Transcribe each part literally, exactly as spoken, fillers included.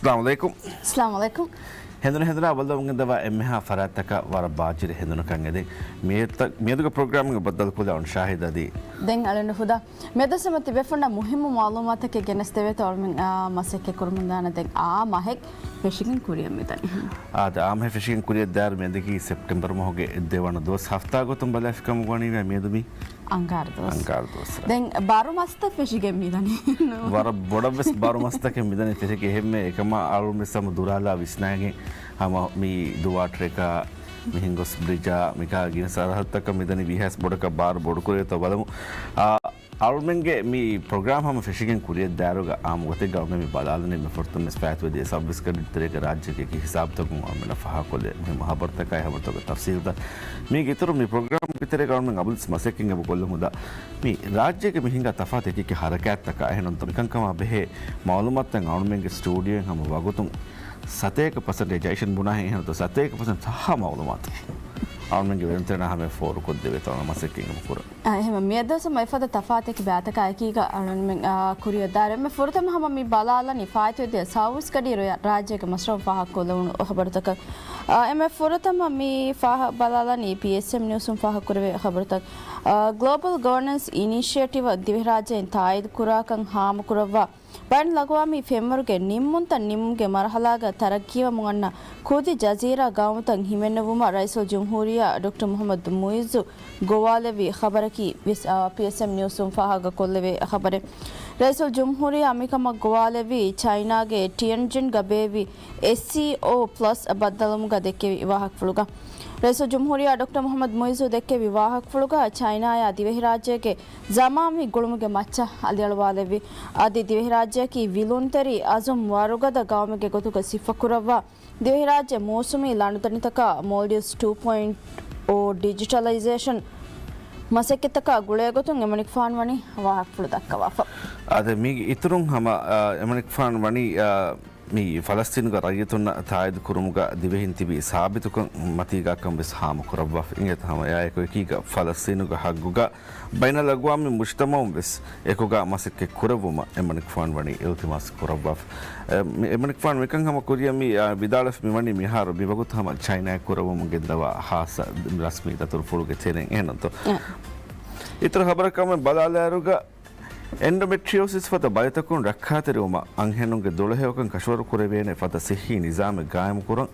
އައްސަލާމު ޢަލައިކުމް. އައްސަލާމު ޢަލައިކުމް. ހެނދުނު ހެނދުނާ ބައްލަވަން ގެންދަވާ އެންމެހާ ފަރާތްތަކަށް ވަރަށް ބާއްޖަވެރި ހެނދުނަކަށް އެދެން. މިއަދު، މިއަދުގެ ޕްރޮގްރާމްގެ ބައްދަލުކޮށްލާ އޮން ޝާހިދް އަދި. ދެން އަޅުގަނޑު ހުދާ މިއަދު ސަމަ ތިބޭފުޅުންނަށް މުހިއްމު މަޢުލޫމާތަކެއް ގެނެސްދެވޭތޯ އަޅުމެން، އާ، މަސައްކަތް ކުރަމުންދާނެ. ދެން އާ މަހެއް ފެށިގެން ކުރިއަށް މިދަނީ. އާދެ، އާ މަހެއް ފެށިގެން ކުރިއަށް ދާއިރު މިއަދަކީ ސެޕްޓެމްބަރު މަހުގެ ދެވަނަ ދުވަސް. ހަފްތާ ގޮތުން ބަލާފިކަމުގަ ވަނީ މިއަދު މި އަންގާރަ ދުވަސް. އަންގާރަ ދުވަސް. ދެން ބާރު މަސްތައް ފެށިގެން މިދަނީ. ވަރަށް ބޮޑަށްވެސް ބާރު މަސްތަކެއް މިދަނީ ފެށިގެން. އެހެންމެ އެކަމާ އަޅުމެސް ހަމަ ދުރާލާ ވިސްނާގެން ހަމަ މި ދުވާޓްރެކާ، މި ހިންގޮސް ބްރިޖާ، މިކާ ގިނަ ސަރަހައްދުތަކަށް މިދަނީ ވީހާވެސް ބޮޑަކަށް ބާރު ބޮޑުކުރޭތޯ ބަލަމު. އާ، އަޅުމެންގެ މި ޕްރޮގްރާމް ހަމަ ފެށިގެން ކުރިއަށް ދާއިރުގަ އާއްމު ގޮތެއްގަ އަޅުމެން މި ބަލާލަނީ މި ފުރަތަމަ ވެސް ފާއިތުވެދިޔަ ސައުވީސް ގަޑި ތެރޭގަ ރާއްޖޭގެ އެކި ހިސާބުތަކުން އަޅުމެންނަށް ފާހަގަކޮށްލެވޭ މުހިއްމު ހަބަރުތަކާއި ހަބަރުތަކުގެ ތަފްސީލްތައް. މީގެ އިތުރު މި ޕްރޮގްރާމްގެ ތެރޭގަ އަޅުމެން އަބަދުވެސް މަސައްކަތް އެބަ ކޮށްލަން ހުދާ މި ރާއްޖޭގަ މި ހިނގާ ތަފާތު އެކި އެކި ހަރަކާތްތަކާ އެހެންނު މިކަންކަމާ ބެހޭ މަޢުލޫމާތުތައް އަޅުމެންގެ ސްޓޫޑިއޯއިން ހަމަ ވަގުތުން ސަތޭކަ ޕަސެންޓޭޖް އައިސް ބުނާހެން އެހެންނު ސަތޭކަ ޕަސެންޓް ތަހާ މަޢުލޫމާތު އަޅުމެންގެ ވެރިންތެރިންނާ ހަމަޔަށް ފޯރުކޮށްދެވޭތޯ މަސައްކަތް އެބަ ކުރަން. އަ، އެހެންވެ، މިއަދު ސަމަ އެފަދަ ތަފާތެކި ބާތަކާ އެކީގަ އަޅުންމެން، އާ، ކުރިއަށް ދާއިރު އެންމެ ފުރަތަމަ ހަމަ މި ބަލާލަނީ ފާއިތުވެދިޔަ ސައުވީސް ގަޑިއިރު ރާއްޖޭގެ މަސްރަހުން ފާހަގަކޮށްލެވުނު ޚަބަރުތަކަށް. އާ، އެންމެ ފުރަތަމަ މި ފާހަ-، ބަލާލަނީ ޕީއެސްއެމް ނިއުސުން ފާހަގަކުރެވޭ ޚަބަރުތައް. އާ، ގްލޯބަލް ގަވަނަންސް އިނިޝިއޭޓިވަށް ދިވެހިރާއްޖެއިން ތާއީދުކުރާކަން ހާމަކުރައްވާ ބައިނަލްއަގްވާމީ ފެންވަރުގެ ނިންމުންތައް ނިންމުމުގެ މަރުހަލާގަ ތަރައްގީވަމުން އަންނަ ކުދި ޖަޒީރާ ގައުމުތައް ހިމެނެވުމަށް ރައީސުލްޖުމްހޫރިއްޔާ ޑޮކްޓަރ މުޙައްމަދު މުޢިއްޒު ގޮވާލެއްވި ޚަބަރަކީ ވެސް، އާ، ޕީއެސްއެމް ނިއުސުން ފާހަގަކޮށްލެވޭ ޚަބަރެއް. ރައީސުލްޖުމްހޫރިއްޔާ މިކަމަށް ގޮވާލެއްވީ ޗައިނާގެ ޓިއަންޖިންގަ ބޭއްވި އެސްސީއޯ ޕްލަސް ބައްދަލުވުމުގަ ދެއްކެވި ވާހަކަފުޅުގަ. ރައީސުލްޖުމްހޫރިއްޔާ ޑޮކްޓަރ މުޙައްމަދު މުޢިއްޒު ދެއްކެވި ވާހަކަފުޅުގަ ޗައިނާއާ ދިވެހިރާއްޖޭގެ ޒަމާންވީ ގުޅުމުގެ މައްޗަށް އަލިއަޅުވާލެއްވި. އަދި ދިވެހިރާއްޖެއަކީ ވިލުންތެރި އަޒުމް ވަރުގަދަ ގައުމެއްގެ ގޮތުގަ ސިފަކުރައްވާ، ދިވެހިރާއްޖެ މޫސުމީ ލަނޑުދަނޑިތަކާ މޯލްޑިވްސް ޓޫ ޕޮއިންޓް އޯ ޑިޖިޓަލައިޒޭޝަން މަސައްކަތްތަކާ ގުޅޭގޮތުން އެމަނިކުފާނު ވަނީ ވާހަކަފުޅު ދައްކަވާފަ. އާދެ، މީގެ އިތުރުން ހަމަ، އާ، އެމަނިކުފާނު ވަނީ، އާ، މި ފަލަސްތީނުގެ ރައްޔިތުންނަށް ތާއީދު ކުރުމުގަ ދިވެހިން ތިބި ސާބިތުކަން މަތީގާކަން ވެސް ހާމަކުރައްވާފަ. އިނގޭތަ ހަމަ އެއާއެކު އެކީގަ ފަލަސްތީނުގެ ހައްގުގަ ބައިނަލްއަގްވާމީ މުޖްތަމަޢުން ވެސް އެކުގަ މަސައްކަތް ކުރެއްވުމަށް އެމަނިކުފާނު ވަނީ އިލްތިމާސް ކުރައްވާފަ. އެ، މި އެމަނިކުފާނު މިކަން ހަމަ ކުރިޔަށް މި، އާ، ވިދާޅުވެފަ މިވަނީ މިހާރު މިވަގުތު ހަމަ ޗައިނާއަށް ކުރައްވަމުން ގެންދަވާ ހާއްސަ ރަސްމީ ދަތުރުފުޅުގެ ތެރެއިން އެހެންނުތޯ؟ އެ. އިތުރު ޚަބަރަކަށް އަޅުމެން ބަލާލާއިރުގަ އެންޑޮމެޓްރިއޯސިސް ފަދަ ބަލިތަކުން ރައްކާތެރިވުމަށް އަންހެނުންގެ ދުޅަހެޔޮކަން ކަށަވަރު ކުރެވޭނެ ފަދަ ސިއްހީ ނިޒާމެއް ގާއިމުކުރަން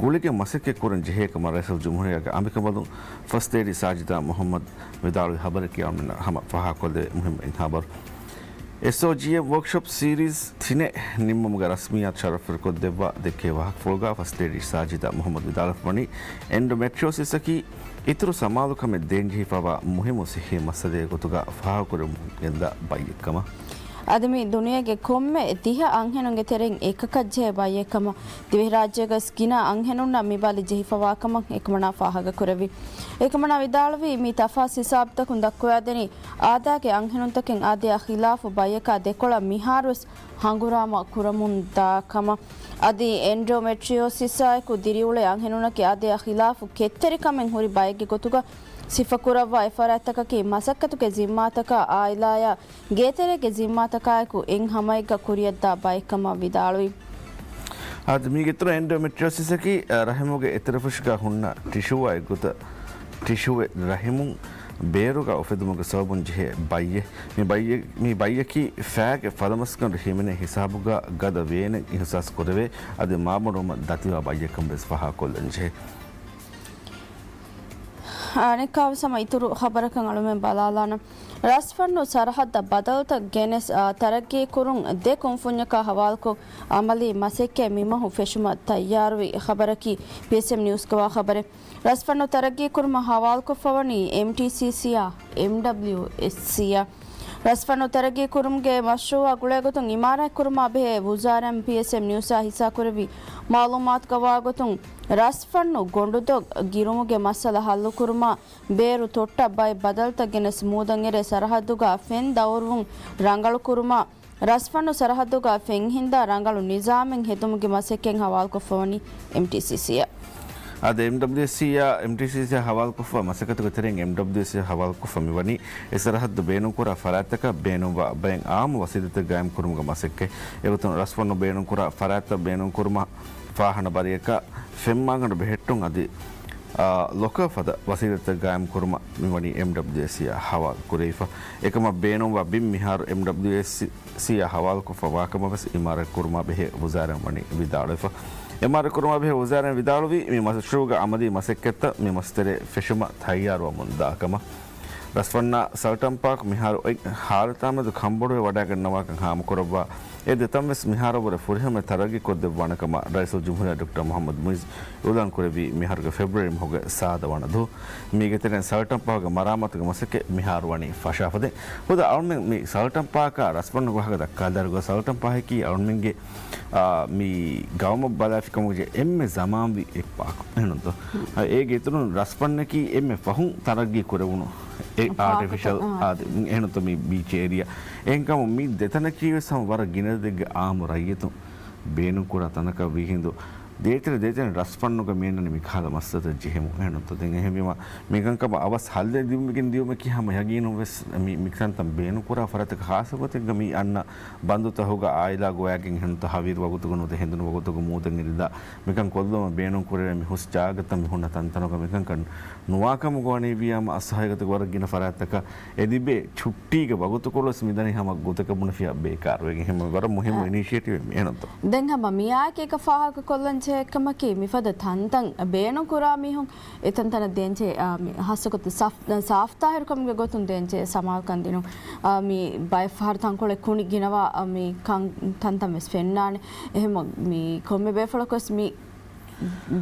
ގުޅިގެން މަސައްކަތް ކުރަން ޖެހޭ ކަމަށް ރައީސުލްޖުމްހޫރިއްޔާގެ އަނބިކަނބަލުން ފަސް ލޭޑީ ސާޖިދާ މުޙައްމަދު ވިދާޅުވި ޚަބަރަކީ އަޅުމެންނަށް ހަމަ ފާހަގަކޮށްލެވޭ މުހިއްމު އެއް ޚަބަރު. އެސްއޯޖީއެމް ވޯކްޝޮޕް ސީރީޒް ތިނެއް ނިންމުމުގެ ރަސްމިއްޔާތު ޝަރަފުވެރިކޮށްދެއްވާ ދެއްކޭ ވާހަކަފުޅުގަ ފަސް ލޭޑީ ސާޖިދާ މުޙައްމަދު ވިދާޅުވެފަ ވަނީ އެންޑޮމެޓްރިއޯސިސްއަކީ އިތުރު ސަމާލުކަމެއް ދޭންޖެހިފައިވާ މުހިއްމު ސިއްހީ މައްސަލައެއް ގޮތުގަ ފާހަގަކުރަމުން ގެންދާ ބައްޔެއްކަމަށް. އަދި މި ދުނިޔޭގެ ކޮންމެ ދިހަ އަންހެނުންގެ ތެރެއިން އެކަކަށް ޖެހޭ ބައްޔެއްކަމަށް ދިވެހިރާއްޖޭގަސް ގިނަ އަންހެނުންނަށް މި ބަލި ޖެހިފަވާކަމަށް އެކަމަނާ ފާހަގަކުރެއްވި. އެކަމަނާ ވިދާޅުވީ މި ތަފާސް ހިސާބުތަކުން ދައްކަވައިދެނީ އާދައިގެ އަންހެނުންތަކެއް އާދަޔާ ޚިލާފު ބައްޔަކާ ދެކޮޅަށް މިހާރުވެސް ހަނގުރާމަ ކުރަމުން ދާ ކަމަށް. އަދި އެންޑޮމެޓްރިއޯސިސާއެކު ދިރިއުޅޭ އަންހެނުންނަކީ އާދަޔާ ޚިލާފު ކެތްތެރިކަމެއް ހުރި ބައެއްގެ ގޮތުގަ ސިފަކުރައްވާ އެފަރާތްތަކަކީ މަސައްކަތުގެ ޒިންމާތަކާ އާއިލާޔާ ގޭތެރޭގެ ޒިންމާތަކާއެކު އެއް ހަމައެއްގަ ކުރިއަށްދާ ބައެއްކަމަށް ވިދާޅުވި. އާދެ، މީގެ އިތުރަށް އެންޑޮމެޓްރިއޯސިސަކީ، އަ، ރަހިމުގެ އެތެރެފުށުގަ ހުންނަ ޓިޝޫއާ އެއްގޮތަށް ޓިޝޫއެއް ރަހިމުން ބޭރުގަ އުފެދުމުގެ ސަބަބުން ޖެހޭ ބައްޔެއް. މި ބައްޔެ-، މި ބައްޔަކީ ފައިގެ ފަލަމަސްގަނޑު ހިމެނޭ ހިސާބުގަ ގަދަ ވޭނެއް އިހުސާސް ކުރެވޭ، އަދި މާބަނޑުވުމަށް ދަތިވާ ބައްޔެއްކަން ވެސް ފާހަގަކޮށްލަން ޖެހޭ. އަނެއްކާވެސް ހަމަ އިތުރު ޚަބަރަކަށް އަޅުމެން ބަލާލާނަން. ރަސްފަންނު ސަރަހައްދަށް ބަދަލުތައް ގެނެސް، އާ، ތަރައްގީކުރުން ދެ ކުންފުންޏަކާ ހަވާލުކޮށް، އަމަލީ މަސައްކަތް މިމަހު ފެށުމަށް ތައްޔާރުވި ޚަބަރަކީ ޕީއެސްއެމް ނިއުސްގަވާ ޚަބަރެއް. ރަސްފަންނު ތަރައްގީކުރުމަށް ހަވާލުކޮށްފަވަނީ އެމްޓީސީސީއާ، އެމްޑަބްލިއުއެސްސީއާ. ރަސްފަންނު ތަރައްގީކުރުމުގެ މަޝްރޫއާ ގުޅޭގޮތުން އިމާރާތްކުރުމާ ބެހޭ ވުޒާރާއިން ޕީއެސްއެމް ނިއުސްއާ ހިއްސާކުރެއްވި މަޢުލޫމާތުގަ ވާގޮތުން، ރަސްފަންނު ގޮނޑުދޮށް ގިރުމުގެ މައްސަލަ ހައްލުކުރުމާ ބޭރު ތޮއްޓަށް ބައެއް ބަދަލުތައް ގެނެސް މޫދަށް އެރޭ ސަރަހައްދުގަ ފެން ދައުރުވުން ރަނގަޅުކުރުމާ، ރަސްފަންނު ސަރަހައްދުގަ ފެންހިންދާ ރަނގަޅު ނިޒާމެއް ހެދުމުގެ މަސައްކަތް ހަވާލުކޮށްފަވަނީ އެމްޓީސީސީއަށް. އަދި އެމްޑަބްލިއުއެސްސީއާ އެމްޓީސީސީއާ ހަވާލުކޮށްފަ މަސައްކަތުގެ ތެރެއިން އެމްޑަބްލިއުއެސްސީއާ ހަވާލުކޮށްފަ މިވަނީ އެ ސަރަހައްދު ބޭނުންކުރާ ފަރާތްތަކަށް ބޭނުންވާ ބައެއް އާއްމު ވަސީލަތްތައް ގާއިމްކުރުމުގެ މަސައްކަތް. އެގޮތުން ރަސްފަންނު ބޭނުންކުރާ ފަރާތްތައް ބޭނުންކުރުމަށް ފާހަނަ ބަރިއަކަށް ފެންމާގަނޑު ބެހެއްޓުން އަދި، އާ، ލޮކަރ ފަދަ ވަސީލަތްތައް ގާއިމްކުރުމަށް މިވަނީ އެމްޑަބްލިއުއެސްސީއާ ހަވާލު ކުރެވިފަ. އެކަމަށް ބޭނުންވާ ބިން މިހާރު އެމްޑަބްލިއުއެސްސީއާ ހަވާލުކޮށްފަ ވާކަމަށް ވެސް އިމާރާތް ކުރުމާ ބެހޭ ވުޒާރާއިން ވަނީ ވިދާޅުވެފަ. އިމާރާތް ކުރުމާ ބެހޭ ވުޒާރާއިން ވިދާޅުވީ މި މަޝްރޫޢުގެ ޢަމަލީ މަސައްކަތްތައް މި މަސްތެރޭ ފެށުމަށް ތައްޔާރުވަމުން ދާކަމަށް. ރަސްފަންނާ ސަލްޓަން ޕާކް މިހާރު އޮތް ހާލަތާމެދު ކަންބޮޑުވެ ވަޑައިގަންނަވާކަން ހާމަކުރައްވާ އެ ދެތަން ވެސް މިހާރަށްވުރެ ފުރިހަމައި ތަރައްގީ ކޮށްދެއްވާނެ ކަމަށް ރައީސުލްޖުމްހޫރިއްޔާ ޑޮކްޓަރ މުޙައްމަދު މުޢިއްޒު އިޢުލާން ކުރެއްވީ މިހާރުގެ ފެބްރުއަރީ މަހުގެ ސާދަ ވަނަ ދުވަހު. މީގެ ތެރެއިން ސަލްޓަން ޕާކްގެ މަރާމާތުގެ މަސައްކަތް މިހާރު ވަނީ ފަށާފަދައިން. ހުދަ އަޅުމެން މި ސަލްޓަން ޕާކާ ރަސްފަންނުގެ ވާހަކަ ދައްކާލާއިރުގަ ސަލްޓަން ޕާކަކީ އަޅުމެންގެ، އާ، މި ގައުމަށް ބަލާފިކަމުގެ އެންމެ ޒަމާންވީ އެއް ޕާކު. އެހެންތޯ؟ އާ، އޭގެ އިތުރުން ރަސްފަންނަކީ އެންމެ ފަހުން ތަރައްގީ ކުރެވުނު އެއް ޕާކުތައް، އާޓިފިޝަލް، އާ. އާ، އެހެންތޯ މި ބީޗް އޭރިއާ. އެހެންކަމުން މި ދެތަނަކީ ވެސް ހަމަ ވަރަށް ގިނަދަތިގެ އާއްމު ރައްޔިތުން ބޭނުންކުރާ ތަނަކަށް ވީހިނދު، ދޭތެރެ ދޭތެރެ ރަސްފަންނުގަ މިއަންނަނީ މިކަހަލަ މައްސަލަތައް ޖެހެމުން. އެހެންތޯ؟ ދެން އެހެންވީމަ، މިކަންކަމަށް އަވަސް ހައްލެއް ދިއުމުގެ ދިޔުމަކީ ހަމަ ޔަގީނުން ވެސް މި، މިކަންތައް ބޭނުންކުރާ ފަރާތަކަށް ޚާއްޞަ ގޮތެއްގަ މި އަންނަ ބަންދުތަކުގަ އާއިލާ ގޮވައިގެން އެހެންތޯ ހަވީރު ވަގުތުގަ ނުވަތަ ހެނދުނު ވަގުތުގަ މޫދަށް އެރިލާ މިކަން ކޮށްލުމަށް ބޭނުންކުރެވޭ މި ހުސް ޖާގަތައް މި ހުންނަ ތަންތަނުގަ މިކަންކަން ނުވާކަމުގަ ވަނީ ވިޔާމަ އަސް ހަގީގަތުގަ ވަރަށް ގިނަ ފަރާތްތަކަށް އެ ލިބޭ ޗުއްޓީގެ ވަގުތުކޮޅުވެސް މިދަނީ ހަމަ ގޮތަކަށް ބުނެފިއްޔާ ބޭކާރުވެގެން. އެހެންވެ ވަރަށް މުހިއްމު އިނިޝިއޭޓިވެއް މި އެހެންތޯ؟ ދެން ހަމަ މިއާއެކީގަ ފާހަގަކޮށްލަންޖެހޭ ކަމަކީ މިފަދަ ތަންތަން ބޭނުންކުރާ މީހުން އެތަންތަނަށް ދޭންޖެހޭ، އާ، މި ހާއްސަގޮތުން ސާފް-، ސާފްތާހިރުކަމުގެ ގޮތުން ދޭންޖެހޭ ސަމާލުކަން ދިނުން، އާ، މި ބައެއް ފަހަރު ތަންކޮޅެއް ކުނި ގިނަވާ، އާ، މި ކަން ތަންތަން ވެސް ފެންނާނެ. އެހެން މި ކޮންމެ ބޭފުޅަކުވެސް މި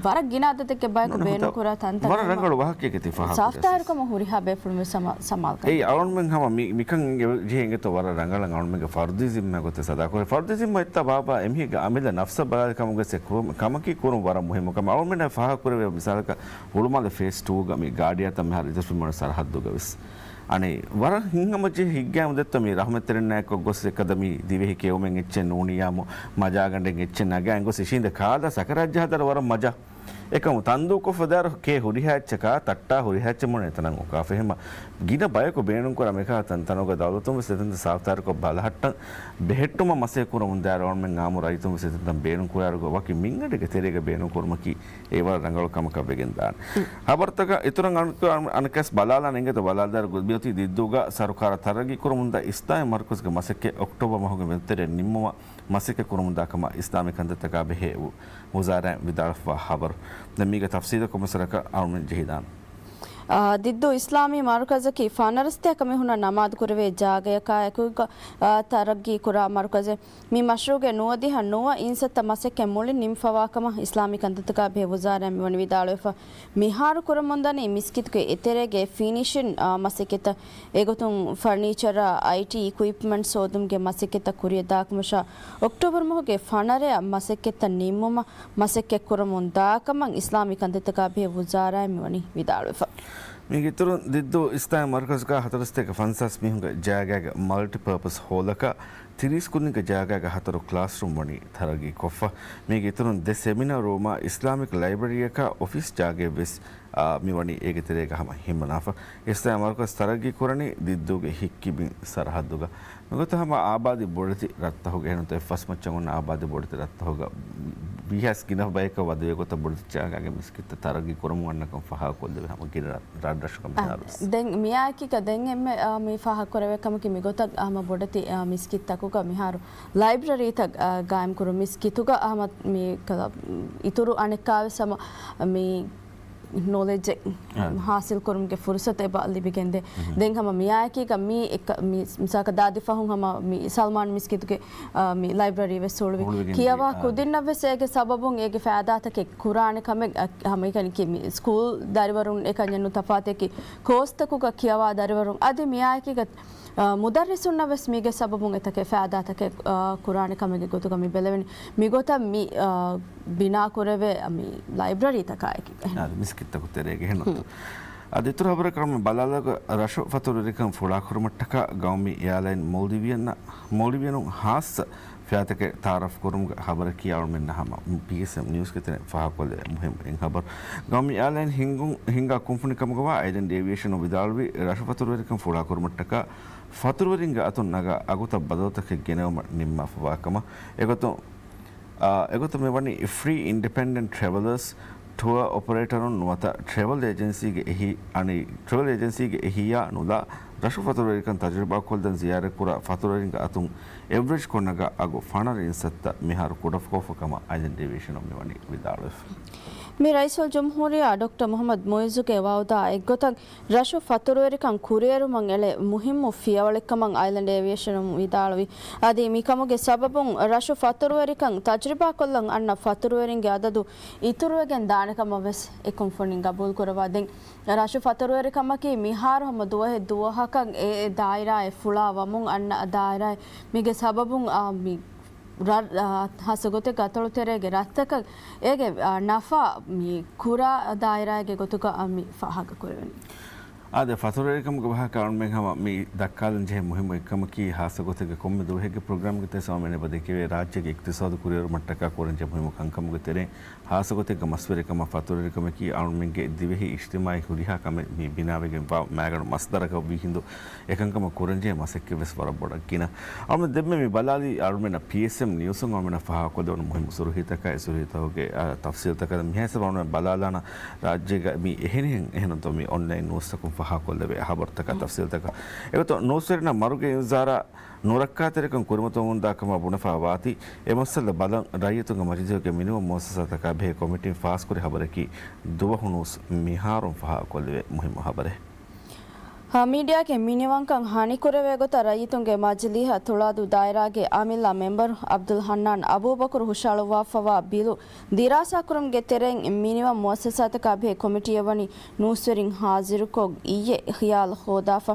ވަރަށް ގިނަ އަދަދެއްގެ ބަޔަކު ނޫން، ބޭނުން ކުރާ ތަންތަން ވަރަށް ރަނގަޅު ވާހަކައެއް ތި ފާހަގަ ކުރެއްވި. ސާފްތާހިރުކަމަށް ހުރިހާ ބޭފުޅުން ވެސް ސަމާ-، ސަމާލުކަން އެއީ ދޭން. އަޅުންމެން ހަމަ މި، މިކަން ޖެހޭ އިނގޭތޯ ވަރަށް ރަނގަޅަށް އަޅުންމެންގެ ފަރުދީ ޒިންމާ ގޮތެއް ސަދާ ކުރޭ. ފަރުދީ ޒިންމާ އެއްތަ ބާބާ އެމީހެއްގެ އަމިއްލަ ނަފްސަށް ބަލާލި ކަމުގެ ސެ ކުރު-، ކަމަކީ ކުރުން ވަރަށް މުހިއްމު ކަމެއް. އަޅުންމެންނަށް ފާހަގަ ކުރެވޭ މިސާލަކަށް ހުޅުމާލެ ފޭސް ޓޫގަ މި ގާޑިއާތައް މިހާރު އިތުރުފިންވަނީ ސަރަހައްދުގަ ވެސް. އަނެއް ވަރަށް ހިތްހަމަޖެހި ހިތްގައިމު ދެއްތޯ މި ރަޙްމަތްތެރިންނާއެކު ގޮސް އެކަދަ މި ދިވެހި ކެއުމެއް އެއްޗެއް ނޫނިއްޔާމު މަޖާގަނޑެއް އެއްޗެއް ނަގާ އެނގޮސް އިށީނދެ ކާލާ ސަކަރާތް ޖަހާދާއިރު ވަރަށް މަޖާ. އެކަމު ތަންދޫކޮށްފަ ދާއިރު ކޭ ހުރިހާ އެއްޗަކާ ތައްޓާ ހުރިހާ އެއްޗެއް މޮޅަށް އެތަނަށް އުކާފަ. އެހެންމަ ގިނަ ބަޔަކު ބޭނުންކުރާ މިކަހަލަ ތަންތަނުގަ ދައުލަތުން ވެސް އެތަންތަން ސާފްތާހިރުކޮށް ބަލަހައްޓަން ބެހެއްޓުމަށް މަސައްކަތް ކުރަމުން ދާއިރު އަޅުމެން އާއްމު ރައްޔިތުން ވެސް އެތަންތަން ބޭނުން ކުރާއިރުގަ ވަކި މިންގަނޑެއްގެ ތެރޭގަ ބޭނުން ކުރުމަކީ އެ ވަރަށް ރަނގަޅު ކަމަކަށް ވެގެން ދާނެ. ހަބަރުތަކަށް އިތުރަށް އަނެއްކާ އަނެއްކާސް ބަލާލާނެ އިނގޭތޯ ބަލާލާއިރު ގުދިޔޮތީ ދިއްދޫގަ ސަރުކާރަށް ތަރައްގީ ކުރަމުންދާ އިސްލާމީ މަރުކަޒުގެ މަސައްކަތް އޮކްޓޯބަރ މަހުގެ މެދުތެރެއަށް ނިންމުމަށް މަސައްކަތް ކުރަމުންދާ ކަމަށް އިސްލާމީ ކަންތައްތަކާ ބެހޭ ވު-، ވުޒާރާއިން ވިދާޅުވާ ހަބަރު. ދެން މީގެ ތަފްސީލަކު މަސަރަކަށް އަޅުމެން ޖެހިދާނަން. އާ، ދިއްދޫ އިސްލާމީ މަރުކަޒަކީ ފަނަރަސްތޭކަ މީހުންނަށް ނަމާދު ކުރެވޭ ޖާގަޔަކާއެކުގަ، އާ، ތަރައްގީ ކުރާ މަރުކަޒެއް. މި މަޝްރޫޢުގެ ނުވަދިހަ ނުވަ އިންސައްތަ މަސައްކަތް މުޅިން ނިންމިފަވާކަމަށް އިސްލާމީ ކަންތައްތަކާ ބެހޭ ވުޒާރާއިން މިވަނީ ވިދާޅުވެފަ. މިހާރު ކުރަމުންދަނީ މިސްކިތުގެ އެތެރޭގެ ފިނިޝިން، އާ، މަސައްކަތްތައް. އެގޮތުން ފަރުނީޗަރ، އައިޓީ އިކުއިޕްމަންޓް ސޯދުމުގެ މަސައްކަތްތައް ކުރިއަށް ދާކަމަށާ އޮކްޓޯބަރ މަހުގެ ފަނަރައަށް މަސައްކަތްތައް ނިންމުމަށް މަސައްކަތް ކުރަމުން ދާކަމަށް އިސްލާމީ ކަންތައްތަކާ ބެހޭ ވުޒާރާއިން މިވަނީ ވިދާޅުވެފަ. މީގެ އިތުރުން ދިއްދޫ އިސްލާމީ މަރުކަޒުގަ ހަތަރުސަތޭކަ ފަންސާސް މީހުންގެ ޖާގައިގަ މަލްޓިޕާޕަސް ހޯލަކަށް ތިރީސް ކުދިންގެ ޖާގައިގަ ހަތަރު ކްލާސްރޫމް ވަނީ ތަރައްގީ ކޮށްފަ. މީގެ އިތުރުން ދެ ސެމިނާ ރޫމާ އިސްލާމިކް ލައިބްރަރީއަކާ އޮފީސް ޖާގައެއް ވެސް، އާ، މި ވަނީ އޭގެ ތެރޭގަ ހަމަ ހިންގަންނާފަ. އިސްލާމީ މަރުކަޒު ތަރައްގީ ކުރަނީ ދިއްދޫގެ ހިތްކިބިން ސަރަހައްދުގަ. މިގޮތަށް ހަމަ އާބާދީ ބޮޑެތި ރަށްތަކުގަ އެހެންތޯ އެއްފަސް މައްޗަށް އޮންނަ އާބާދީ ބޮޑެތި ރަށްތަކުގަ ވީހާވެސް ގިނަ ބަޔަކަށް ވަދެވޭ ގޮތަށް ބޮޑެތި ޖާގައިގެ މިސްކިތްތައް ތަރައްގީ ކުރަމުން އަންނަ ކަން ފާހަގަކޮށްލެވޭ ހަމަ ގިނަ ރަށް-، ރަށްރަށުގަ މިހާރުވެސް. ދެން މިއާއެކީގަ ދެން އެންމެ، އާ، މި ފާހަގަކުރެވޭ ކަމަކީ މިގޮތަށް ހަމަ ބޮޑެތި، އާ، މިސްކިތްތަކުގަ މިހާރު ލައިބްރަރީތައް، އާ، ގާއިމްކުރުން މިސްކިތުގަ ހަމަ މި ކަލަ-، އިތުރު އަނެއްކާވެސް ހަމަ މި ނޮލެޖެއް އާ. ހާސިލްކުރުމުގެ ފުރުސަތު އެބަ ލިބިގެންދޭ. މުހު. ދެން ހަމަ މިއާއެކީގަ މީ އެއްކަ-، މި މިސާލަކަށް ދާދި ފަހުން ހަމަ މި ސަލްމާން މިސްކިތުގެ، އާ، މި ލައިބްރަރީ ވެސް ހުޅުވި. ހުޅުވިގެން ކިޔަވާ ދިޔަ، އާ. ކުދިންނަށް ވެސް އޭގެ ސަބަބުން އޭގެ ފައިދާތަކެއް ކުރާނެ ކަމެއް، އަ، ހަމަ އެކަނި ކި-، މި ސްކޫލް ދަރިވަރުން އެކަންޏެއް ނު ތަފާތެކި ކޯސްތަކުގަ ކިޔަވާ ދަރިވަރުން އަދި މިއާއެކީގަ އާ، މުދައްރިސުންނަށް ވެސް މީގެ ސަބަބުން އެތަކެއް ފައިދާތަކެއް، އާ، ކުރާނެ ކަމެއްގެ ގޮތުގަ މި ބެލެވެނީ. މިގޮތަށް މި، އާ، ބިނާކުރެވޭ މި ލައިބްރަރީތަކާއެކީ. އާ، މިސްކިތްތަކު ތެރޭގެ ހެން. ހުން. އަދި އިތުރު ހަބަރަކަށް އަޅުމެން ބަލާލާގޮތް. ރަށު ފަތުރުވެރިކަން ފުޅާކުރުމަށްޓަކާ ގައުމީ އެއާލައިން މޯލްޑިވިއަން، މޯލްޑިވިއަނުން ހާއްސަ ފިޔާތަކެއް ތައާރަފް ކުރުމުގެ ހަބަރަކީ އަޅުމެންނަށް ހަމަ ޕީއެސްއެމް ނިއުސްގެ ތެރެއިން ފާހަގަކޮށްލެވޭ މުހިންމު އެއް ހަބަރު. ގައުމީ އެއާލައިން ހިންގުން، ހިންގާ ކުންފުނިކަމުގަވާ އައިލެންޑް އޭވިއޭޝަނުން ވިދާޅުވީ، ރަށު ފަތުރުވެރިކަން ފުޅާކުރުމަށްޓަކާ ފަތުރުވެރިންގެ އަތުން ނަގާ އަގުތައް ބަދަލުތަކެއް ގެނެވުމަށް ނިންމާފަވާ ކަމަށް. އެގޮތުން، އާ، އެގޮތުން މިވަނީ ފްރީ އިންޑިޕެންޑެންޓް ޓްރެވެލަރސް، ޓުއާ އޮޕަރޭޓަރުން ނުވަތަ ޓްރެވެލް އޭޖެންސީގެ އެހީ، އަނި، ޓްރެވެލް އޭޖެންސީގެ އެހީއާ ނުލާ، ރަށު ފަތުރުވެރިކަން ތަޖުރިބާކޮށްލަން ޒިޔާރަތްކުރާ ފަތުރުވެރިންގެ އަތުން އެވްރެޖްކޮށް ނަގާ އަގު ފަނަރަ އިންސައްތަ މިހާރު ކުޑަކޮށްފަ ކަމަށް އައިލެންޑް އޭވިއޭޝަނުން މިވަނީ ވިދާޅުވެފަ. މި ރައީސުލްޖުމްހޫރިއްޔާ ޑޮކްޓަރ މުޙައްމަދު މުޢިއްޒުގެ ވަޢުދާ އެއްގޮތަށް، ރަށު ފަތުރުވެރިކަން ކުރިއެރުމަށް އެޅޭ މުހިއްމު ފިޔަވަޅެއްކަމަށް އައިލެންޑް އޭވިއޭޝަނުން ވިދާޅުވި. އަދި މިކަމުގެ ސަބަބުން ރަށު ފަތުރުވެރިކަން ތަޖުރިބާކޮށްލަން އަންނަ ފަތުރުވެރިންގެ އަދަދު އިތުރުވެގެން ދާނެ ކަމަށް ވެސް އެ ކުންފުނިން ގަބޫލުކުރައްވާ. ދެން ރަށު ފަތުރުވެރިކަމަކީ މިހާރު ހަމަ ދުވަހެއް ދުވަހަކަށް އެ އެ ދާއިރާއެއް ފުޅާ ވަމުން އަންނަ ދާއިރާއެއް. މީގެ ސަބަބުން އާ، މި ރަށް، އާ، ހާއްސަ ގޮތެއްގަ އަތޮޅުތެރޭގެ ރަށްތަކަށް އޭގެ، އާ، ނަފާ މި ކުރާ ދާއިރާއެއްގެ ގޮތުގަ، އާ، މި ފާހަގަކުރެވެނީ. އާދެ، ފަތުރުވެރިކަމުގެ ވާހަކަ އަޅުމެން ހަމަ މި ދައްކާލަން ޖެހޭ މުހިއްމު އެއްކަމަކީ، ހާއްސަ ގޮތެއްގަ ކޮންމެ ދުވަހެއްގެ ޕްރޮގްރާމްގެ ތެރެއިން އަޅުމެން އެބަ ދެކެވޭ، ރާއްޖޭގެ އިޤްތިޞާދު ކުރިއެރުމަށްޓަކާ ކުރަންޖެހޭ މުހިއްމު ކަންކަމުގެ ތެރެއިން ހާއްސަ ގޮތެއްގަ މަސްވެރިކަމަށް ފަތުރުވެރިކަމަކީ އަޅުމެންގެ ދިވެހި އިޖްތިމާޢީ ހުރިހާ ކަމެއް މި ބިނާވެގެންވާ މައިގަނޑު މަސްދަރަކަށް ވީހިނދު އެކަންކަމަށް ކުރަންޖެހޭ މަސައްކަތް ވެސް ވަރަށް ބޮޑަށް ގިނަ. އަޅުމެން ދެންމެ މި ބަލާލީ އަޅުމެންނަށް ޕީއެސްއެމް ނިއުސުން އަޅުމެންނަށް ފާހަގަކޮށްލެވުނު މުހިއްމު ސުރުޚީތަކާއި ސުރުޚީތަކުގެ، އާ، ތަފްސީލްތަކާ. މިހާ ސަބަބުން ބަލާލާނަން ރާއްޖޭގަ މި އެހެނިހެން އެހެނުންތޯ މި އޮންލައިން ނޫސްތަކުން ފާހަގަކޮށްލެވޭ ހަބަރުތަކާ ތަފްސީލްތަކާ. އެގޮތަށް ނޫސްވެރިންނަށް މަރުގެ އިންޒާރާ ނުރައްކާތެރިކަން ކުރިމަތިވަމުންދާ ކަމަށް ބުނެފާ ވާތީ، އެ މައްސަލަ ބަލަން ރައްޔިތުންގެ މަޖިލީހުގެ މިނިވަން މުއައްސަސާތަކާ ބެހޭ ކޮމިޓީން ފާސްކުރި ހަބަރަކީ ދުވަހު ނޫސް މިހާރުން ފާހަގަކޮށްލެވޭ މުހިއްމު ހަބަރެއް. މީޑިއާގެ މިނިވަންކަން ހަނިކުރެވޭ ގޮތަށް ރައްޔިތުންގެ މަޖިލީހަށް ތުޅާދޫ ދާއިރާގެ އަމިއްލަ މެމްބަރު އަބްދުލް ހަންނާން އަބޫބަކުރު ހުށައަޅުއްވާފަވާ ބިލު ދިރާސާކުރުމުގެ ތެރެއިން މިނިވަން މުއައްސަސާތަކާ ބެހޭ ކޮމިޓީއެއް ވަނީ ނޫސްވެރިން ހާޒިރުކޮށް އިއްޔެ ޚިޔާލު ހޯދާފަ.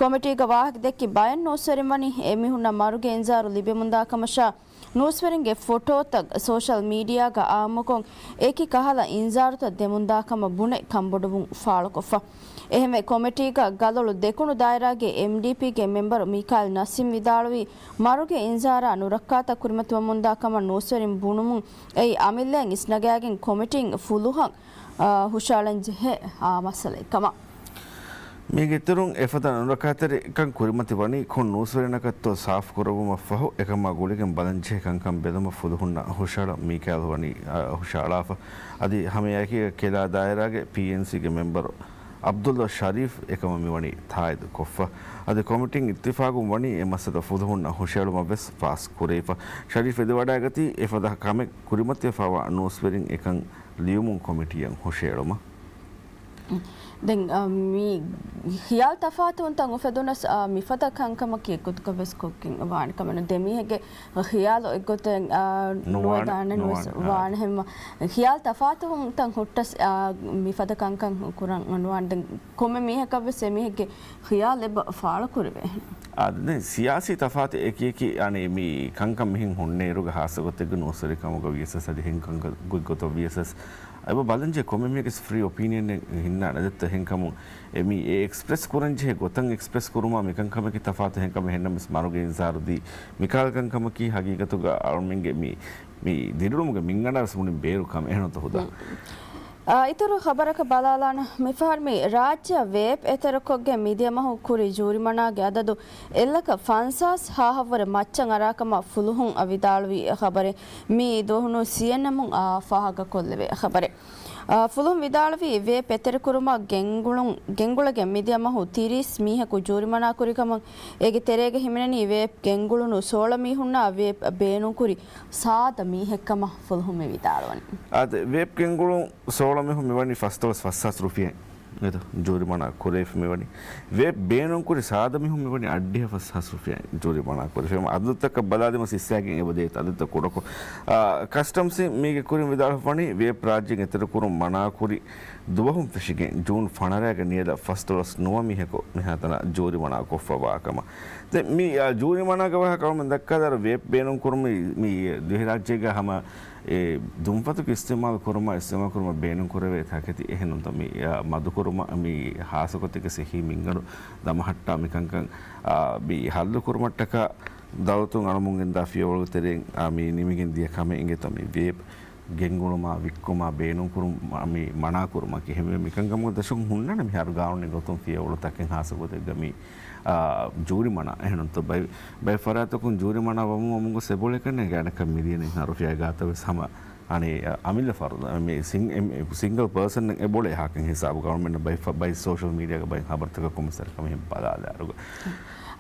ކޮމިޓީގަ ވާހަކަ ދެއްކި ބައެއް ނޫސްވެރިން ވަނީ އެމީހުންނަށް މަރުގެ އިންޒާރު ލިބެމުންދާ ކަމަށާ، ނޫސްވެރިންގެ ފޮޓޯތައް ސޯޝަލް މީޑިއާގަ އާއްމުކޮށް، އެކި ކަހަލަ އިންޒާރުތައް ދެމުންދާ ކަމަށް ބުނެ ކަންބޮޑުވުން ފާޅުކޮށްފަ. އެހެންވެ، ކޮމިޓީގަ ގަލޮޅު ދެކުނު ދާއިރާގެ އެމްޑީޕީގެ މެމްބަރު މީކާއިލް ނަސީމް ވިދާޅުވީ، މަރުގެ އިންޒާރާ ނުރައްކާތައް ކުރިމަތިވަމުންދާ ކަމަށް ނޫސްވެރިން ބުނުމުން އެއީ އަމިއްލައިން އިސްނަގާގެން ކޮމިޓީން ފުލުހަށް، އާ، ހުށައަޅަން ޖެހޭ، އާ، މައްސަލައެއް ކަމަށް. މީގެ އިތުރުން އެފަދަ ނުރައްކާތެރިކަން ކުރިމަތި ވަނީ ކޮން ނޫސްވެރިންނަކަށްތޯ ސާފުކުރެއްވުމަށްފަހު، އެކަމާ ގުޅިގެން ބަލަންޖެހޭ ކަންކަން ބެލުމަށް ފުލުހުންނަށް ހުށައަޅަން މީކާއިލް ވަނީ، އާ، ހުށައަޅާފަ. އަދި ހަމައެއާއެކީގަ ކެލާ ދާއިރާގެ ޕީއެންސީގެ މެމްބަރު އަބްދުﷲ ޝަރީފް އެކަމަށް މިވަނީ ތާއީދު ކޮށްފަ. އަދި ކޮމިޓީން އިއްތިފާގުން ވަނީ އެ މައްސަލަ ފުލުހުންނަށް ހުށައެޅުމަށް ވެސް ފާސް ކުރެވިފަ. ޝަރީފް އެދިވަޑައިގަތީ އެފަދަ ކަމެއް ކުރިމަތިވެފަވާ ނޫސްވެރިން އެކަން ލިޔުމުން ކޮމިޓީއަށް ހުށައެޅުމަށް. ދެން، އަ، މި ޚިޔާލު ތަފާތުވުންތައް އުފެދުނަސް، އަ، މިފަދަ ކަންކަމަކީ އެއްގޮތަކަށް ވެސް ކޮށްގެން ވާނެ ކަމެއް ނޫން. ދެމީހެއްގެ ޚިޔާލު އެއްގޮތެއް، އަ، ނުވާނެ، ނުވެދާނެ ނުވެސް ނުވާނެ، އާ. ވާނެ ހެން. ޚިޔާލު ތަފާތުވުންތައް ހުއްޓަސް، އަ، މިފަދަ ކަންކަން ކުރަން ނުވާނެ. ދެން ކޮންމެ މީހަކަށް ވެސް އެމީހެއްގެ ޚިޔާލު އެބަ ފާޅުކުރެވޭ. އާ، ދެން ސިޔާސީ ތަފާތު އެކި އެކި، އަނެއް މި ކަންކަން މިހެން ހުންނައިރުގަ ހާއްސަ ގޮތެއްގަ ނޫސްވެރިކަމުގަ ވިޔަސް އަދި ހެން ކަންކަން ގޮތްގޮތަށް ވިޔަސް އެބަ ބަލަންޖެހޭ ކޮންމެ މީހަކަސް ފްރީ އޮޕީނިއަނެއް ހިންނާނެ ދެއްތަ ހެންކަމުން އެ މި އެ އެކްސްޕްރެސް ކުރަންޖެހޭ ގޮތަށް އެކްސްޕްރެސް ކުރުމާ މިކަންކަމަކީ ތަފާތު ހެންކަމެއް ހެންނަމަސް މަރުގެ އިންޒާރު ދީ މިކަހަލަ ކަންކަމަކީ ހަގީގަތުގަ އަޅުމެންގެ މި، މި ދިރިއުޅުމުގެ މިންގަނޑާވެސް މުޅިން ބޭރު ކަމެއް އެހެންތޯ ހުދާ؟ އާ، އިތުރު ޚަބަރަކަށް ބަލާލާނަ. މިފަހަރު މި ރާއްޖެއަށް ވޭޕް އެތެރެކޮށްގެން މިދިޔަ މަހު ކުރި ޖޫރިމަނާގެ އަދަދު އެއްލަކަށް ފަންސާސް ހާހަށްވުރެ މައްޗަށް އަރާކަމަށް ފުލުހުން ވިދާޅުވި ޚަބަރެއް. މި ދުވަހުނު ސީއެންއެމުން، އާ، ފާހަގަކޮށްލެވޭ ޚަބަރެއް. އާ، ފުލުހުން ވިދާޅުވީ، ވޭޕް އެތެރެކުރުމަށް ގެންގުޅުން، ގެންގުޅެގެން މިދިޔަ މަހު ތިރީސް މީހަކު ޖޫރިމަނާކުރިކަމަށް. އޭގެ ތެރޭގަ ހިމެނެނީ ވޭޕް ގެންގުޅުނު ސޯޅަ މީހުންނާ ވޭޕް ބޭނުންކުރި ސާދަ މީހެއްކަމަށް ފުލުހުން މި ވިދާޅުވަނީ. އާދެ، ވޭޕް ގެންގުޅުން ސޯޅަ މީހުން މިވަނީ ފަސްދޮޅަސް ފަސްހާސް ރުފިޔާއިން އެތަ ޖޫރިމަނާ ކުރެވިފަ މިވަނީ. ވޭޕް ބޭނުންކުރި ސާދަ މީހުން މިވަނީ އަށްޑިހަ ފަސްހާސް ރުފިޔާއިން ޖޫރިމަނާ ކުރެވިފަ. އަދަދުތަކަށް ބަލާލީމަ އިސްލާގެން އެބަދޭތަ އަދަދުތައް ކުޑަކޮށް، އާ، ކަސްޓަމްސް މީގެ ކުރިން ވިދާޅުވަނީ ވޭޕް ރާއްޖޭން އެތެރެކުރުން މަނާކުރި ދުވަހުން ފެށިގެން ޖޫން ފަނަރައިގެ ނިޔަލަށް ފަސްދޮޅަސް ނުވަ މީހަކު މިހާތަނަށް ޖޫރިމަނާ ކޮށްފަ ވާކަމަށް. ދެން މި، އާ، ޖޫރިމަނާގެ ވާހަކަ އަޅުމެން ދައްކާލާއިރު ވޭޕް ބޭނުން ކުރުމީ މި ދިވެހިރާއްޖޭގަ ހަމަ އެ ދުންފަތުގެ އިސްތިމާލު ކުރުމަށް، އިސްތިމާލު ކުރުމަށް ބޭނުން ކުރެވޭ ތަކެތި އެހެން ނޫންތޯ މި، އާ، މަދުކުރުމަށް މި ހާއްސަ ގޮތެއްގެ ސިއްހީ މިންގަނޑު ދަމަހައްޓާ މިކަންކަން، އާ، މި ހައްލު ކުރުމަށްޓަކާ ދައުލަތުން އަޅަމުން ގެންދާ ފިޔަވަޅު ތެރެއިން، އާ، މި ނިމިގެން ދިޔަ ކަމެއް އިނގޭތޯ މި ވޭބް ގެންގުޅުމާ، ވިއްކުމާ، ބޭނުންކުރުމާ، މި މަނާކުރުމަކީ. އެހެންވެ، މިކަންކަމުގެ ދަށުން ހުންނާނެ މިހާރު ގާނޫނީ ގޮތުން ފިޔަވަޅު ތަކެއް ހާއްސަ ގޮތެއްގަ މި، އާ، ޖޫރިމަނާ. އެހެންނޫންތޯ ބައި، ބައެއް ފަރާތަކުން ޖޫރިމަނާ ވަމުން ވަމުން ގޮސް އެބައުޅޭ ކަންނޭނގެ އަނެއްކާ މިލިޔަނެއްހާ ރުފިޔާ ގާތަށް ވެސް ހަމަ އަނެއް، އަ، އަމިއްލަ ފަރުދު، މި ސިން-، އެ، މި ސިންގަލް ޕާސަން އެބައުޅޭ އެހާކަން ހިސާބު ގަވަރމެންޓް ބައި ފަ-، ބައި ސޯޝަލް މީޑިއާގަ ބައި ހަބަރުތަކަށް ކޮންމެސް ވަރަކަށް މިހެން ބަލާލާއިރުގަ.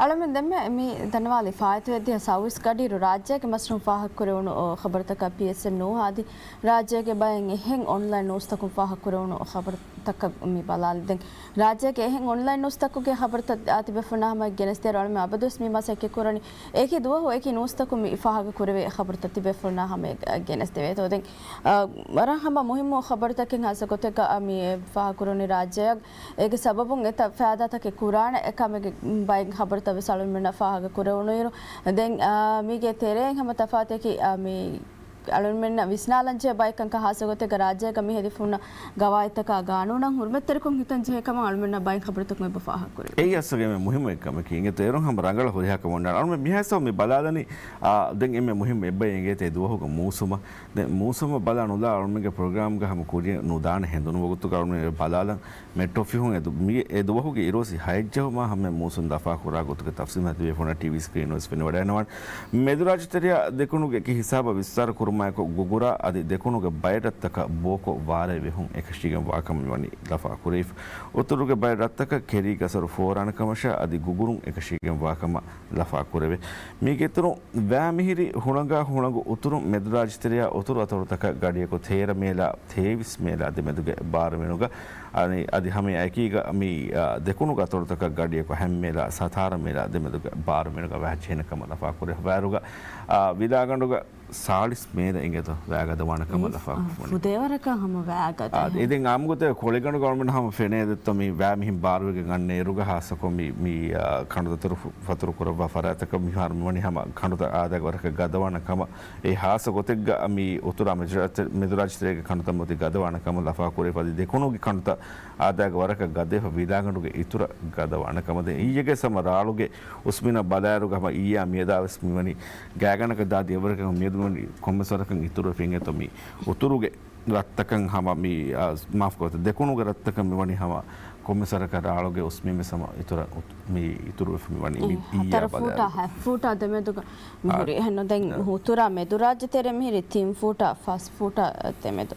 އަޅަމެން ދެންމެ މި ދަންނަވާލި ފާއިތުވެއްދިޔަ ސައުވީސް ގަޑިއިރު ރާއްޖޭގެ މަސްރޫން ފާހަގަކުރެވުނު ޚަބަރުތަކަށް ޕީއެސްއެން ނޫހާދި ރާއްޖޭގެ ބައެއް އެހެން އޮންލައިން ނޫސްތަކުން ފާހަގަކުރެވުނު ޚަބަރުތަކަށް މި ބަލާލި. ދެން ރާއްޖޭގެ އެހެން އޮންލައިން ނޫސްތަކުގެ ޚަބަރުތައް ތިބޭފުޅުންނާ ހަމަ ގެނެސްދޭއިރު އަޅަމެން އަބަދުވެސް މި މަސައްކަތް ކުރަނީ އެކި ދުވަހު އެކި ނޫސްތަކުން މި ފާހަގަ ކުރެވޭ ޚަބަރުތައް ތިބޭފުޅުންނާ ހަމަ ގެނެސްދެވޭތޯ. ދެން، އަ، ވަރަށް ހަމަ މުހިއްމު ޚަބަރުތަކެއް ހާއްސަ ގޮތެއްގަ މި ފާހަގަކުރަނީ ރާއްޖެއަށް އޭގެ ސަބަބުން އެތައް ފައިދާތަކެއް ކުރާނެ ކަމެއްގެ ބައެއް ޚަބަރުތައް ވެސް އަޅުމެންނަށް ފާހަގަ ކުރެވުނުއިރު، ދެން، އާ، މީގެ ތެރެއިން ހަމަ ތަފާތަކީ، އާ، މި އަޅުމެންނަށް ވިސްނާލަންޖެހޭ ބައެއް ކަންކަން ހާއްސަ ގޮތެއްގަ ރާއްޖޭގަ މި ހެދިފުންނަ ގަވާއިދުތަކާ ގާނޫނަށް ހުރުމަތްތެރިކޮށް ހިތަން ޖެހޭ ކަމަށް އަޅުމެންނަށް ބައެއް ޚަބަރުތަކުން އެބަ ފާހަގަ ކުރެވޭ. އެއީ އަސްލުގެ މި މުހިއްމު އެއްކަމަކީ. އިނގޭތޯ އޭރުން ހަމަ ރަނގަޅަށް ހުރިހާ ކަމެއް ނޫން. އަޅުމެން މިހާ ހިސާބުން މި ބަލާލަނީ، އާ، ދެން އެންމެ މުހިއްމު އެއްބައި އިނގޭތޯ އެ ދުވަހުގެ މޫސުމަށް. ދެން މޫސުމަށް ބަލާ ނުލާ އަޅުމެންގެ ޕްރޮގްރާމްގަ ހަމަ ކުރިއަށް ނުދާނެ ހެނދުނު ވަގުތުގަ އަޅުމެން ބަލާލަން. މެޓްރޯ ފިހުން އެ ދު-، މި އެ ދުވަހުގެ އިރުއޮއްސި ހައެއް ޖަހުމާ ހަމަ މޫސުން ލަފާކުރާ ގޮތުގެ ތަފްސީލް ތިބޭފުޅުންނަށް ޓީވީ ސްކްރީނު ވެސް ފެނިވަޑައިގަންނަވާނެ. މެދުރާއްޖެތެރެއާ ދެކުނުގެ އެކި ހިސާބަށް ވިއްސާރަ ކުރުމާއެކު ގުގުރާ އަދި ދެކުނުގެ ބައެއް ރަށްތަކަށް ބޯކޮށް ވާރޭ ވެހުން އެކަށީގެން ވާކަމަށް މިވަނީ ލަފާކުރެވިފަ. އުތުރުގެ ބައެއް ރަށްތަކަށް ކެރީ ގަސަރު ފޯރާނެ ކަމަށާ އަދި ގުގުރުން އެކަށީގެން ވާކަމަށް ލަފާކުރެވޭ. މީގެއިތުރުން ވައިމިހިރި ހުޅަނގާ ހުޅަނގު އުތުރުން މެދުރާއްޖެތެރެއާ އުތުރު އަތޮޅުތަކަށް ގަޑިއަކު ތޭރަ މޭލާ ތޭވީސް މޭލާ ދެމެދުގެ ބާރުމީނުގަ އަދި، އަދި ހަމައެކީގަ މި، އާ، ދެކުނުގެ އަތޮޅުތަކަށް ގަޑިއަކު ހަތް މޭލާ ސަތާރަ މޭލާ ދެމެދުގެ ބާރުމީނުގަ ވައިޖެހޭނެ ކަމަށް ލަފާކުރެވިފަ. ވައިރުގަ، އާ، ވިލާގަނޑުގަ ސާޅީސް މޭލެއް އިނގޭތޯ ވައިގަދަވާނެ ކަމަށް ލަފާކުރެވުނީ. ފުދޭވަރަކަށް ހަމަ ވައިގަދަ. އާ، އިދިން އާއްމުގޮތެއް ކޮޅިގަނޑު ގަވަރމެންޓް ހަމަ ފެނޭ ދެއްތޯ މި ވައި މިހިން ބާރުވެގެން އަންނަ އިރުގަ ހާއްސަކޮށް މި، މި، އާ، ކަނޑު ދަތުރު ފަ-، ފަތުރު ކުރައްވާ ފަރާތްތަކަށް މިހާރު މިވަނީ ހަމަ ކަނޑުތައް އާދައިގެ ވަރަކަށް ގަދަވާނެ ކަމަށް. އެ ހާއްސަ ގޮތެއްގަ މި އުތުރާ މެދުރާ-، މެދުރާއްޖެތެރޭގެ ކަނޑުތައް މިއޮތީ ގަދަވާނެ ކަމަށް ލަފާކުރެވިފަ. އަދި ދެކުނުގެ ކަނޑުތައް އާދައިގެ ވަރަކަށް ގަދަވެފަ ވިލާގަނޑުގެ އިތުރަށް ގަދަވާނެ ކަމަށް. ދެން އިއްޔެގެ ސަމަ ރާޅުގެ އުސްމިނަށް ބަލާއިރުގަ ހަމަ އިއްޔާ މިއަދާ ވެސް މިވަނީ ގާތްގަނޑަކަށް ދާދި އެވަރަކަށް މިއަދު ވަނީ ކޮންމެސް ވަރަކަށް އިތުރުވެފަ އިނގޭތޯ މި އުތުރުގެ ރަށްތަކަށް ހަމަ މި، އާ، މާފުކޮށް ދެކުނުގެ ރަށްތަކަށް މިވަނީ ހަމަ ކޮންމެސް ވަރަކަށް ރާޅުގެ އުސްމިން ވެސް ހަމަ އިތުރަށް އުތު-، މި އިތުރުވެފަ މިވަނީ މި އެ، އިއްޔާ ހަތަރު ފޫޓާ ބަލާއިރު. ހަތް ފޫޓާ ދެމެދުގަ މި އާ، ހުރި. އެހެން ދެން އާ. އުތުރާ މެދުރާއްޖެތެރެ މިހިރީ ތިން ފޫޓާ ފަސް ފޫޓާ ދެމެދު.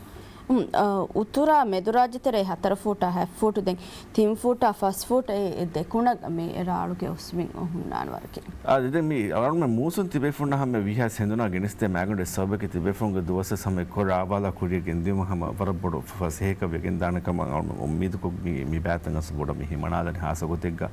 އު، އަ، އުތުރާ މެދުރާއްޖެތެރޭ ހަތަރު ފޫޓާ ހަތް ފޫޓު ދެން ތިން ފޫޓާ ފަސް ފޫޓް އެ، އެ ދެކުނަށް މި ރާޅުގެ އުސްމިން ހުންނާނެ ވަރަކަށް. އާ، ދެން މި އަޅުމެން މޫސުން ތިބޭފުންނަށް ހަމަ ވީހާސް ހެނދުނާ ގެނެސްދޭ މައިގަނޑު ސަބަބަކީ ތިބޭފުންގެ ދުވަސް ހަމަ އެއްކޮށް ރާވާލާ ކުރިއަށް ގެންދިޔުމަށް ހަމަ ވަރަށް ބޮޑު ފަސޭހަކަށް ވެގެންދާނެ ކަމަށް އަޅުމެން އުއްމީދުކޮށް މި، މި ބައިތައް އަސް ބޮޑަށް މި ހިމަނާލަނީ ހާއްސަ ގޮތެއްގަ،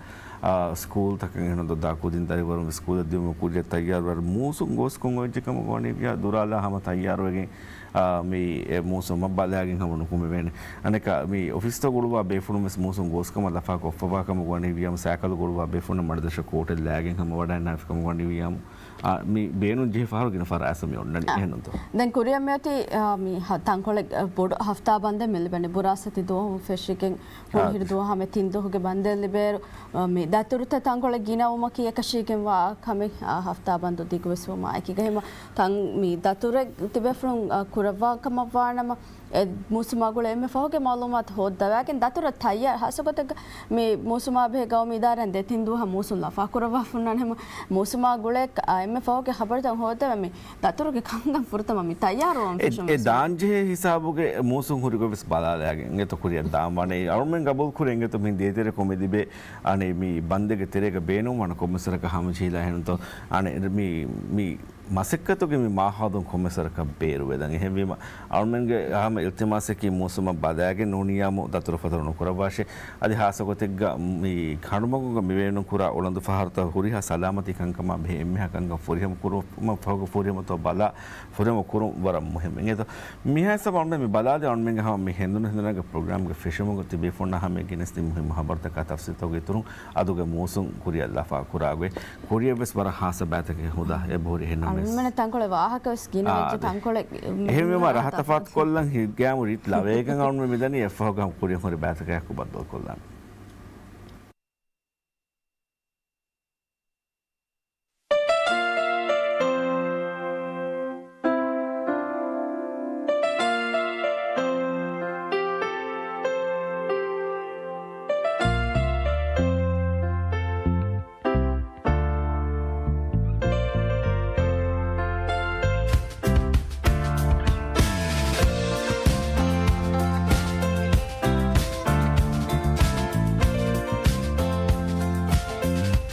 އާ، ސްކޫލްތަކަށް އެހެން ދޯ ދާ ކުދިން ދަރިވަރުން ސްކޫލަށް ދިޔުމަށް ކުރިއަށް ތައްޔާރު ވަރަށް މޫސުން ގޯސްކޮށް އޮތްޖެ ކަމަށް ވަނީ ވިޔާ ދުރާލާ ހަމަ ތައްޔާރު ވެގެން އާ، މި އެ މޫސުމަށް ބަލާގެން ހަމަ ނުކުމެވޭނެ. އަނެކާ، މި އޮފީސްތައް ގުޅުވާ ބޭފުޅުން ވެސް މޫސުން ގޯސްކަމަށް ލަފާކޮށްފަވާ ކަމަށް ވަނީ ވިޔަމަ ސައިކަލު ގުޅުވާ ބޭފުޅުން މަޑުދަށަށް ކޯޓެއް ލައިގެން ހަމަ ވަޑައިންނާފި ކަމަށް ވަނީ ވިޔަމު، އާ، މި ބޭނުން ޖެހި ފަހަރު ގިނަ ފަރާތް މި އޮންނަނީ. އާ. އެހެންނުތޯ؟ ދެން ކުރިއަށް މިއޮތީ، އާ، މި ހަ-، ތަންކޮޅެއް، އަ، ބޮޑު ހަފްތާ ބަންދެއް މި ލިބެނީ. ބުރާސް އޮތީ ދުވަހު ފެށިގެން ހުން އާ. ހިރު ދުވަހު ހަމަ ތިން ދުވަހުގެ ބަންދެއް ލިބޭއިރު، އަ، މި ދަތުރުތައް ތަންކޮޅެއް ގިނަވުމަކީ އެކަށީގެންވާ ކަމެއް، އަ، ހަފްތާ ބަންދު ދިގުވެސް ވުމާ އެކީގަ ހަމަ ތަން މި ދަތުރެއް ތިބޭފުޅުން، އަ، ކުރައްވާ ކަމަށްވާނަމަ، އެ މޫސުމާ ގުޅޭ އެންމެ ފަހުގެ މައުލޫމާތު ހޯއްދަވާގެން ދަތުރަށް ތައްޔާރު ހާއްސަ ގޮތެއްގަ މި މޫސުމާ ބެހޭ ގައުމީ އިދާރާއިން ދެ ތިން ދުވަހަށް މޫސުން ލަފާ ކުރައްވާފަ ހުންނާނެ ހަމަ މޫސުމާ ގުޅޭ އެންމެ ފަހުގެ ޚަބަރުތައް ހޯއްދަވާ މި ދަތުރުގެ ކަންކަން ފުރަތަމަ މި ތައްޔާރުވަން އެ، ފެށުން އެ ވެސް ދާންޖެހޭ ހިސާބުގެ މޫސުން ހުރިގޮތް ވެސް ބަލާލައިގެން އެތަ ކުރިއަށް ދާން ވާނެ. އަޅުމެން ގަބޫލު ކުރޭ އިނގޭތޯ މި ދޭތެރެ ކޮމެދިބޭ އަނެ މި ބަންދެއްގެ ތެރޭގަ ބޭނުންވާނެ ކޮންމެސް ވަރަކަށް ހަމަޖެހިލާ ހެނުންތޯ އަނެ މި، މި މަސައްކަތުގެ މި މާހައުލުން ކޮންމެސް ވަރަކަށް ބޭރުވެދަން. އެހެންވީމަ، އަޅުމެންގެ ހަމަ އިލްތިމާސަކީ މޫސުމަށް ބަލާގެން ނޫނިއްޔާމު ދަތުރު ފަތުރު ނުކުރައްވާށޭ. އަދި ހާއްސަ ގޮތެއްގަ މި ކަނޑުމަގުގަ މި ބޭނުން ކުރާ އުޅަނދު ފަހަރުތައް ހުރިހާ ސަލާމަތީ ކަންކަމާ ބެހޭ އެންމެހާ ކަންކަން ފުރިހަމަ ކުރުމަށް ފަހުގަ ފުރިހަމަތޯ ބަލާ ފުރިހަމަ ކުރުން ވަރަށް މުހިއްމު. އިނގޭތޯ މިހާ ހިސާބަށް އަޅުމެން މި ބަލާލި އަޅުމެންގެ ހަމަ މި ހެނދުނު ހެނދުނަގަ ޕްރޮގްރާމްގެ ފެށުމުގަ ތިބޭފުންނާ ހަމަ ގެނެސްދިން މުހިއްމު ހަބަރުތަކާ ތަފްސީލްތަކުގެ އިތުރުން އަދުގެ މޫސުން ކުރިއަށް ލަފާ ކުރާގޮތް. ކުރިއަށް ވެސް ވަރަށް ހާއްސަ ބައިތަކެއް ހުދާ އެބަހުރި ހެންނަ މިންވަނަ ތަންކޮޅެއް ވާހަކަ ވެސް ގިނަ އާ، ވެއްޖެ އާދެ. ތަންކޮޅެއް، އެހެންވީމަ ރަހަ ތަފާތު ކޮށްލަން ހިތްގައިމު ރީތި ލަވައިގެން އަޅުން މިދަނީ އެއްފަހުގަ ކުރިއަށް ހުރި ބައިތަކާއެކު ބައްދަލު ކޮށްލަން.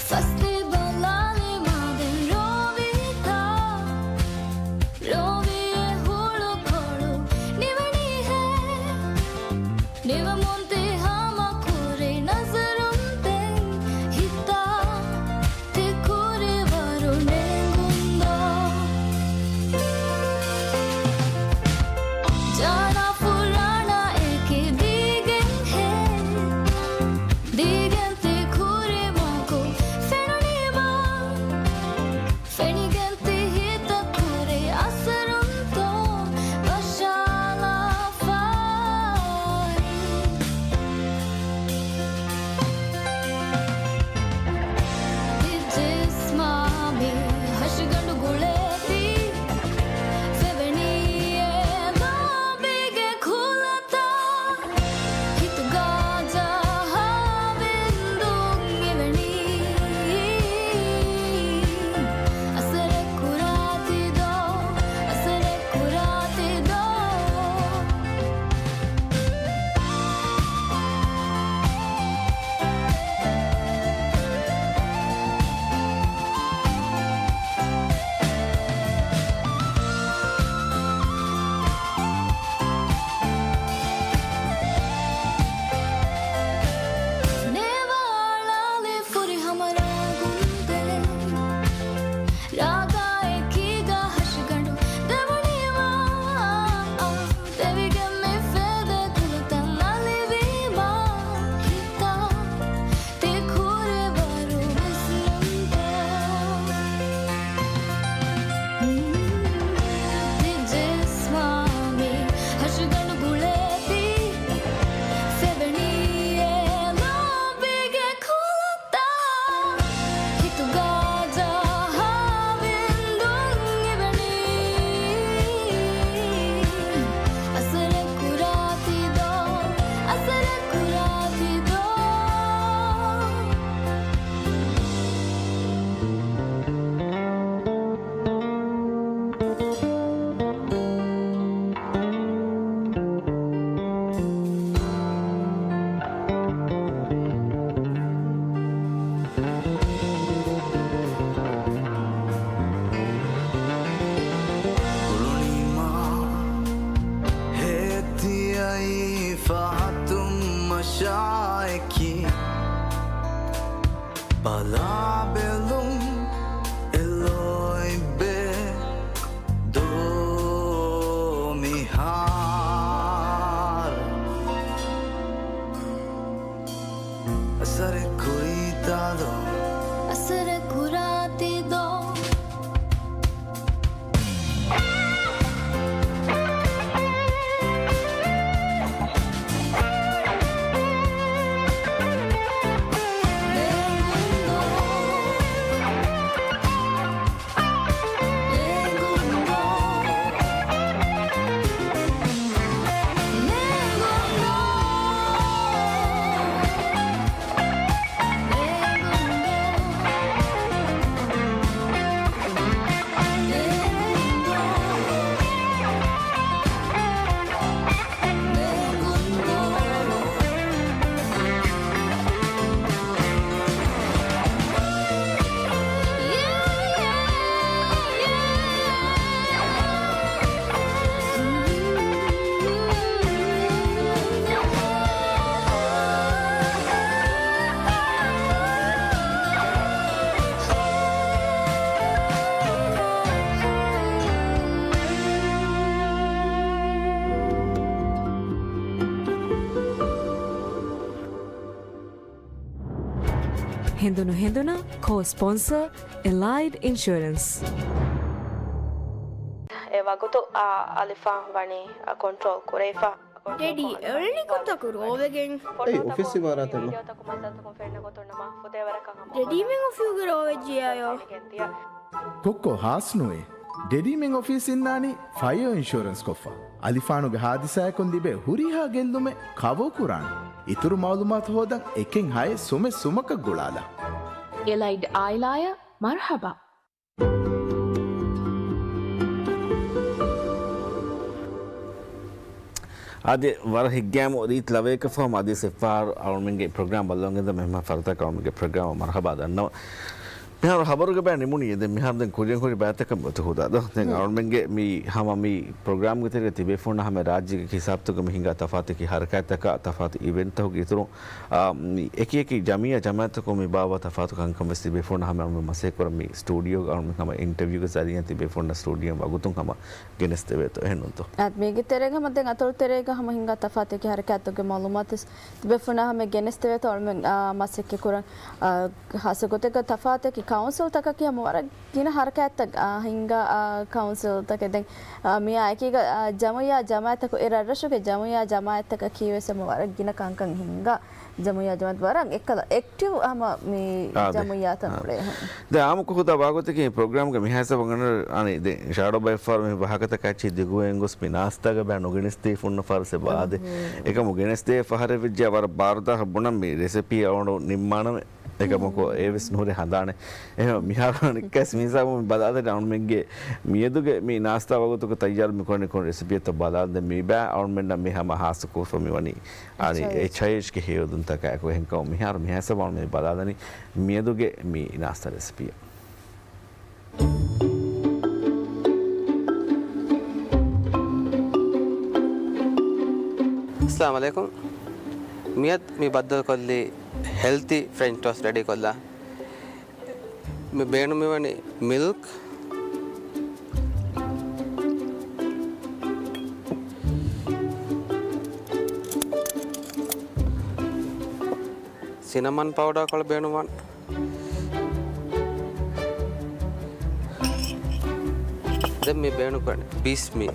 ފަސްދި ބަލާލި މާދެން ރޯވީތަ؟ ރޯވީއެއް ހުޅުކޮޅު ނިވަނީހޭ. ނިވަމުން ތި ހަމަ ކުރި ނަޒަރުން ދެން ހިތާ ތި ކުރިވަރު ނޭނގުންދޯ؟ ޖާނާ ފުރާނާ އެކި ދީގެން ހޭ، ދީގެން ތި ކުރިމަގު ފެނުނީމާ. ފެނިގެން ތި ހިތަށް ކުރި އަސަރުންތޯ ވަށާލާފައި؟ ތި ޖިސްމާ މި ހަށިގަނޑު ގުޅޭތީ، ފެވެނީ އެ ލޯބީގެ ކުލަތައް. ހިތުގަ ޖަހާ ވިންދުން އިވެނީ. އަސަރެއް ކުރާތި ދޯ، އަސަރެއް ކުރާތި ދޯ. ނޭވާޅާލި ފުރިހަމަ ރާގުންދެން، ރާގާއެކީގަ ހަށިގަނޑު ދެވުނީމާ. ދެވިގެން މި ފޭދޭ ކުލަތައް ނަލިވީމާ. ހިތާ ތި ކުރިވަރު ވިސްނުންތޯ؟ ތި ޖިސްމާ މި ހަށިގަނޑު ގުޅޭތީ، ފެވެނީ އެ ލޯބީގެ ކުލަތައް. ހިތުގަ ޖަހާ ވިންދުން އިވެނީ. އަސަރެއް ކުރާތި ދޯ، އަސަރެއް ކުރާތި ދޯ. ގުޅުނީމާ ހޭތިއައީ ފަހަތުން މަށާއެކީ. ބަލާބެލުން އެ ލޯތްބެއް ދޯ މިހާރު. އަސަރެއް ކުރީތާ ދޯ؟ އަސަރެއް ކުރާތި ދޯ؟ ހެނދުނު ހެނދުނަށް ކޯ ސްޕޮންސަރ އެލައިޑް އިންޝުއަރެންސް. އެ ވަގުތު އާ އަލިފާން ވަނީ ކޮންޓްރޯލް ކުރެވިފަ. ޑެޑީ، އެ އެޅި ކުއްތަކު ރޯވެގެން. އެއީ އޮފީސް އިމާރާތެއް ނޫން. ޑެޑީމެން އޮފީހުގެ ރޯވެއްޖިއްޔާޔޯ. ކޮއްކޮ ހާސް ނުވޭ. ޑެޑީމެން އޮފީސް އިންނާނީ ފަޔަރ އިންޝުއަރެންސް ކޮށްފަ. އަލިފާނުގެ ހާދިސާއަކުން ލިބޭ ހުރިހާ ގެއްލުމެއް ކަވަރ ކުރާނެ. އިތުރު މައުލޫމާތު ހޯދަން އެކެއް ހައެއް ސުމެއް ސުމަކަށް ގުޅާލާ. އެލައިޑް އާއިލާއަށް މަރުޙަބާ. އާދެ، ވަރަށް ހިތްގައިމު ރީތި ލަވަޔަކަށް ފަހު އަދިވެސް އެއްފަހަރު އަޅުމެންގެ ޕްރޮގްރާމް ބައްލަވަން ގެންދަން މި ހަމަ ފަރުތަކަށް އަޅުމެންގެ ޕްރޮގްރާމަށް މަރުޙަބާ ދަންނަވަން. މިހާރު ޚަބަރުގެ ބައި ނިމުނީ. ދެން މިހާރު ދެން ކުރިއަށް ހުރި ބައިތަކަށް އޮތީ ހުދާ ދޯ. ދެން އަޅުމެންގެ މި ހަމަ މި ޕްރޮގްރާމްގެ ތެރޭގަ ތިބޭފުޅުންނަށް ހަމަ ރާއްޖޭގެ ހިސާބުތަކުގަ މި ހިނގާ ތަފާތު އެކި ހަރަކާތްތަކާ ތަފާތު އިވެންޓްތަކުގެ އިތުރުން، އާ، މި އެކި އެކި ޖަމިއްޔާ ޖަމާއަތްތަކުން މި ބާއްވާ ތަފާތު ކަންކަން ވެސް ތިބޭފުޅުންނަށް ހަމަ އަޅުމެން މަސައްކަތް ކުރަން މި ސްޓޫޑިއޯގަ އަޅުމެން ހަމަ އިންޓަވިއުގަ ޒަރީއާ ތިބޭފުޅުންނަށް ސްޓޫޑިއޯ ވަގުތުން ހަމަ ގެނެސްދެވޭތޯ، އެހެންނޫންތޯ؟ އާ، މީގެ ތެރޭގަ ހަމަ ދެން އަތޮޅު ތެރޭގަ ހަމަ ހިނގާ ތަފާތު އެކި ހަރަކާތްތަކުގެ މައުލޫމާތު ތިބޭފުޅުންނަށް ހަމަ ގެނެސްދެވޭތޯ އަޅުމެން، އާ، މަސައްކަތް ކުރަން. އާ، ހާއްސަ ގޮތެއްގަ ތަފާތު އެކި ކައުންސިލްތަކަކީ ހަމަ ވަރަށް ގިނަ ހަރަކާތްތައް، އާ، ހިނގާ، އާ، ކައުންސިލްތަކެއް. ދެން، އާ، މިއާ އެކީގަ، އާ، ޖަމުއްޔާ ޖަމާއަތްތަކު، އެ ރަށްރަށުގެ ޖަމުއްޔާ ޖަމާއަތްތަކަކީ ވެސް ހަމަ ވަރަށް ގިނަ ކަންކަން ހިނގާ ޖަމުއްޔާ ޖަމާއަތް ވަރަށް އެއްކަލަ އެކްޓިވް ހަމަ މި އާ، ދެ. ޖަމުއްޔާތައް އާ. އުޅޭ ހަމަ. ދެ އާއްމުކޮށް ހުދާ ވާގޮތަކީ ޕްރޮގްރާމްގެ މިހާ ހިސާބަށް އަންނަ އަނެއް ދެ ޝާޑޯ ބައެއްފަހަރު މި ވާހަކަތަކާ އެއްޗެއް ދިގުވެގެން ގޮސް މި ނާސްތާގަ ބައި ނުގެނެސްދީފުންނަ ފަހަރު ސެ ބާދެ. އެކަމު ގެނެސްދޭ ފަހަރެއް ވެއްޖެ ވަރަށް ބާރުދާހަށް ބުނަން މި ރެސިޕީ އަޅުގަނޑު ނިންމާނަމޭ. އެކަމަކު އެ ވެސް ނުހުރޭ ހަނދާނެއް. އެހެން މިހާރު އަނެއްކާސް މި ހިސާބުން ބަލާލަނީ އަޅުމެންގެ މިއަދުގެ މި ނާސްތާ ވަގުތުގަ ތައްޔާރު މި ކުރަނީ ކޮން ރެސިޕީއެއްތޯ ބަލާލަން. ދެން މި ބައި އަޅުމެންނަށް މި ހަމަ ހާއްސަ ކޮށްފަ މި ވަނީ އަނި އެޗް އައި އެޗްގެ ހެޔޮއެދުންތަކާއެކު. އެހެންކަމުން މިހާރު މި ހިސާބުން އަޅުމެން ބަލާލަނީ މިއަދުގެ މި ނާސްތާ ރެސިޕީއަށް. އައްސަލާމު ޢަލައިކުމް. މިއަދު މި ބައްދަލުކޮށްލީ ހެލްތީ ފްރެންޗް ޓޯސްޓް ރެޑީކޮށްލާ. މި ބޭނުމިވަނީ މިލްކް، ސިނަމަން ޕައުޑާ ކޮޅަށް ބޭނުންވާނެ. ދެން މި ބޭނުންކުރަނީ ބިސްމީ.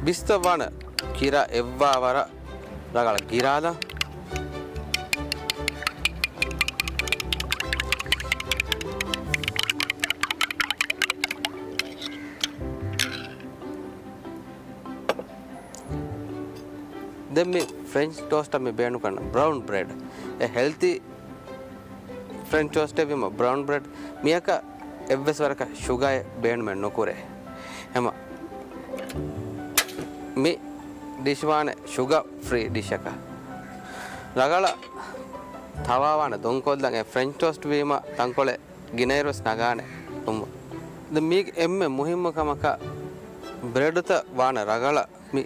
ބިސްތައް ވާނެ ކިރާ އެއްވާ ވަރަށް ރަގަޅަށް ގިރާލަން. ދެން މި ފްރެންޗް ޓޯސްޓަށް މި ބޭނުންކުރަން ބްރައުން ބްރެޑް. އެ ހެލްތީ ފްރެންޗް ޓޯސްޓެއް ވީމަ ބްރައުން ބްރެޑް މިއަކަށް އެއްވެސް ވަރަކަށް ޝުގާއެއް ބޭނުމެއް ނުކުރޭ. ހަމަ މި ޑިޝް ވާނެ ޝުގާ ފްރީ ޑިޝަކަށް. ރަގަޅަށް ތަވާ ވާނެ ދޮންކޮށްލަން. އެ ފްރެންޗް ޓޯސްޓް ވީމަ ތަންކޮޅެއް ގިނައިރުވެސް ނަގާނެ އުމު. ދެން މީގެ އެންމެ މުހިއްމު ކަމަކަށް ބްރެޑުތައް ވާނެ ރަގަޅަށް މި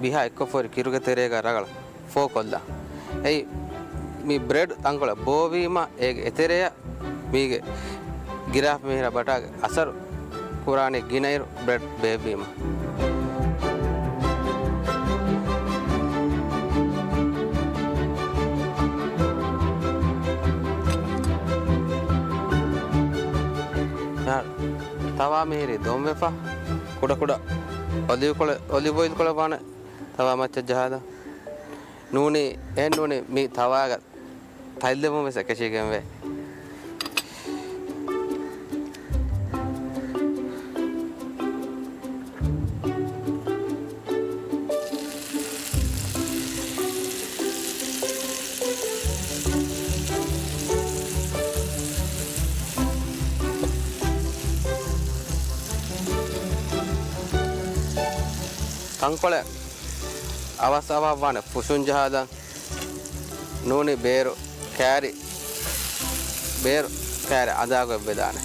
ބިހާ އެއްކޮށްފަ ހުރި ކިރުގެ ތެރޭގަ ރަގަޅަށް ފޯކޮށްލާ. އެއީ މި ބްރެޑް ތަންކޮޅެއް ބޯވީމަ އޭގެ އެތެރެއަށް މީގެ ގިރާފަ މިހިރަ ބަޓާގެ އަސަރު ކުރާނީ ގިނައިރު ބްރެޑް ބޭއްވީމަ. ތަވާ މިހިރީ ދޮންވެފަ. ކުޑަކުޑަ އޮލިވް ކޮޅެއް، އޮލިވް އޮއިލް ކޮޅެއް ވާނެ ތަވާ މައްޗަށް ޖަހާލަން. ނޫނީ، އެހެން ނޫނީ މި ތަވާގަ ތަތްލެވުން ވެސް އެކަށީގެންވޭ. ތަންކޮޅެއް އަވަސް އަވަހަށް ވާނެ ފުށުން ޖަހާލަން. ނޫނީ ބޭރު ކާރި، ބޭރު ކާރި އަނދާގޮތް ވެދާނެ.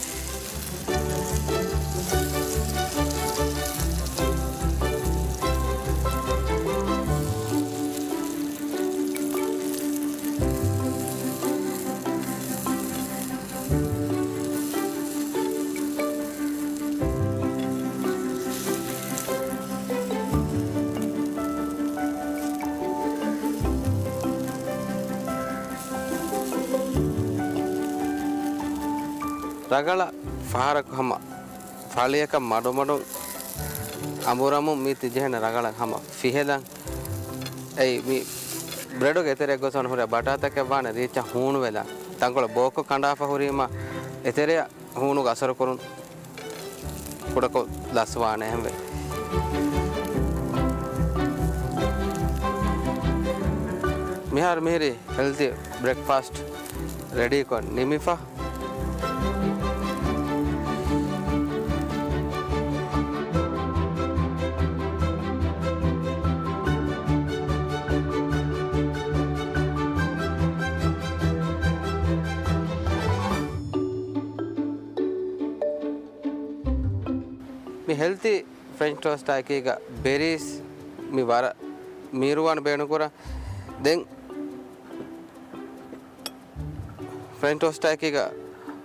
ރަގަޅަށް ފަހަރަކު ހަމަ ފަޅިއަކަށް މަޑުމަޑުން އަނބުރަމުން މީ ތި ޖެހެން ރަގަޅަށް ހަމަ ފިހެލަން. އެއީ މި ބްރެޑުގެ އެތެރެއަށް ގޮސް ހުރި ބަޓާތަކެއް ވާނެ ރީއްޗަށް ހޫނުވެލަން. ތަންކޮޅެއް ބޯކޮށް ކަނޑާފަ ހުރީމަ އެތެރެއަށް ހޫނުގެ އަސަރު ކުރުން ކުޑަކޮށް ލަސްވާނެ އެހެންވެ. މިހާރު މިހިރީ ހެލްތީ ބްރެކްފާސްޓް ރެޑީކޮށް ނިމިފަ. މި ހެލްތީ ފްރެންޗް ޓޯސްޓާއެކީގަ ބެރީސް މި ވަރަށް މީރުވާން ބޭނުންކުރާ. ދެން ފްރެންޗް ޓޯސްޓާއެކީގަ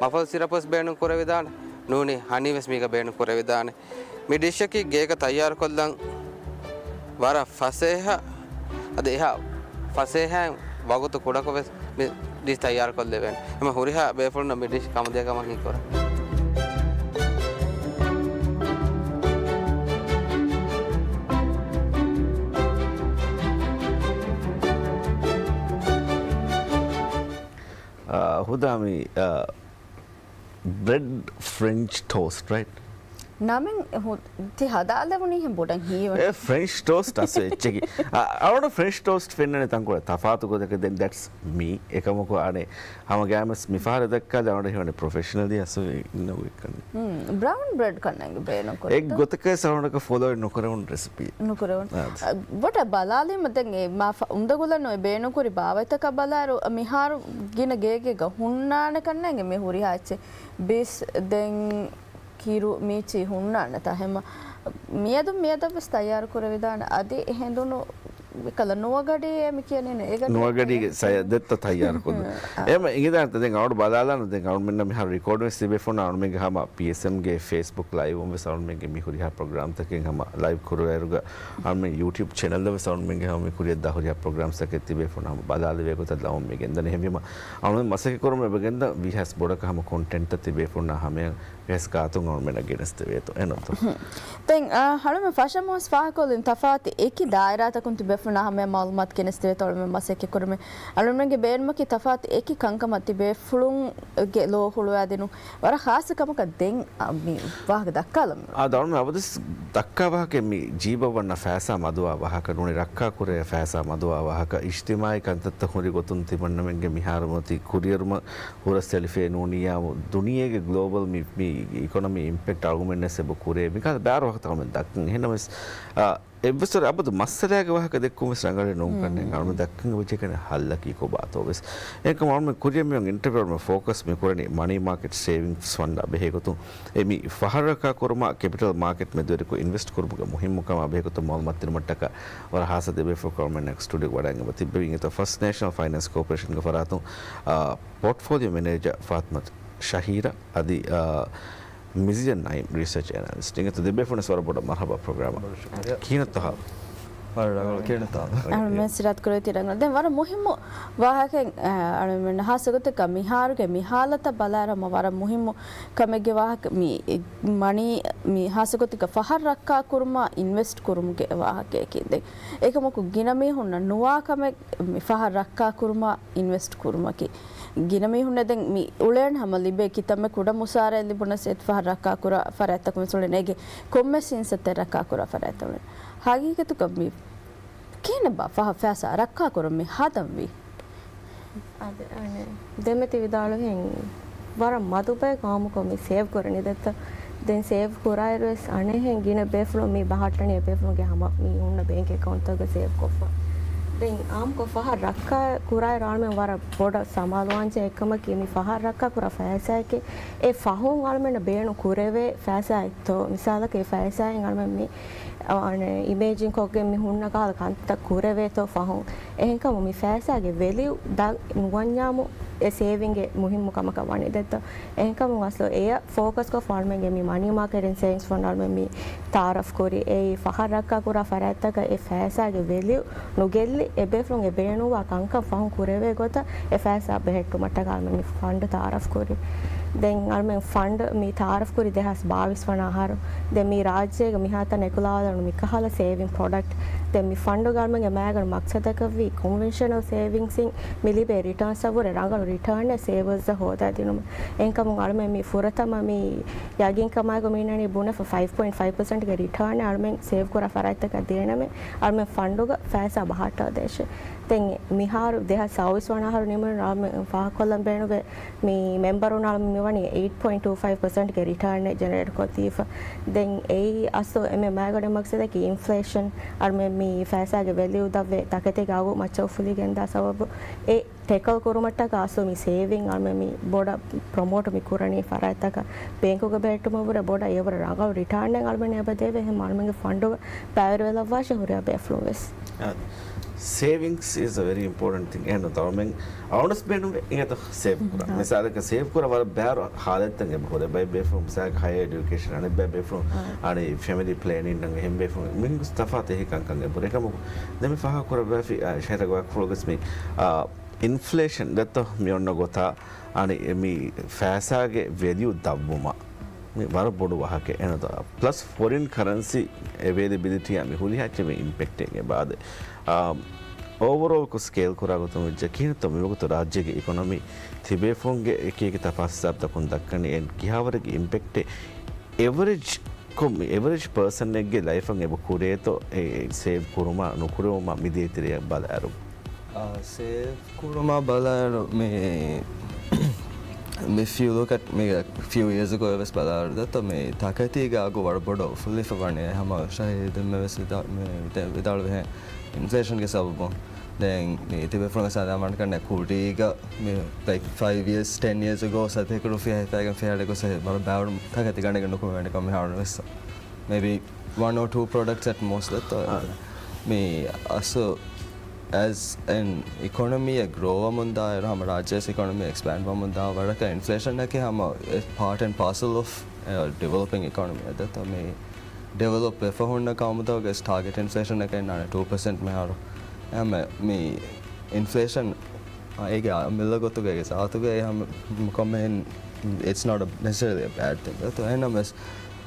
މަފަލް ސިރަޕްވެސް ބޭނުން ކުރެވިދާނެ. ނޫނީ ހަނީވެސް މީގަ ބޭނުން ކުރެވިދާނެ. މި ޑިޝަކީ ގޭގަ ތައްޔާރުކޮށްލަން ވަރަށް ފަސޭހަ، އަދި އެހާ ފަސޭހައިން ވަގުތު ކުޑަކޮށް ވެސް މި ޑިޝް ތައްޔާރުކޮށްލެވޭނެ. ހަމަ ހުރިހާ ބޭފުޅުންނަށް މި ޑިޝް ކަމުދިޔަ ކަމަށް ހީކުރަން. އާ، ހުދާ މި، އާ، ބްރެޑް ފްރެންޗް ޓޯސްޓް، ރައިޓް؟ ނަމެއް ހު-، ތި ހަދާލެވުނީހެން ބޮޑަށް ހީވަނީ. އެ ފްރެންޗް ޓޯސްޓް އަސް އެއްޗެކި. އަ، އަޅުގަނޑު ފްރެންޗް ޓޯސްޓް ފެންނަނީ ތަންކޮޅެއް ތަފާތު ގޮތަކަށް. ދެން ދެޓްސް މީ. އެކަމަކު އަނެއް ހަމަ ގައިމުވެސް މިފަހަރު ދައްކާލި އަޅުގަނޑަށް ހީވަނީ ޕްރޮފެޝަނަލީ އަސް އިންނަ ގޮތްކަން. ހުން، ބްރައުން ބްރެޑް ކަންނޭނގެ ބޭނުން ކުރަންތަ؟ އެއްގޮތަކަށް ވެސް އަޅުގަނޑަކަށް ފޮލޯ ނުކުރެވުނު ރެސިޕީ. ނުކުރެވުނު. އާ، ބޮޑަށް ބަލާލީމަ ދެން އެ މާ ފަ-، އުނދަގުލަން އޮތް ބޭނުން ކުރި ބާވަތްތަކަށް ބަލާއިރު، މިހާރު ގިނަ ގޭގޭގަ ހުންނާނެ ކަންނޭނގެ މި ހުރިހާ އެއްޗެއް. ބިސް ދެން ކިރު މީޗި ހުންނާނެތާ ހަމަ މިއަދު މިއަދަށްވެސް ތައްޔާރު ކުރެވިދާނެ. އަދި ހެނދުނު ކަލަ ނުވަގަޑިއޭ މި ކިޔަނީ ނު-، އެގަޑި ނުވަގަޑީގެ ސަޔަ ދެއްތަ ތައްޔާރު ކޮށްދުން. އެހެމަ އިނގިދާންތަ ދެން އަޅު ބަލާލާނު ދެން އަޅުމެންނަށް މިހާރު ރިކޯޑް ވެސް ތިބޭފުން އަޅުމެންގެ ހަމަ ޕީއެސްއެމްގެ ފޭސްބުކް ލައިވުން ވެސް އަޅުމެންގެ މި ހުރިހާ ޕްރޮގްރާމްތަކެއް ހަމަ ލައިވް ކުރުވައިރުގަ އަޅުމެން ޔޫޓިއުބް ޗެނަލް ވެސް އަޅުމެންގެ ހަމަ މި ކުރިއަށް ދާ ހުރިހާ ޕްރޮގްރާމްސްތަކެއް ތިބޭފުން ހަމަ ބަލާލެވޭ ގޮތަށް ލައުމެއް ގެންދަނީ. އެހެންވީމަ އަޅުމެން މަސައްކަތް ކުރުމެއް ވެގެންދަ ވީހާސް ބޮޑަކަށް ހަމަ ކޮންޓެންޓްތައް ތިބޭފުންނާ ހަމަޔަށް ވެސް ގާތުން އަޅުމެންނަށް ގެނެސްދެވޭތޯ އެންނަތޯ؟ ހުން. ދެން، އާ، އަޅުމެން ފަށަމުވެސް ފާހަގަކޮށްލިން ތަފާތު އެކި ދާއިރާތަކުން ތިބޭފުންނާ ހަމަޔަށް މައުލޫމާތު ގެނެސްދެވޭތޯ އަޅުމެން މަސައްކަތް ކުރުމެއް. އަޅުމެންގެ ބޭނުމަކީ ތަފާތު އެކި ކަންކަމަށް ތިބޭފުޅުންގެ ލޯ ހުޅުވާދިނުން. ވަރަށް ޚާއްޞަ ކަމަކަށް ދެން، އާ، މި ވާހަކަ ދައްކާލަމުން. އާ، އަޅުމެން އަބަދުވެސް ދައްކާ ވާހަކަ މި ޖީބަށް ވަންނަ ފައިސާ މަދުވާ ވާހަކަ ނޫނީ ރައްކާ ކުރޭ ފައިސާ މަދުވާ ވާހަކަ އިޖްތިމާޢީ ކަންތައްތައް ހުރި ގޮތުން ތިމަންނަމެންގެ މިހާރު މަތި ކުރިއެރުމަށް ހުރަސްއެޅިފައި ނޫނިއްޔާމު ދުނިޔޭގެ ގްލޯބަލް މި، މި އިކޮނޮމީ އިމްޕެކްޓް އަޅުގަނޑުމެންނަށް އެބަ ކުރޭ. މިކަހަލަ ބާރު ވާހަކަތައް އަޅުމެން ދައްކަން. އެހެންނަމަވެސް، އާ، އެއްވެސް ވަރެއް އަބަދު މައްސަލައިގެ ވާހަކަ ދެއްކުން ވެސް ރަނގަޅެއް ނޫން ކަންނޭނގެ. އަޅުމެން ދައްކަން އެބަޖެހޭ ކަންނޭނގެ ހައްލަކީ ކޮބާތޯ ވެސް. އެހެންކަމުން އަޅުމެން ކުރިއަށް މިއޮތް އިންޓަވިއު އަޅުމެން ފޯކަސް މި ކުރަނީ މަނީ މާކެޓް ސޭވިންގްސް ފަންޑާ ބެހޭ ގޮތުން. އެ މި ފަހަރަކާ ކުރުމާ ކެޕިޓަލް މާކެޓް މެދުވެރިކޮށް އިންވެސްޓް ކުރުމުގެ މުހިއްމުކަމާ ބެހޭގޮތުން މައުލޫމާތު ދިނުމަށްޓަކާ ވަރަށް ހާއްސަ ތިބޭފުޅަކު އަޅުމެންނާ ސްޓޫޑިއޯގަ ވަޑައިގެން ތިއްބެވި. އިނގޭތޯ ފަސްޓް ނޭޝަނަލް ފައިނޭންސް ކޯޕަރޭޝަންގެ ފަރާތުން، އާ، ޕޯޓްފޯލިއޯ މެނޭޖަރ ފާތިމަތު ޝަހީރާ އަދި، އާ، މިޒިޔަ ނައީމް ރިސަރޗް އެނަލިސްޓް. އިނގޭތޯ ދެބޭފުޅުން ވަރަށް ބޮޑަށް މަރުޙަބާ ޕްރޮގްރާމަށް. ކިހިނެއްތޯ ހާލު؟ ވަރަށް ރަނގަޅު ކިހިނެއްތޯ؟ އަޅުމެން ސިރާތް ކުރެވި ތި ރަނގަޅު. ދެން ވަރަށް މުހިއްމު ވާހަކައެއް، އަޅުމެން ހާއްސަގޮތަކަށް މިހާރުގެ މި ހާލަތަށް ބަލާއިރު ހަމަ ވަރަށް މުހިއްމު ކަމެއްގެ ވާހަކަ މި މަނީ މި ހާއްސަގޮތަކަށް ފަހަރު ރައްކާ ކުރުމާ އިންވެސްޓް ކުރުމުގެ ވާހަކަޔަކީ. ދެން އެކަމަކު ގިނަ މީހުންނަށް ނުވާ ކަމެއް މި ފަހަރު ރައްކާ ކުރުމާ އިންވެސްޓް ކުރުމަކީ. ގިނަ މީހުންނަށް ދެން މި އުޅޭން ހަމަ ލިބޭ ކިތަންމެ ކުޑަ މުސާރައެއް ލިބުނަސް އެ ފަހަރު ރައްކާ ކުރާ ފަރާތްތަކުން ވެސް އުޅެން. އޭގެ ކޮންމެސް ހިންސަތެއް ރައްކާ ކުރާ ފަރާތްތައް އުޅެން. ހަގީގަތުގަ މި ކިހިނެއްބާ ފަހަ ފައިސާ ރައްކާ ކުރަން މި ހަދަން ވީ؟ އަދި އަނެއް ދެމެތި ވިދާޅުވިހެން ވަރަށް މަދު ބަޔަކު އާއްމުކޮށް މި ސޭވް ކުރަނީ ދެއްތަ؟ ދެން ސޭވް ކުރާއިރު ވެސް އަނެއްހެން ގިނަ ބޭފުޅުން މި ބަހައްޓަނީ އެ ބޭފުޅުންގެ ހަމަ މި ހުންނަ ބޭންކް އެކައުންޓްތަކުގަ ސޭވް ކޮށްފަ. ދެން އާއްމުކޮށް ފަހަރު ރައްކާ ކުރާއިރު އާއްމު ވަރަށް ބޮޑަށް ސަމާލުވާންޖެހޭ އެއްކަމަކީ މި ފަހަރު ރައްކާ ކުރާ ފައިސާއަކީ އެ ފަހުން އަޅުމެންނަށް ބޭނުން ކުރެވޭ ފައިސާއެއްތޯ؟ މިސާލަކަށް އެ ފައިސާއިން އަޅުމެން މި، އަ، އަނެއް އިމޭޖިން ކޮށްގެން މި ހުންނަ ކަހަލަ ކަންތައް ކުރެވޭތޯ ފަހުން؟ އެހެންކަމުން މި ފައިސާގެ ވެލިއު ދަށް ނުވަންޏާމު އެ ސޭވިންގެއް މުހިއްމު ކަމަކަށް ވަނީ ދެއްތޯ؟ އެހެންކަމުން އަސްލު އެޔަށް ފޯކަސްކޮށް އަޅުމެންގެ މި މަނީ މާކެޓިން ސޭވިންގްސް ފަންޑް އަޅުމެން މި ތައާރަފް ކުރި. އެއީ ފަހަރު ރައްކާ ކުރާ ފަރާތްތަކަށް އެ ފައިސާގެ ވެލިއު ނުގެއްލި، އެ ބޭފުޅުން އެ ބޭނުންވާ ކަންކަން ފަހުން ކުރެވޭ ގޮތަށް އެ ފައިސާ ބެހެއްޓުމަށްޓަކާ އަޅުމެން މި ފަންޑް ތައާރަފް ކުރި. ދެން އަޅުމެން ފަންޑް މި ތައާރަފް ކުރި ދެހާސް ބާވީސް ވަނަ އަހަރު. ދެން މި ރާއްޖޭގެ މިހާތަނަށް އެކުލަވާލަނު މިކަހަލަ ސޭވިން ޕްރޮޑަކްޓް. ދެން މި ފަންޑުގަ އަޅުމެންގެ މައިގަނޑު މަޤްޞަދަކަށްވީ ކޮންވެންޝަނަލް ސޭވިންގްސް އިން މި ލިބޭ ރިޓާންސް އަށްވުރެ ރަނގަޅު ރިޓާނެއް ސޭވަރސް އަށް ހޯދާދިނުމަށް. އެހެންކަމުން އަޅުމެން މި ފުރަތަމަ މި ޔަގީންކަމާއެކު މި އިންނަނީ ބުނެފަ ފައިވް ޕޮއިންޓް ފައިވް ޕަސެންޓްގެ ރިޓާނެއް އަޅުމެން ސޭވް ކުރާ ފަރާތްތަކަށް ދޭނަމޭ އަޅުމެން ފަންޑުގަ ފައިސާ ބަހައްޓާދޭށޭ. ދެން މިހާރު ދެހާސް ސައުވީސް ވަނަ އަހަރު ނިމުނު އަޅުމެން ފާހަގަކޮށްލަން ބޭނުންވޭ މި މެމްބަރުން އަޅުމެން މިވަނީ އެއިޓް ޕޮއިންޓް ޓޫ ފައިވް ޕަސެންޓްގެ ރިޓާނެއް ޖެނެރޭޓް ކޮށްދީފަ. ދެން އެއީ އަސްލު އެންމެ މައިގަނޑު މަޤްޞަދަކީ އިންފްލޭޝަން އަޅުމެން މި ފައިސާގެ ވެލިއު ދަށްވެ ތަކެތީގެ އަގު މައްޗަށް އުފުލިގެންދާ ސަބަބު އެ ޓެކަލް ކުރުމަށްޓަކާ އަސްލު މި ސޭވިން އަޅުމެން މި ބޮޑަށް ޕްރޮމޯޓް މި ކުރަނީ ފަރާތްތަކަށް ބޭންކުގަ ބެހެއްޓުމަށްވުރެ ބޮޑަށް އެވަރަށް ރަނގަޅު ރިޓާނެއް އަޅުމެން އެބަ ދެވޭ. އެހެން އަޅުމެންގެ ފަންޑުގަ ބައިވެރިވެލައްވާށޭ ހުރިހާ ބޭފުޅުން ވެސް. ސޭވިންގްސް އިޒް އަ ވެރީ އިމްޕޯޓެންޓް ތިންގް. އެހެން ނުވަތަ އަޅުމެން އަވަރނަސް ބޭނުންވޭ އިނގޭތޯ ސޭވް ކުރާ. މިސާލަކަށް ސޭވް ކުރާ ވަރަށް ބައިވަރު ހާލަތްތައް އެބަ ހުރޭ. ބައެއް ބޭފުޅުން މިސާލަކަށް ހަޔަރ އެޑިއުކޭޝަން، އަނެއް ބައެއް ބޭފުޅުން އަނެއް ފެމިލީ ޕްލޭނިން އެހެން ބޭފުޅުން މިހެން ތަފާތު އެހެން ކަންކަން އެބަ ހުރޭ. ކަމަކު ދެން މި ފާހަގަ ކުރައްވާފި ޝަހިދާ ގޮވާ ފުޅުގަސް މި އާ، އިންފްލޭޝަން ދެއްތޯ މި އޮންނަ ގޮތާ އަނެއް މި ފައިސާގެ ވެލިއު ދަށްވުމަށް މި ވަރަށް ބޮޑު ވާހަކައެއް ނުވަތަ. ޕްލަސް ފޮރިން ކަރަންސީ އެވޭލެބިލިޓީއާ މި ހުރިހާ އެއްޗެއް މި އިމްޕެކްޓެއް އެބައާދޭ. އާ، އޯވަރޯލްކޮށް ސްކޭލް ކުރާ ގޮތުން ވެއްޖެ ކިހިނެއްތޯ މިވަގުތު ރާއްޖޭގެ އިކޮނޮމީ ތިބޭފުޅުންގެ އެކި އެކި ތަފާސް ހިސާބުތަކުން ދައްކަނީ އެ ކިހާވަރެއްގެ އިމްޕެކްޓެއް އެވަރެޖް ކޮށް، އެވަރެޖް ޕާސަނެއްގެ ލައިފަށް އެބަ ކުރޭތޯ އެ ސޭވް ކުރުމާ ނުކުރުވުމާ މި ދޭތެރެއަށް ބަލާއިރު. އާ، ސޭވް ކުރުމާ ބަލާއިރު މި، މި ފިއު ލުކް އެޓް މި ފިއު އިޔާސް އެގޯ ވެސް ބަލާއިރު ދެއްތޯ މި ތަކެތީގެ އަގު ވަރަށް ބޮޑަށް އުފުލިފަ ވަނީ ހަމަ ޝަހީދު އެންމެ ވެސް ވިދާ-، މި ވިދާ-، ވިދާޅުވިހެން އިންފްލޭޝަންގެ ސަބަބުން. ދެން މި ތިބޭފުޅުން ސާދާ މަންކަންނެ ކުރީގަ މި، ލައިކް، ފައިވް އިޔާސް، ޓެން އިޔާސް އެގޯ ސަތޭކަ ރުފިޔާ ހިފައިގެން ފިހާރައިގެ ގޮސް ވަރަށް ބައިވަރު ތަކެތި ގަނޑެއްގެ ނުކުމެވޭނެ ކަމަށް މިހާރު ވެސް. މޭބީ ވަން އޯ ޓޫ ޕްރޮޑަކްޓްސް އެޓް މޯސްޓް ދެއްތޯ. އާ. މި އަސްލު އެޒް އެން އިކޮނޮމީއެއް ގްރޯ ވަމުންދާއިރު ހަމަ ރާއްޖޭސް އިކޮނޮމީ އެކްސްޕޭންޑް ވަމުންދާ ވަރަކަށް އިންފްލޭޝަންއަކީ ހަމަ ޕާޓް އެންޑް ޕާސަލް އޮފް ޑިވެލޮޕިން އިކޮނޮމީއެއް ދެއްތޯ. މި ޑިވެލޮޕް ވެފަ ހުންނަ ޤައުމުތަކުގެ ޓާގެޓް އިންފްލޭޝަންއަކަށް އިންނާނެ ޓޫ ޕަސެންޓް މިހާރު. އެހެންވެ މި އިންފްލޭޝަން އާ، އޭގެ އަމިއްލަ ގޮތުގައި އޭގެ ޒާތުގައި ހަމަ ކޮންމެހެން it's not a necessarily a bad thing. ދެއްތޯ އެހެންނަމަވެސް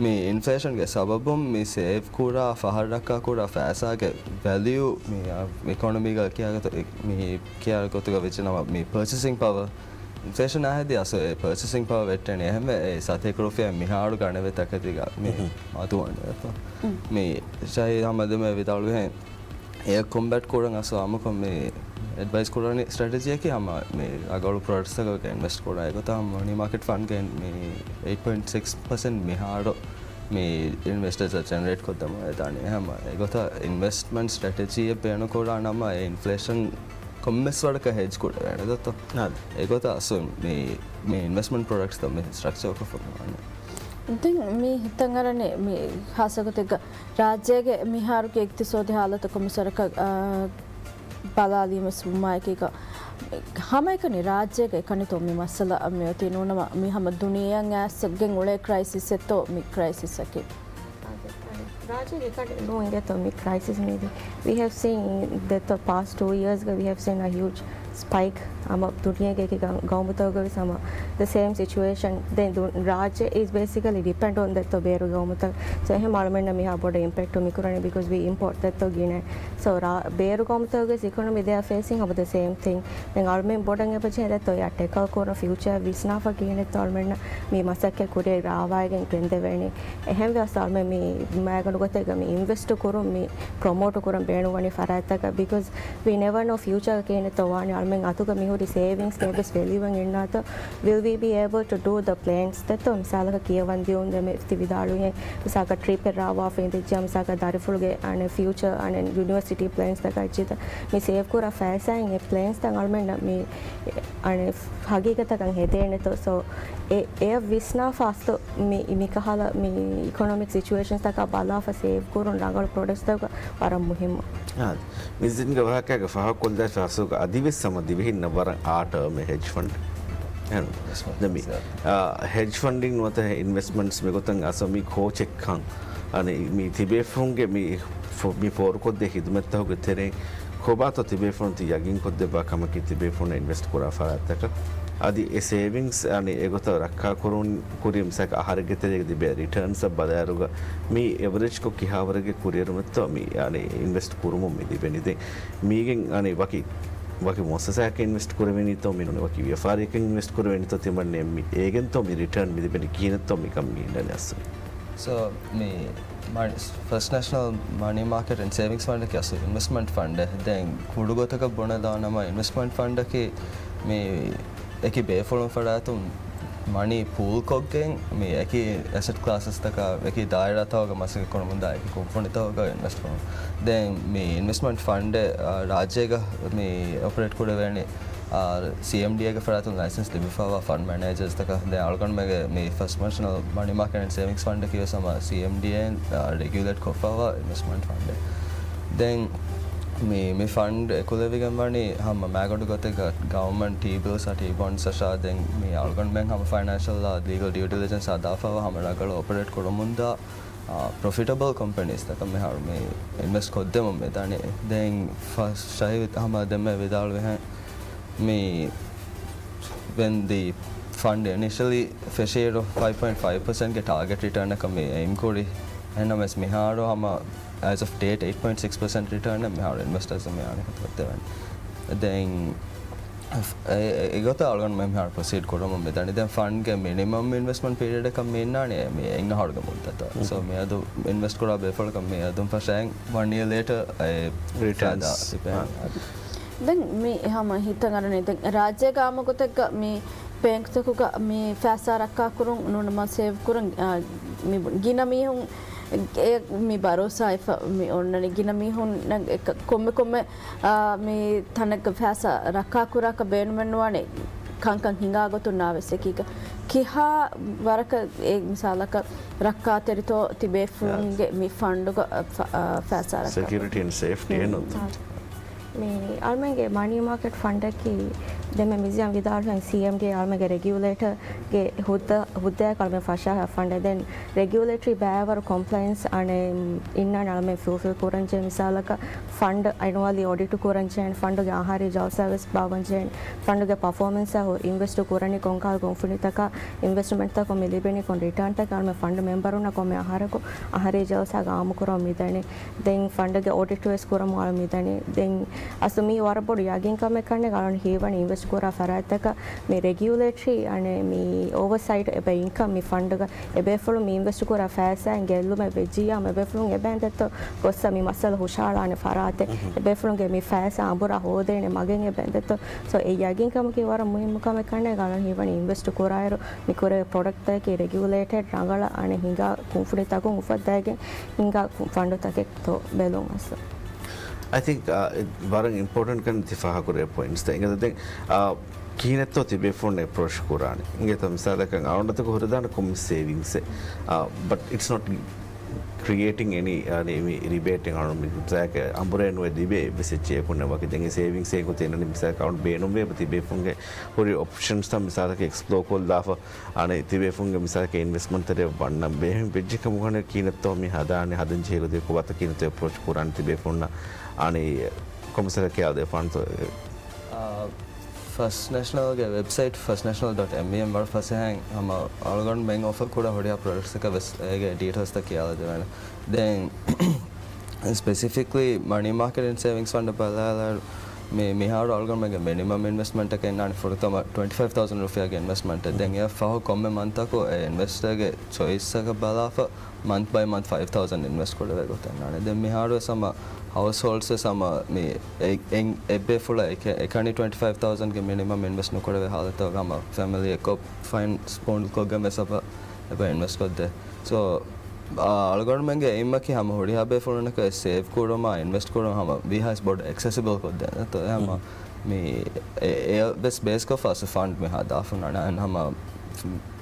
މި އިންފްލޭޝަންގެ ސަބަބުން މި ސޭވް ކުރާ ފަހަރަކާ ކުރާ ފައިސާގެ ވެލިއު މި އިކޮނޮމީގަ ކިހާގޮތު މި ކިހާގޮތުގަ ވެއްޖެނަމަ މި ޕަރޗޭސިން ޕަވަރ އިންފްލޭޝަން އާހެދި އަސްލު އެ ޕަރޗޭސިން ޕަވަރ ވެއްޓެނީ. އެހެންވެ އެ ސަތޭކަ ރުފިޔާ މިހާރު ގަނެވޭ ތަކެތީގަ މި މަދުވަން ދެއްތޯ. މި ޝަހީދު ހަމަ ދެމެ ވިދާޅުވިހެން އެ ކޮމްބެޓް ކުރަން އަސްލު އާއްމުކޮށް މި އެޑްވައިސް ކުރާނީ ސްޓްރެޓެޖީއަކީ ހަމަ މި ރަނގަޅު ޕްރޮޑަކްޓްސްތަކަށް އިންވެސްޓް ކުރާ އެގޮތަށް ހަމަ މަނީ މާކެޓް ފަންޑްގެ މި އެއިޓް ޕޮއިންޓް ސިކްސް ޕަސެންޓް މިހާރު މި އިންވެސްޓަރސް ޖެނެރޭޓް ކޮށްދަމާ ވެދާނީ. ހަމަ އެގޮތަށް އިންވެސްޓްމަންޓް ސްޓްރެޓެޖީއެއް ބޭނުންކުރާ ނަމަ އެ އިންފްލޭޝަން ކޮންމެސް ވަރަކަށް ހެޖް ކުރެވޭނެ ދެއްތޯ. އާދެ. އެގޮތަށް އަސްލު މި، މި އިންވެސްޓްމަންޓް ޕްރޮޑަކްޓްސްތައް މި ސްޓްރަކްޗަރ ކޮށްފަ ވާނެ. ދެން މި ހިތަށް އަރަނީ މި ހާއްސަ ގޮތެއްގަ ރާއްޖޭގެ މިހާރުގެ އިގްތިސޯދީ ހާލަތަކު މި ސަރަކަށް، އާ، ބަލާލީމަސް ވުމާއެކީގަ ހަމައެކަނި ރާއްޖޭގަ އެކަނިތޯ މި މައްސަލަ މިއޮތީ ނޫނަމަ މި ހަމަ ދުނިޔެއަށް އައިސްގެން އުޅޭ ކްރައިސިސްއެއްތޯ މި ކްރައިސިސްއަކީ. ރާއްޖޭގެ އެކަނި ނޫން އިނގޭތޯ މި ކްރައިސިސް މީދީ. We have seen that the past two yearsގަ we have seen a huge spike ހަމަ ދުނިޔޭގެ އެކި ގަ-، ގައުމުތަކުގަ ވެސް ހަމަ the same situation. ދެން ދު-، ރާއްޖެ is basically depend on ދެއްތޯ ބޭރު ގައުމުތައް. So އެހެން އަޅުމެންނަށް މިހާ ބޮޑަށް އިމްޕެކްޓު މިކުރަނީ because we import ދެއްތޯ ގިނަ. So ރާ-، ބޭރު ގައުމުތަކުގެ އިކޮނޮމީ they are facing ހަމަ the same thing. ދެން އަޅުމެން ބޮޑަށް އެބަޖެހޭ ދެއްތޯ އެއަށް ޓެކަލް ކުރުން ފިއުޗާ ވިސްނާފަ ކިހިނެއްތޯ އަޅުމެންނަށް މި މަސައްކަތް ކުރިއަށް ރާވާގެން ގެންދެވޭނީ. އެހެންވެ އަސްލު އަޅުމެން މި މައިގަނޑު ގޮތެއްގަ މި އިންވެސްޓް ކުރުން މި ޕްރޮމޯޓް ކުރަން ބޭނުންވަނީ ފަރާތްތަކަށް because we never know future ގަ ކިހިނެއްތޯ ވާނީ. އަޅުމެން އަތުގަ މިހުރި ސޭވިންގްސް އެއްވެސް ވެލިއުއެއް އިންނާތޯ will we be able to do the plans ދެއްތޯ މިސާލަކަށް ކިޔަވަން ދިޔުން ދެމެ ތި ވިދާޅުވިހެން މިސާލަކަށް ޓްރިޕެއް ރާވާފަ އިނދެއްޖިޔާ މިސާލަކަށް ދަރިފުޅުގެ އަނެއް ފިއުޗާ އަނެއް ޔުނިވަރސިޓީ ޕްލޭންސްތަކާ އެއްޗިތަ މި ސޭވް ކުރާ ފައިސާއިން އެ ޕްލޭންސްތައް އަޅުމެންނަށް މި އަނެއް ހަގީގަތަކަށް ހެދޭނެތޯ. ސޯ އެ، އެއަށް ވިސްނާފަ އަސްލު މި، މިކަހަލަ މި އިކޮނޮމިކް ސިޗުއޭޝަންސްތަކާ ބަލާފަ ސޭވް ކުރުން ރަނގަޅު ޕްރޮޑަކްޓްސްތަކަށް ވަރަށް މުހިއްމު. އާ، މިޒިންގެ ވާހަކައިގެ ފާހަގަކޮށްލާފަ އަސްލު އަދިވެސް ހަމަ ދިވެހިންނަށް ވަރަށް އާ ޓާމެއް ހެޖް ފަންޑް. އެހެން. ދެން މި، އާ، ހެޖް ފަންޑިން ނުވަތަ އިންވެސްޓްމަންޓްސް މިގޮތަށް އަސްލު މި ކޯޗެއްކަން އަނެއް މި ތިބޭފުޅުންގެ މި ފޯ-، މި ފޯރުކޮށްދޭ ހިދުމަތްތަކުގެ ތެރެއިން ކޮބާތޯ ތިބޭފުޅުން ތި ޔަގީންކޮށްދެއްވާ ކަމަކީ ތިބޭފުޅުން އިންވެސްޓް ކުރާ ފަރާތްތަކަށް؟ އަދި އެ ސޭވިންގްސް އަނެއް އެގޮތަށް ރައްކާކުރުން ކުރި މިސާލަކަށް އަހަރެއްގެ ތެރޭގަ ލިބޭ ރިޓާންސް އަށް ބަލާއިރުގަ މި އެވަރޭޖްކޮށް ކިހާވަރެއްގެ ކުރިއެރުމެއްތޯ މި އަނެއް އިންވެސްޓް ކުރުމުން މި ލިބެނީ. ދެން މީގެން އަނެއް ވަކި ވަކި މުއައްސަސާއަކަށް އިންވެސްޓް ކުރެވެނީތޯ މި ނޫނީ ވަކި ވިޔަފާރިއަކަށް އިންވެސްޓް ކުރެވެނީތޯ ތިމަންނެ މި އޭގެންތޯ މި ރިޓާން މި ލިބެނީ ކިހިނެއްތޯ މިކަން މި އިންނަނީ އަސްލު. ސޯ މި ފަސްޓް ނޭޝަނަލް މަނީ މާކެޓް އެންޑް ސޭވިންގްސް ފަންޑަކީ އަސްލު އިންވެސްޓްމަންޓް ފަންޑެއް. ދެން ކުޑު ގޮތަކަށް ބުނެލާނަމަ އިންވެސްޓްމަންޓް ފަންޑަކީ މި އެކި ބޭފުޅުން ފަރާތުން މަނީ ޕޫލްކޮށްގެން މި އެކި އެސެޓް ކްލާސަސްތަކާ އެކި ދާއިރާތަކުގަ މަސައްކަތް ކުރަމުންދާ އެކި ކުންފުނިތަކުގަ އިންވެސްޓް ކުރުން. ދެން މި އިންވެސްޓްމަންޓް ފަންޑެއް ރާއްޖޭގަ މި އޮޕަރޭޓް ކުރެވޭނެ ސީއެމްޑީއޭގެ ފަރާތުން ލައިސަންސް ލިބިފައިވާ ފަންޑް މެނޭޖަރސްތަކަށް ދެން އަޅުގަނޑުމެންގެ މި ފަސްޓް ނޭޝަނަލް މަނީ މާކެޓް އެންޑް ސޭވިންގްސް ފަންޑަކީ ވެސް ހަމަ ސީއެމްޑީއޭން ރެގިއުލޭޓް ކޮށްފައިވާ އިންވެސްޓްމަންޓް ފަންޑެއް. ދެން މި، މި ފަންޑް އެކުލެވިގެން ވަނީ ހަމަ މާގަނޑު ގޮތެއްގަ ގަވަރމަންޓް ޓީ ބިލްސް އާ ޓީ ބޮންޑްސް އަށާ ދެން މި އަޅުގަނޑުމެން ހަމަ ފައިނޭންޝަލް އާ ލީގަލް ޑިއު ޑިލިޖެންސް އާ ދާފައިވާ ހަމަ ރަނގަޅަށް އޮޕަރޭޓް ކުރަމުންދާ ޕްރޮފިޓަބަލް ކޮމްޕެނީސްތަކަށް މިހާރު މި އިންވެސްޓް ކޮށްދެމުން މިދަނީ. ދެން ފަސް ޝަހީދު އަހްމަދު ދެންމެ ވިދާޅުވިހެން މި when the fund initially ފެށިއިރު ފައިވް ޕޮއިންޓް ފައިވް ޕަސެންޓްގެ ޓާގެޓް ރިޓާނަކަށް މި އެއިމް ކުރި. އެހެންނަމަވެސް މިހާރު ހަމަ as of date އެއް ޕޮއިންޓް ސިކްސް ޕަސެންޓް ރިޓާނެއް މިހާރު އިންވެސްޓަރސް މި އަނެއް ހަދަ ދެވެން. ދެން އެ، އެ، އެގޮތަށް އަޅުގަނޑު މިހާރު ޕްރޮސީޑް ކުރަމުން މިދަނީ. ދެން ފަންޑްގެ މިނިމަމް އިންވެސްޓްމަންޓް ޕީރިއަޑަކަށް މި އިންނާނެ މި އެއް އަހަރުގެ މުއްދަތަށް. ސޯ މިއަދު އިންވެސްޓް ކުރާ ބޭފުޅަކަށް މިއަދުން ފަށައިން ވަން އިޔަރ ލޭޓަ އެ ރިޓާންސް ފައިދާ ލިބޭނެ. ދެން މި ހަމަ ހިތަށް އަރަނީ ދެން ރާއްޖޭގަ އާއްމު ގޮތެއްގަ މި ބޭންކްތަކުގަ މި ފައިސާ ރައްކާކުރުން ނޫން މަ ސޭވް ކުރަން، އާ، މި ގިނަ މީހުން އެ މި ބަރޯސާ މި އޮންނަނީ ގިނަ މީހުން ކޮންމެ ކޮންމެ އާ، މި ތަނެއްގަ ފައިސާ ރައްކާކުރާކަށް ބޭނުމެއްނުވާނެ ކަންކަން ހިނގާ ގޮތުންނާ ވެސް އެކީގަ. ކިހާ ވަރަކަށް އެ މިސާލަކަށް ރައްކާތެރިތޯ ތިބޭފުޅުންގެ މި ފަންޑުގަ ފަ-، އާ، ފައިސާ ރައްކާ؟ ސެކިއުރިޓީ އެންޑް ސޭފްޓީ އެއްނު. މި އަޅުމެންގެ މަނީ މާކެޓް ފަންޑަކީ ދެންމެ މިޒިޔާން ވިދާޅުވިހެން ސީއެމްޑީ އަޅުމެންގެ ރެގިއުލޭޓަރގެ ހުއްދަ-، ހުއްދައަކަށް އަޅުމެން ފަށާ ފަންޑެއް. ދެން ރެގިއުލޭޓަރީ ބައިވަރު ކޮމްޕްލައިންސް އަނެއް އިންނާނެ އަޅުމެން ފުލްފިލް ކުރަންޖެހޭ. މިސާލަކަށް ފަންޑް އެނުއަލީ އޮޑިޓު ކުރަންޖެހޭނެ، ފަންޑުގެ އަހަރީ ޖަލްސާ ވެސް ބާއްވަންޖެހޭނެ، ފަންޑުގެ ޕަފޯމެންސްއާ ހުރި އިންވެސްޓު ކުރަނީ ކޮންކަހަލަ ކުންފުނިތަކާ، އިންވެސްޓްމަންޓްތަކުން މި ލިބެނީ ކޮން ރިޓާންތަކެއް އަޅުމެން ފަންޑް މެމްބަރުންނަށް ކޮންމެ އަހަރަކު އަހަރީ ޖަލްސާގަ އާއްމުކުރަމުން މިދަނީ. ދެން ފަންޑުގެ އޮޑިޓް ވެސް ކުރަމުން އަޅުމެން މިދަނީ. ދެން އަސްލު މީ ވަރަށް ބޮޑު ޔަގީންކަމެއް ކަންނޭނގެ އަޅުގަނޑު ހީވަނީ އިންވެސްޓް ކުރާ ފަރާތްތަކަށް މި ރެގިއުލޭޓަރީ އަނެއް މި އޯވަސައިޓް އެބަ އިންކަމް މި ފަންޑުގަ އެބޭފުޅުން މި އިންވެސްޓް ކުރާ ފައިސާއިން ގެއްލުމެއް ވެއްޖިއްޔާ އެބޭފުޅުން އެބައިން ދެއްތޯ ގޮއްސަ މި މައްސަލަ ހުށަހަޅާނެ ފަރާތެއް، އެބޭފުޅުންގެ މި ފައިސާ އަނބުރާ ހޯދޭނެ މަގެއް އެބައިން ދެއްތޯ. ސޯ އެ ޔަގީންކަމަކީ ވަރަށް މުހިއްމު ކަމެއް ކަންނޭނގެ އަޅުގަނޑު ހީވަނީ އިންވެސްޓް ކުރާއިރު މި ކުރެވޭ ޕްރޮޑަކްޓްތަކަކީ ރެގިއުލޭޓެޑް ރަނގަޅަށް އަނެއް ހިނގާ ކުންފުނިތަކުން އުފައްދައިގެން ހިނގާ ފަންޑުތަކެއްތޯ ބެލުން އަސްލު. އައި ތިންކް، އާ، ވަރަށް އިމްޕޯޓެންޓް ކަން ތި ފާހަގަކުރެވޭ ޕޮއިންޓްސްތައް. އިނގޭތޯ ދެން، އާ، ކިހިނެއްތޯ ތިބޭފުޅުން އެޕްރޯޗް ކުރާނެ. އިނގޭތޯ މިސާލަކަށް އަޅުގަނޑުތަކު ހުރެދާނެ ކޮންމެ ސޭވިންގްސެއް. އާ، but it's not creating any، އާ، މި ރިބޭޓެއް އަޅުގަނޑު މި މިސާލަކަށް އަނބުރޭ ނުވެ ލިބޭ އެއްވެސް އެއްޗެއް އެކުންނެއް ވަކި. ދެން އެ ސޭވިންގްސް އެގޮތަށް އެންނަނީ މިސާލަކަށް އަޅުގަނޑު ބޭނުންވޭ ތިބޭފުޅުންގެ ހުރި އޮޕްޝަންސްތައް މިސާލަކަށް އެކްސްޕްލޯ ކޮށްލާފަ އަނެއް ތިބޭފުޅުންގެ މިސާލަކަށް އިންވެސްޓްމަންޓް ތެރެއަށް ވަންނަން ބޭހެން ވެއްޖެ ކަމުގަނޑެއް ކިހިނެއްތޯ މި ހަދާނެ ހަދަން ޖެހޭ ގޮތެއް ކޮބާތޯ ކިހިނެއްތޯ އެޕްރޯޗް ކުރާނެ ތިބޭފުޅުންނަށް އަނެއް ކޮމިސަރަށް ކިޔާދެވިފާނެތޯ؟ އާ، ފަސްޓް ނޭޝަނަލްގެ ވެބްސައިޓް ފަސްޓް ނޭޝަނަލް ޑޮޓް އެމްވީއެމް ވަރަށް ފަސޭހައިން ހަމަ އަޅުގަނޑުމެން އޮފަރ ކުރާ ހުރިހާ ޕްރޮޑަކްޓްސްތަކަށް ވެސް އޭގެ ޑީޓެއިލްސްތައް ކިޔާލަދެވޭނެ. ދެން ސްޕެސިފިކްލީ މަނީ މާކެޓް އެންޑް ސޭވިންގްސް ފަންޑަށް ބަލާލާއިރު، މި، މިހާރު އަޅުގަނޑުމެންގެ މިނިމަމް އިންވެސްޓްމަންޓަކަށް އިންނާނެ ފުރަތަމަ ޓްވެންޓީ ފައިވް ތައުޒަންޑް ރުފިޔާގެ އިންވެސްޓްމަންޓެއް. ދެން އެއަށް ފަހު ކޮންމެ މަންތަކު އެ އިންވެސްޓަރގެ ޗޮއިސްއަކަށް ބަލާފަ މަންތް ބައި މަންތް ފައިވް ތައުޒަންޑް އިންވެސްޓް ކުރެވޭ ގޮތެއް އިންނާނެ. ދެން މިހާރު ވެސް ހަމަ ހައުސްހޯލްޑްސް ވެސް ހަމަ މި އެ-، އެ-، އެއްބޭފުޅަށް އެކަ-، އެކަނި ޓްވެންޓީ ފައިވް ތައުޒަންޑްގެ މިނިމަމް އިންވެސްޓް ނުކުރެވޭ ހާލަތުގަ ހަމަ ފެމިލީއެއްކޮށް ފަންޑްސް ޕޫލް ކޮށްގެން ވެސް އެބަ، އެބަ އިންވެސްޓް ކޮށްދޭ. ސޯ، އާ، އަޅުގަނޑުމެންގެ އެއިމްއަކީ ހަމަ ހުރިހާ ބޭފުޅުންނަކަށް ސޭވް ކުރުމާ އިންވެސްޓް ކުރުމަށް ހަމަ ވީހާވެސް ބޮޑަށް އެކްސެސިބަލް ކޮށްދޭނެ. އެ ހަމަ މި އެ-، އެއަށް ވެސް ބޭސްކޮށްފަ އަސް ފަންޑް މި ހަދާފަ އޮންނާނެ. އަން ހަމަ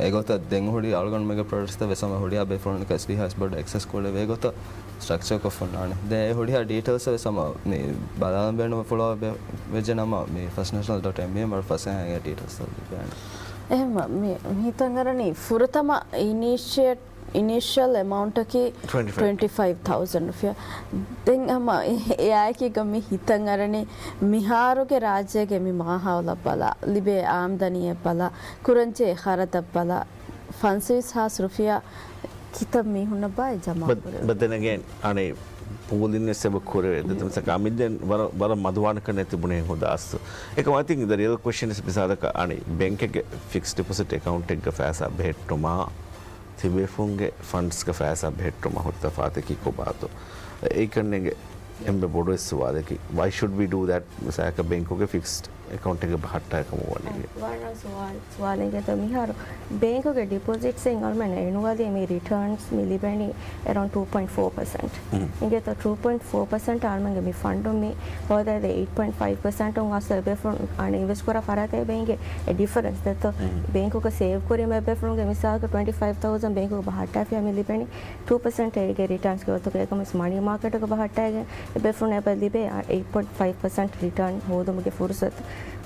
އެގޮތަށް ދެން ހުރި އަޅުގަނޑުމެންގެ ޕްރޮޑަކްޓްސްތައް ވެސް ހަމަ ހުރިހާ ބޭފުޅުންނަކަށް ވީހާވެސް ބޮޑަށް އެކްސެސް ކުރެވޭ ގޮތަށް ސްޓްރަކްޗަރ ކޮށްފަ އޮންނާނެ. ދެން އެ ހުރިހާ ޑީޓެއިލްސް ވެސް ހަމަ މި ބަލާލަން ބޭނުން ފުޅާ ވެ-، ވެއްޖެ ނަމަ މި ފަސްޓް ނޭޝަނަލް ޑޮޓް އެމްވީއެމް ވަރަށް ފަސޭހައިން އެ ޑީޓެއިލްސްތައް ލިބޭނެ. އެހެންވީމަ މި ހިތަށް އަރަނީ ފުރަތަމަ އިނީޝިއޭޓް އިނިޝަލް އެމައުންޓަކީ ޓްވެންޓީ ފައިވް ތައުޒަންޑް ރުފިޔާ. ދެން ހަމަ އެއާއެކީގަ މި ހިތަށް އަރަނީ މިހާރުގެ ރާއްޖޭގެ މި މާހައުލަށް ބަލާ، ލިބޭ އާމްދަނީއަށް ބަލާ، ކުރަންޖެހޭ ޚަރަދަށް ބަލާ، ފަންސަވީސް ހާސް ރުފިޔާ ކިތައް މީހުންނަށް ބާއޭ ޖަމާ ކުރެވޭ؟ ބައްދެން އެގޭން އަނެއް ޕޫލިން ވެސް އެބަ ކުރެވޭ. ދެތަ މިސާލަކަށް އަމިއްލައިން ވަރަށް، ވަރަށް މަދުވާނެ ކަން އެ ތިބުނޭ ހުދާ އަސްލު. އެކަމް އައި ތިންކް ދަ ރިއަލް ކޮއެސްޗަން އިޒް މިސާލަކަށް އަނެއް ބޭންކެއްގެ ފިކްސްޑް ޑިޕޮޒިޓް އެކައުންޓެއްގަ ފައިސާ ބެހެއްޓުމާ ތިބޭފުންގެ ފަންޑްސްގަ ފައިސާ ބެހެއްޓުމަށް ހުރި ތަފާތަކީ ކޮބާތޯ؟ އެއީ ކަންނޭނގެ އެންމެ ބޮޑު އެއް ސުވާލަކީ. Why should we do that? މިސާލަކަށް ބޭންކުގެ ފިކްސްޑް އެކައުންޓެއްގަ ބަހައްޓާ ކަމަށް ވަނީ. ވަރަށް ސުވާލު، ސުވާލެއް އިނގޭތޯ. މިހާރު ބޭންކުގެ ޑިޕޮޒިޓްސް އިން އަޅުމެން އެނުއަލީ މި ރިޓާންސް މި ލިބެނީ އެރައުންޑް ޓޫ ޕޮއިންޓް ފޯ ޕަސެންޓް. އިނގޭތޯ ޓޫ ޕޮއިންޓް ފޯ ޕަސެންޓް އަޅުމެންގެ މި ފަންޑުން މި ހޯދައިދޭ އެއިޓް ޕޮއިންޓް ފައިވް ޕަސެންޓުން އަސްލު އެބޭފުޅުން އަނެއް އިންވެސްޓް ކުރާ ފަރާތެއް އެބަ އިނގޭ. އެ ޑިފަރެންސް ދެއްތޯ. ބޭންކުގަ ސޭވް ކުރީމަ އެބޭފުޅުންގެ މިސާލަކަށް ޓްވެންޓީ ފައިވް ތައުޒަން ބޭންކުގަ ބަހައްޓާފިޔާ މި ލިބެނީ ޓޫ ޕަސެންޓް އޭގެ ރިޓާންސްގެ ގޮތުގަ. އެކަމަސް މަނީ މާކެޓުގަ ބަހައްޓާގެން އެބޭފުޅުން އެބަ ލިބޭ އެއް ޕޮއިންޓް ފައިވް ޕަސެންޓް ރިޓާން ހޯދުމުގެ ފުރުސަތު.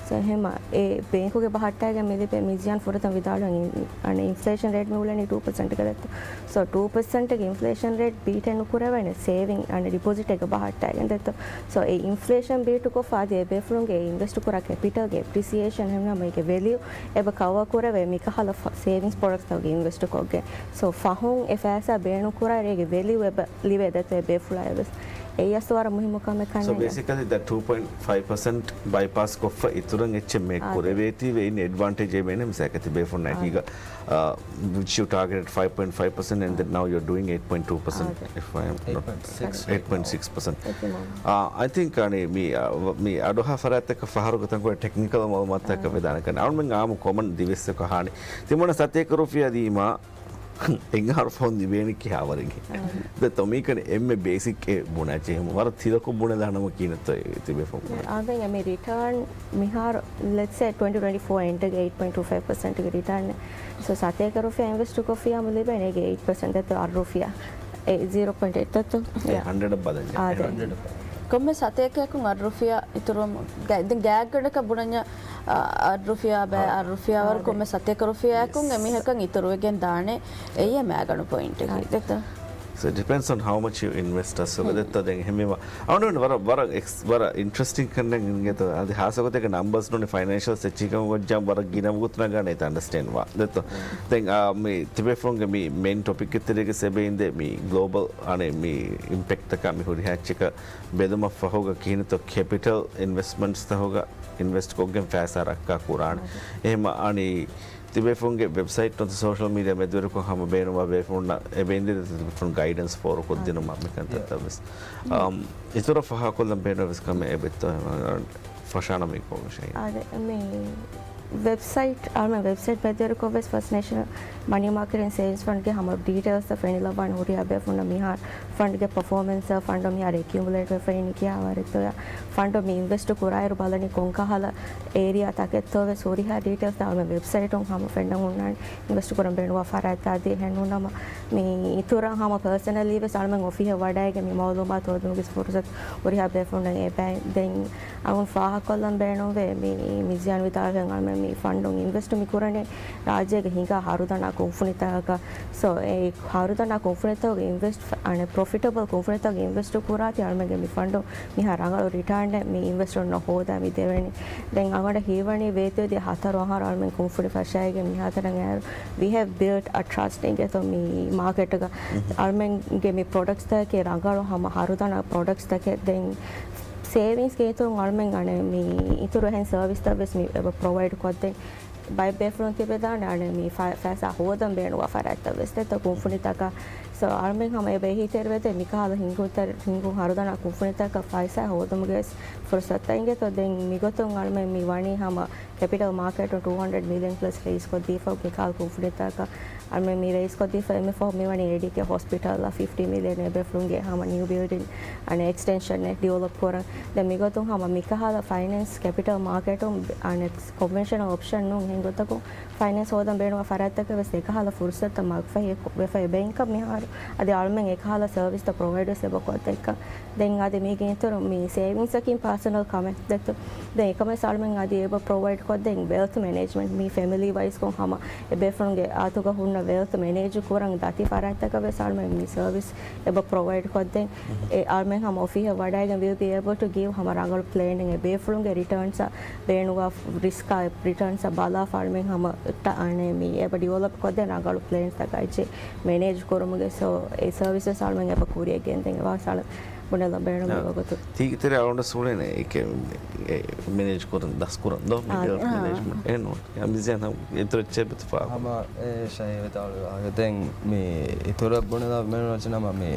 ސޯ އެހެމަ އެ ބޭންކުގެ ބަހައްޓާގެން މި ލިބޭ މިޒިޔާން ފުރަތަމަ ވިދާޅުވި އިން-، އަނެއް އިންފްލޭޝަން ރޭޓް މި އުޅެނީ ޓޫ ޕަސެންޓްގަ ދެއްތޯ. ސޯ ޓޫ ޕަސެންޓްގެ އިންފްލޭޝަން ރޭޓް ބީޓެއް ނުކުރެވޭނެ ސޭވިން އަނެއް ޑިޕޮޒިޓެއްގަ ބަހައްޓާގެން ދެއްތޯ. ސޯ އެ އިންފްލޭޝަން ބީޓުކޮށްފަ އަދި އެބޭފުޅުންގެ އިންވެސްޓް ކުރާ ކެޕިޓަލްގެ އެޕްރިސިއޭޝަން ހަމަ އޭގެ ވެލިއު އެބަ ކަވަރ ކުރެވޭ މިކަހަލަ ފަ-، ސޭވިންގްސް ޕްރޮޑަކްޓްތަކުގަ އިންވެސްޓް ކޮށްގެން. ސޯ ފަހުން އެ ފައިސާ ބޭނުން ކުރާ އޭގެ ވެލިއު އެބަ ލިބޭ ދެއްތޯ އެ ބޭފުޅާ އެވެސް. އެއީ އަސްލު ވަރަށް މުހިއްމު ކަމެއް ކަންނޭނގެ. So basically the ޓޫ ޕޮއިންޓް ފައިވް ޕަސެންޓް ބައިޕާސް ކޮށްފަ އިތުރަށް އެއްޗެއް މޭކް ކުރެވޭތީވެ އިން އެޑްވާންޓޭޖް އެއް މޭނެ މިސާކަތި ބޭފުންނަކީގަ، which you targeted five point five percent and then now you're doing eight point two percent if I am not eight point six percent. I think އަނެއް މި، އަ، މި އަޑުއަހާ ފަރާތްތަކަށް ފަހަރު ގޮތަށް ޓެކްނިކަލް މައުލޫމާތުތަކަށް ވެދާނެ ކަން. އަޅުމެން އާއްމު ކޮމަން ދިވެއްސަކު އަހާނެ. ތިމަންނަ ސަތޭކަ ރުފިޔާ ދީމާ އެއް އަހަރު ފަހުން ލިބޭނީ ކިހާވަރެއް. ދެއްތޯ މީކަން އެންމެ ބޭސިކް އެއް ބުނާ ޖެހުމު. ވަރަށް ތިލަކު ބުނެލާނަމަ ކީނަތޯ ތިބޭފުޅުން. އާދެ، މި ރިޓާން މިހާރު، let's say ޓްވެންޓީ ޓްވެންޓީ ފޯ އެންޑްގެ އެއިޓް ޕޮއިންޓް ޓޫ ފައިވް ޕަސެންޓްގެ ރިޓާން. ސޯ ސަތޭކަ ރުފިޔާ އިންވެސްޓް ކޮށްފިޔާ މި ލިބޭނީ އޭގެ އެއިޓް ޕަސެންޓް ދެއްތޯ އަށް ރުފިޔާ. އެ ޒީރޯ ޕޮއިންޓް އެއް ދެއްތޯ. އެ ހަންޑްރެޑް ބަލަން. އާދެ. ކޮންމެ ސަތޭކައަކުން އަށް ރުފިޔާ އިތުރުވަމުން ގަ-، ދެން ގާތްގަނޑަކަށް ބުނަންޏާ، އަށް ރުފިޔާ ބައި އަށް ރުފިޔާ ވަރު ކޮންމެ ސަތޭކަ ރުފިޔާއަކުން އެމީހަކަށް އިތުރުވެގެން ދާނެ އެއްޔެ މައިގަނޑު ޕޮއިންޓަކީ. ދެއްތޯ؟ So it depends on how much you invest އަސް ދެއްތޯ. ދެން އެހެންވީމަ އަޅުގަނޑު ވަރަށް، ވަރަށް ވަރަށް އިންޓްރެސްޓިން ކަންނެއް އިނގޭތޯ. އަދި ހާއްސަ ގޮތެއްގަ ނަމްބަރސް ނޫނީ ފައިނޭންޝަލްސް އެއްޗެއްކަމަށް ގޮއްޖާ ވަރަށް ގިނަ ވަގުތު ނަގާނެ އަންޑަސްޓޭންޑް ވާ. ދެއްތޯ؟ ދެން އާ، މި ތިބޭފުޅުންގެ މި މެއިން ޓޮޕިކް ތެރޭގަ އެބައިންދެ މި ގްލޯބަލް އަނެއް މި އިމްޕެކްޓްތަކާ މި ހުރިހާ އެއްޗަކަށް ބެލުމަށް ފަހުގަ ކިހިނެއްތޯ ކެޕިޓަލް އިންވެސްޓްމަންޓްސް ތަހުގަ އިންވެސްޓް ކޮށްގެން ފައިސާ ރައްކާ ކުރާނެ. އެހެމަ އަނި ތިބޭފުޅުންގެ ވެބްސައިޓް ނުވަތަ ސޯޝަލް މީޑިއާ މެދުވެރިކޮށް ހަމަ ބޭނުންވާ ބޭފުޅުންނަށް އެބައިންދެ ތިބޭފުޅުން ގައިޑެންސް ފޯރުކޮށްދިނުމަށް މިކަންތައްތައް ވެސް. އަމް، އިތުރަށް ފަހާކޮށްލަން ބޭނުންވެސް ކަމެއް އެބައޮތްތޯ ފަށާނަމީ ކޯ ޝައިން. އާދެ، މި ވެބްސައިޓް، އަޅުމެން ވެބްސައިޓް މެދުވެރިކޮށްވެސް ފަސްޓް ނޭޝަނަލް މަނީ މާކެޓިން ސޭވިންގސް ފަންޑްގެ ހަމަ ޑީޓެއިލްސްތައް ފެނިލައްވާނެ ހުރިހާ ބޭފުޅުންނަށް މިހާރު ފަންޑްގެ ޕަފޯމެންސް، ފަންޑު މިހާރު އެކިއުމުލޭޓްވެފައިނީ ކިހާވަރެއްތޯ، ފަންޑު މި އިންވެސްޓް ކުރާއިރު ބަލަނީ ކޮންކަހަލަ އޭރިއާ ތަކެއްތޯ ވެސް ހުރިހާ ޑީޓެއިލްސް އަޅުމެން ވެބްސައިޓުން ހަމަ ފެންނަން ހުންނާނެ. އިންވެސްޓް ކުރަން ބޭނުންވާ ފަރާތްތައް އަދި އެހެންނޫނަމަ މި އިތުރަށް ހަމަ ޕާސަނަލީ ވެސް އަޅުމެން އޮފީހަށް ވަޑައިގެން މި މައުލޫމާތު ހޯދުމުގެ ފުރުސަތު ހުރިހާ ބޭފުޅުންނަށް އެބައި. ދެން އަޅުން ފާހަގަކޮށްލަން ބޭނުންވޭ، މި މިޒިޔާން ވިދާޅުވިހެން އަޅުމެން މި ފަންޑުން އިންވެސްޓް މި ކުރަނީ ރާއްޖޭގެ ހިނގާ ހަރުދަނާ ކުންފުނިތަކަކަށް. ސޯ، އެ ހަރުދަނާ ކުންފުނިތަކުގެ އިންވެސްޓް، އަނެއް ޕްރޮފިޓަބަލް ކުންފުނިތަކުގެ އިންވެސްޓް ކުރާތީ އަޅުމެންގެ މި ފަންޑު މިހާ ރަނގަޅު ރިޓާނެއް މި އިންވެސްޓަރުންނަށް ހޯދާ މި ދެވެނީ. ދެން އަޅުގަނޑަށް ހީވަނީ ވޭތުވެދިޔަ ހަތަރު އަހަރު އަޅުމެން ކުންފުނި ފަށައިގެން މިހާތަނަށް އައިރު، we have built a trust އިނގޭތޯ މި މާކެޓުގަ. އަޅުމެންގެ މި ޕްރޮޑަކްޓްސްތަކެއް ރަނގަޅު ހަމަ ހަރުދަނާ ޕްރޮޑަކްޓްސްތަކެއް. ދެން ސޭވިންގސްގެ އިތުރުން އަޅުމެން އަނެއް މި އިތުރު އެހެން ސަރވިސްތައް ވެސް މި އެބަ ޕްރޮވައިޑް ކޮށްދެން ބައެއް ބޭފުޅުން ތިބެދާނެ އަނެއް މި ފަ-، ފައިސާ ހޯދަން ބޭނުންވާ ފަރާތްތައް ވެސް ދެއްތޯ ކުންފުނިތަކަށް. ސޯ، އަޅުމެން ހަމަ އެބަ އެހީތެރިވެދޭ މިކަހަލަ ހިނގުންތެރި-، ހިނގުން ހަރުދަނާ ކުންފުނިތަކަށް ފައިސާ ހޯދުމުގެ ވެސް ފުރުސަތުތައް އިނގޭތޯ. ދެން މިގޮތުން އަޅުމެން މި ވަނީ ހަމަ ކެޕިޓަލް މާކެޓުން ޓޫ ހަންޑްރެޑް މިލިއަން ޕްލަސް ރައިޒް ކޮށްދީފަ މިކަހަލަ ކުންފުނިތަކަށް. އަޅުމެން މި ރައިޒް ކޮށްދީފަ އެންމެ ފަހު މިވަނީ އޭޑީކޭ ހޮސްޕިޓަލްއަށް ފިފްޓީ މިލިއަން އެބޭފުޅުންގެ ހަމަ ނިއު ބިލްޑިން އަނެއް އެކްސްޓެންޝަނެއް ޑިވެލޮޕް ކުރަން. ދެން މިގޮތުން ހަމަ މިކަހަލަ ފައިނޭންސް ކެޕިޓަލް މާކެޓުން އަނެއް ކޮންވެންޝަނަލް އޮޕްޝަން ނޫން އެހެން ގޮތަކުން ފައިނޭންސް ހޯދަން ބޭނުންވާ ފަރާތްތަކަށް ވެސް އެކަހަލަ ފުރުސަތުތައް މަގުފަހި ވެފަ އެބައިންކަން މިހާރު އަދި އަޅުމެން އެކަހަލަ ސަރވިސްތައް ޕްރޮވައިޑް ވެސް އެބަ ކޮށްދެއްކަން. ދެން އަދި މީގެ އިތުރު މި ސޭވިންގސްއަކީ ޕާސަނަލް ކަމެއް ދެއްތޯ. ދެން އެކަމެސް އަޅުމެން އަދި އެބަ ޕްރޮވައިޑް ކޮށްދެން ވެލްތު މެނޭޖްމަންޓް މި ފެމިލީ ވައިސްކޮށް ހަމަ އެބޭފުޅުންގެ އަތުގަ ހުންނަ ވެލްތު މެނޭޖް ކުރަން ދަތި ފަރާތްތަކަށް ވެސް އަޅުމެން މި ސަރވިސް އެބަ ޕްރޮވައިޑް ކޮށްދެން. އެ އަޅުމެން ހަމަ އޮފީހަށް ވަޑައިގެން we'll be able to give ހަމަ ރަނގަޅު ޕްލޭނެއް އެބޭފުޅުންގެ ރިޓާންސް ބޭނުންވާ ރިސްކާ ރިޓާންސް ބަލާފަ އަޅުމެން ހަމަ އަނެ މި އެބަ ޑިވެލޮޕް ކޮށްދެން ރަނގަޅު ޕްލޭންސްތަކާއި މެނޭޖް ކުރުމުގެ ސޯ އެ ސަރވިސް ވެސް އަޅުމެން އެބަ ކުރިއަށް ގެންދެން އެވާސް އަޅު ބުނެލަ ބޭނުމީ ވަގުތު. ތީގެ ތެރެ އަޅުގަނޑަށް ސުނޭނެ އެކެ މެނޭޖް ކުރަން ދަސް ކުރަން ދޯ މި ވެލްތު މެނޭޖްމަންޓް އެހެން ނޫން. އަމިޒޭން އިތުރަށް ޗެބެތު ފާ. ހަމަ އެ ޝައި ވިދާޅުވާ ދެން މި އިތުރަށް ބުނެލާ މެނޭޖް ނަމަ މި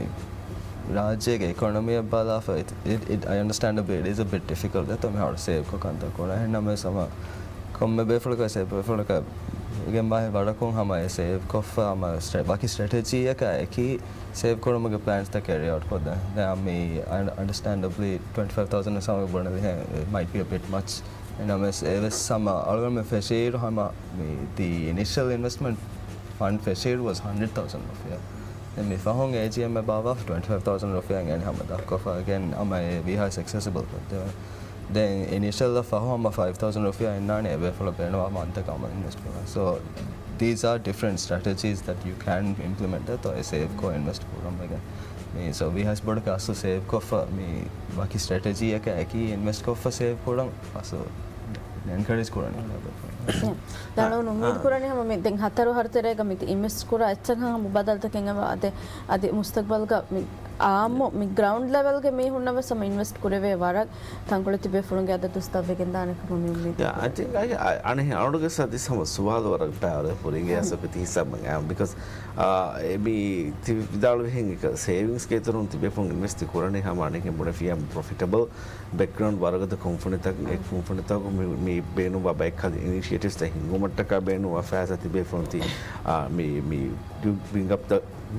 ރާއްޖޭގެ އިކޮނޮމީއަށް ބަލާފަ އި އި އަންޑަސްޓޭންޑަބްލީ އިޓް އިޒް ބިޓް ޑިފިކަލްޓް ދެތޯ މިހާރު ސޭވް ކޮށް ކަންތައް ކުރާ. އެހެން ނަމަވެސް ހަމަ ކޮންމެ ބޭފުޅަކަށް ސޭވް ބޭފުޅަކަށް ގެން ވާހެ ވަރަކުން ހަމަ އެ ސޭވް ކޮށްފަ ހަމަ ވަކި ސްޓްރެޓެޖީއަކާ އެކީ ސޭވް ކުރުމުގެ ޕްލޭންސްތައް ކެރީ އައުޓް ކޮށްދޭ. ދެން މި އަންޑަސްޓޭންޑަބްލީ ޓްވެންޓީ ފައިވް ތައުޒަން ސަމަ ބުނެލިހެން މައިޓް ބީ އަ ބިޓް މަޗް. އެނަމެސް އެވެސް ހަމަ އަޅުގަނޑުމެން ފެށިއިރު ހަމަ މި ދި އިނިޝަލް އިންވެސްޓްމަންޓް ފަންޑް ފެށިއިރު ވަސް ހަންޑްރެޑް ތައުޒަން ރުފިޔާ. ދެން މި ފަހުން އޭޖީއެމް އެބަ އަވާފަ ޓްވެންޓީ ފައިވް ތައުޒަން ރުފިޔާ އެން ހަމަ ދަށްކޮށްފަ ގެން ހަމަ އެ ވީހާ އެކްސެސިބަލް ކޮށްދެވޭ. ދެން އިނިޝަލް ފަހު ހަމަ ފައިވް ތައުޒަން ރުފިޔާ އިންނާނެ އެބޭފުޅަށް ބޭނުންވާ މަންތަކަށް އަމަ އިންވެސްޓް ކުރަން. So these are different strategies that you can implement ދެތޯ އެ ސޭވް ކޮށް އިންވެސްޓް ކުރަން ވެގެން. މި ސޯ ވީހާސް ބޮޑަކަށް އަސްލު ސޭވް ކޮށްފަ މި ވަކި ސްޓްރެޓެޖީއަކަށް އެކީ އިންވެސްޓް ކޮށްފަ ސޭވް ކުރަން އަސްލު އެންކަރޭޖް ކުރަނީ. ދަނޑު އާ، އުއްމީދު އާ. ކުރަނީ ހަމަ މި ދެން ހަތަރު އަހަރު ތެރޭގަ މި އިންވެސްޓް ކުރާ އެއްޗެއް ހަމަ ބަދަލުތަކެއް އެބަ އަދި، އަދި މުސްތަގްބަލްގަ މި އާއްމު މި ގްރައުންޑް ލެވެލްގެ މީހުންނަށް ވެސް ހަމަ އިންވެސްޓް ކުރެވޭ ވަރަށް ތަންކޮޅެއް ތިބޭފުޅުންގެ އަދަދު ދަސްތައް ވެގެންދާނެ ކަމަށް މި އުއްމީދު ކުރަނީ. އަދި އަ-، އަނެއް އަޅުގަސް އަދި ހަމަ ސުވާލު ވަރަށް ބައިވަރު ހުރި އިނގޭ ހަމަ. އަސަކު ތި ހިސާބަށް އާ، ބިކޮސް އާ، އެ މީ ތި ވިދާޅުވިހެން އެކަ ސޭވިންގްސްގެ އިތުރުން ތިބޭފުޅުން އިންވެސްޓް ކުރަނީ ހަމަ އަނެއް ބުނެފިޔާ ޕްރޮފިޓަބަލް ބެކްގްރައުންޑް ވަރަށް ގަދަ ކުންފުނިތަކުން އެ ކުންފުނިތަކުން މި، މި ބޭނުންވާ ބައެއްކަލަ އިނިޝިއޭޓިވްސްތައް ހިންގުމަށްޓަކާ ބޭނުންވާ ފައިސާ ތިބޭފުޅުން ތި، އާ، މި، މި ބިންގް އަޕް ދަ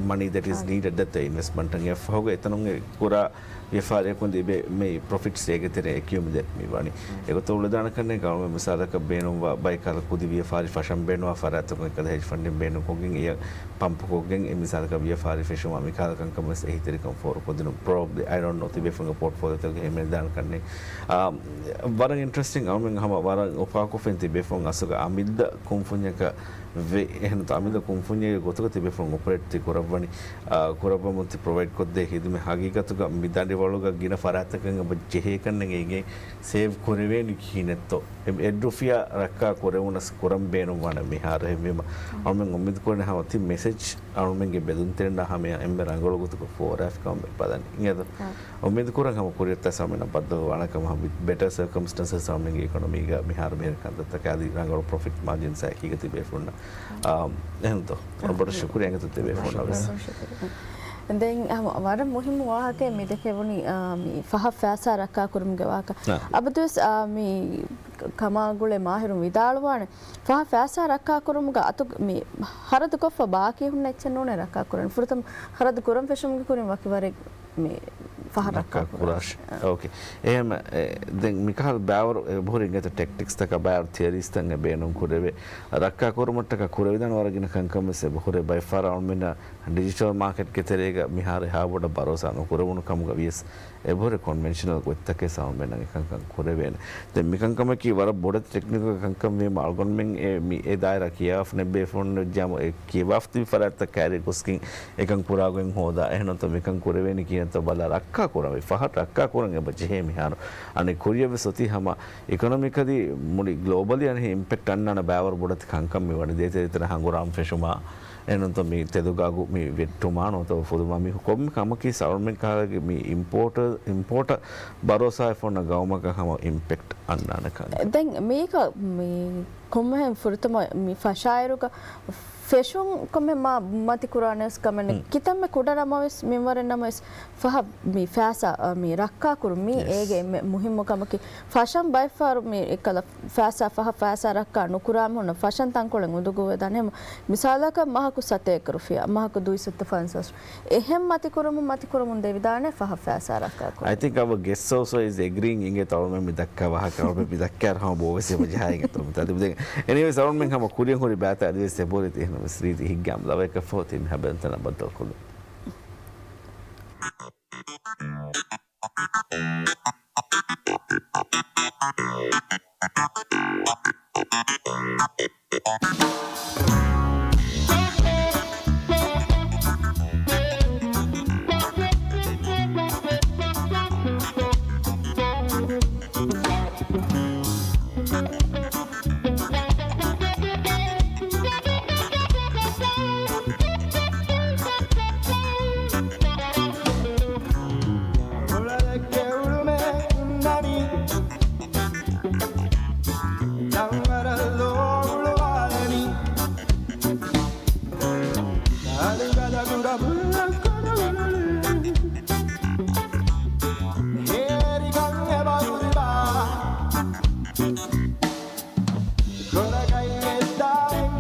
މަނީ ދެޓް އިޒް ނީޑެޑް ދަތް އިންވެސްޓްމަންޓަށް އެ ފަހުގަ އެތަނުން އެ ކުރާ ވިޔަފާރިއަކުން ތިބޭ މި ޕްރޮފިޓްސް އޭގެ ތެރެއިން އެކިޔުމިލޭޓް މި ވަނީ. އެގޮތަށް އުޅެދާނެ ކަންނޭނގެ އަޅުގަނޑު މިސާލަކަށް ބޭނުންވާ ބައެއް ކަހަލަ ކުދި ވިޔަފާރި ފަށަން ބޭނުންވާ ފަރާތްތަކުން އެކަލަ ހެޖް ފަންޑިން ބޭނުންކޮށްގެން އެޔަށް ޕަމްޕް ކޮށްގެން އެ މިސާލަކަށް ވިޔަފާރި ފެށުމާ މި ކަހަލަ ކަންކަމަށް ވެސް އެހީތެރިކަން ފޯރުކޮށްދިނުން. ޕްރޮބްލި އައި ޑޯންޓް ނޯ ތިބޭފުޅުންގެ ޕޯޓްފޯލިއޯތަކުގަ ހިމެނިދާނެ ކަންނޭނގެ. އާ، ވަރަށް އިންޓްރެސްޓިން އަޅުމެން ހަމަ ވަރަށް އުފާކޮށްފިން ތިބޭފުޅުން އަސްލުގަ އަމިއްލަ ކުންފުންޏަކަށް ވެ، އެހެން ތަ އަމިއްލަ ކުންފުންޏެއްގެ ގޮތުގަ ތިބޭފުޅުން އޮޕަރޭޓް ތި ކުރައްވަނީ، އާ، ކުރައްވަމުން ތި ޕްރޮވައިޑް ކޮށްދޭ ހިދުމަތް ހަގީގަތުގަ މި ދަނޑިވަޅުގަ ގިނަ ފަރާތްތަކަށް އެބަ ޖެހޭ ކަންނޭނގެ އިނގޭ ސޭވް ކުރެވޭނީ ކިހިނެއްތޯ؟ އެ އެއް ރުފިޔާ ރައްކާ ކުރެވުނަސް ކުރަން ބޭނުންވާނެ މިހާރު ހެއްވީމަ. އަޅުމެން އުއްމީދު ކުރަނީ ހަމަ ތި މެސެޖް އަޅުމެންގެ ބެލުންތެރިންނާ ހަމަޔަށް އެންމެ ރަނގަޅު ގޮތަކަށް ފޯރާފިކަމަށް ބަލަނީ. އިނގޭތޯ؟ އާ. އުއްމީދު ކުރަން ހަމަ ކުރިއަށް ތަސް އަޅުމެންނަށް ބައްދަލުވާނެ ކަމަށް ހަމަ ބެޓަރ ސަރކަމްސްޓެންސަސް އަޅުމެންގެ އިކޮނޮމީގަ މިހާރު މިހެރަ ކަންތައްތަކާ އަދި ރަނގަޅު ޕްރޮފިޓް މާޖިންސް އެކީގަ ތިބޭފުޅުންނަށް. އާ، އެހެންތޯ؟ ވަރަށް ބޮޑަށް ޝުކުރިއްޔާ އިނގޭތޯ ތިބޭފުޅުންނަށް ވެސް. ދެން ހަމަ ވަރަށް މުހިއްމު ވާހަކައެއް މި ދެކެވުނީ، އާ، މި ފަހަށް ފައިސާ ރައްކާ ކުރުމުގެ ވާހަކަ. އާ. އަބަދުވެސް، އާ، މި ކަމާ ގުޅޭ މާހިރުން ވިދާޅުވާނެ. ފަހަށް ފައިސާ ރައްކާ ކުރުމުގަ އަތު މި ހަރަދު ކޮށްފަ ބާކީ ހުންނަ އެއްޗެއް ނޫނޭ ރައްކާ ކުރަން. ފުރަތަމަ ހަރަދު ކުރަން ފެށުމުގެ ކުރިން ވަކި ވަރެއް މި ފަހަށް ރައްކާ ރައްކާ ކުރާށި. ކުރާށި. އޯކޭ. އެހެން، އެ، ދެން މިކަހަލަ ބައިވަރު އެބަހުރި އިނގޭތޯ ޓެކްޓިކްސްތަކާ ބައިވަރު ތިއަރީސްތައް އެ ބޭނުން ކުރެވޭ. ރައްކާ ކުރުމަށްޓަކާ ކުރެވިދާނެ ވަރަށް ގިނަ ކަންކަމެއް ވެސް އެބަހުރޭ. ބައެއް ފަހަރަށް އަޅުމެންނަށް ޑިޖިޓަލް މާކެޓްގެ ތެރޭގަ މިހާރު އެހާ ބޮޑަށް ބަރޯސާ ނުކުރެވުނު ކަމުގަ ވިޔަސް އެބަހުރި ކޮންވެންޝަނަލް ގޮތްތަކެއް ސަމަމެންނަށް އެކަންކަން ކުރެވޭނެ. ދެން މިކަންކަމަކީ ވަރަށް ބޮޑެތި ޓެކްނިކަލް ކަންކަން ވީމަ އަޅުގަނޑުމެން އެ މި އެ ދާއިރާ ކިޔާފަ ނެއްބޭފުޅުން ވެއްޖާމު އެ ކިޔަވާފަ ތިބި ފަރާތްތައް ކައިރި ގޮސްގެން އެކަން ކުރާގޮތް ހޯދާ. އެހެންނަމަ މިކަން ކުރެވޭނީ ކިހިނެއްތޯ ބަލާ ރައްކާ ކުރަން ވެ. ފަހަށް ރައްކާ ކުރަން އެބަ ޖެހޭ މިހާރު. އަނެއް ކުރިއަށް ވެސް އޮތީ ހަމަ އިކޮނޮމިކަލީ މުޅި ގްލޯބަލީ އަނެއް އިމްޕެކްޓް އަންނާނެ ބައިވަރު ބޮޑެތި ކަންކަން މި ވަނީ ދޭތެރޭތެރޭ ހަނގުރާމަ ފެށުމާ އެހެންނަމަ މި ތެދުގާގު މި ވެއްޓުމާ ނުވަތަ ފުދުމާ މި ކޮންމެ ކަމަކީ ސަރުމެން ކާލަގެ މި އިމްޕޯޓަ، އިމްޕޯޓަށް ބަރޯސާވެފަ އޮންނަ ގައުމަކަށް ހަމަ އިމްޕެކްޓް އަންނާނެ ކަން. ދެން މީގަ މި ކޮންމެހެން ފުރަތަމަ މި ފަށާއިރުގަ ފެށުން ކޮންމެ މަ، މަތި ކުރާނެ ވެސް ކަމެއް ނެތް. ހުން. ކިތަންމެ ކުޑަ ނަމަވެސް މިންވަރެއް ނަމަވެސް ފަހަށް މި ފައިސާ، އަ، މި ރައްކާ ކުރުން މީ ޔެސް. އޭގެ މެ، މުހިއްމު ކަމަކީ. ފަށަން ބައެއްފަހަރު މި އެކަލަ ފައިސާ ފަހަށް ފައިސާ ރައްކާ ނުކުރާ މީހުންނަށް ފަށަން ތަންކޮޅެއް އުނދަގޫވެދާނެ. ހަމަ މިސާލަކަށް މަހަކު ސަތޭކަ ރުފިޔާ، މަހަކު ދުއިސައްތަ ފަންސާސް. އެހެން މަތިކުރަމުން، މަތިކުރަމުން ދެވިދާނެ ފަހަށް ފައިސާ ރައްކާ ކުރުން. I think our guest also is agreeing އިނގޭތޯ އަޅުމެން މި ދައްކާ ވާހަކަ އަޅުމެން މި ދައްކާ ހަމަ ބޯވެސް އެބަ ޖަހާ އިނގޭތޯ. އެނީވޭސް އަޅުމެން ހަމަ ކުރިއަށް ހުރި ބައިތައް އަދިވެސް އެބަހުރި އެހެންނަމަވެސް ރީތި ހިތްގައިމު ލަވައެއްގަ ފަހު ތި މިހާ ބެލުންތަނަށް ބައްދަލުކޮށްލުން. އުޅަލެއްގެ އުޅުމެއް އިންނަނީ، ތަންވަރަށް ލޯ އުޅުވާލަނީ. އަލިގަދަ ގުޑަ ބުއްލަ ކޮޑު އުޅުޅި، ހޭރިގަން އެބަ ހުރިބާ. ކޮޅަކަށް އެއްދާއިން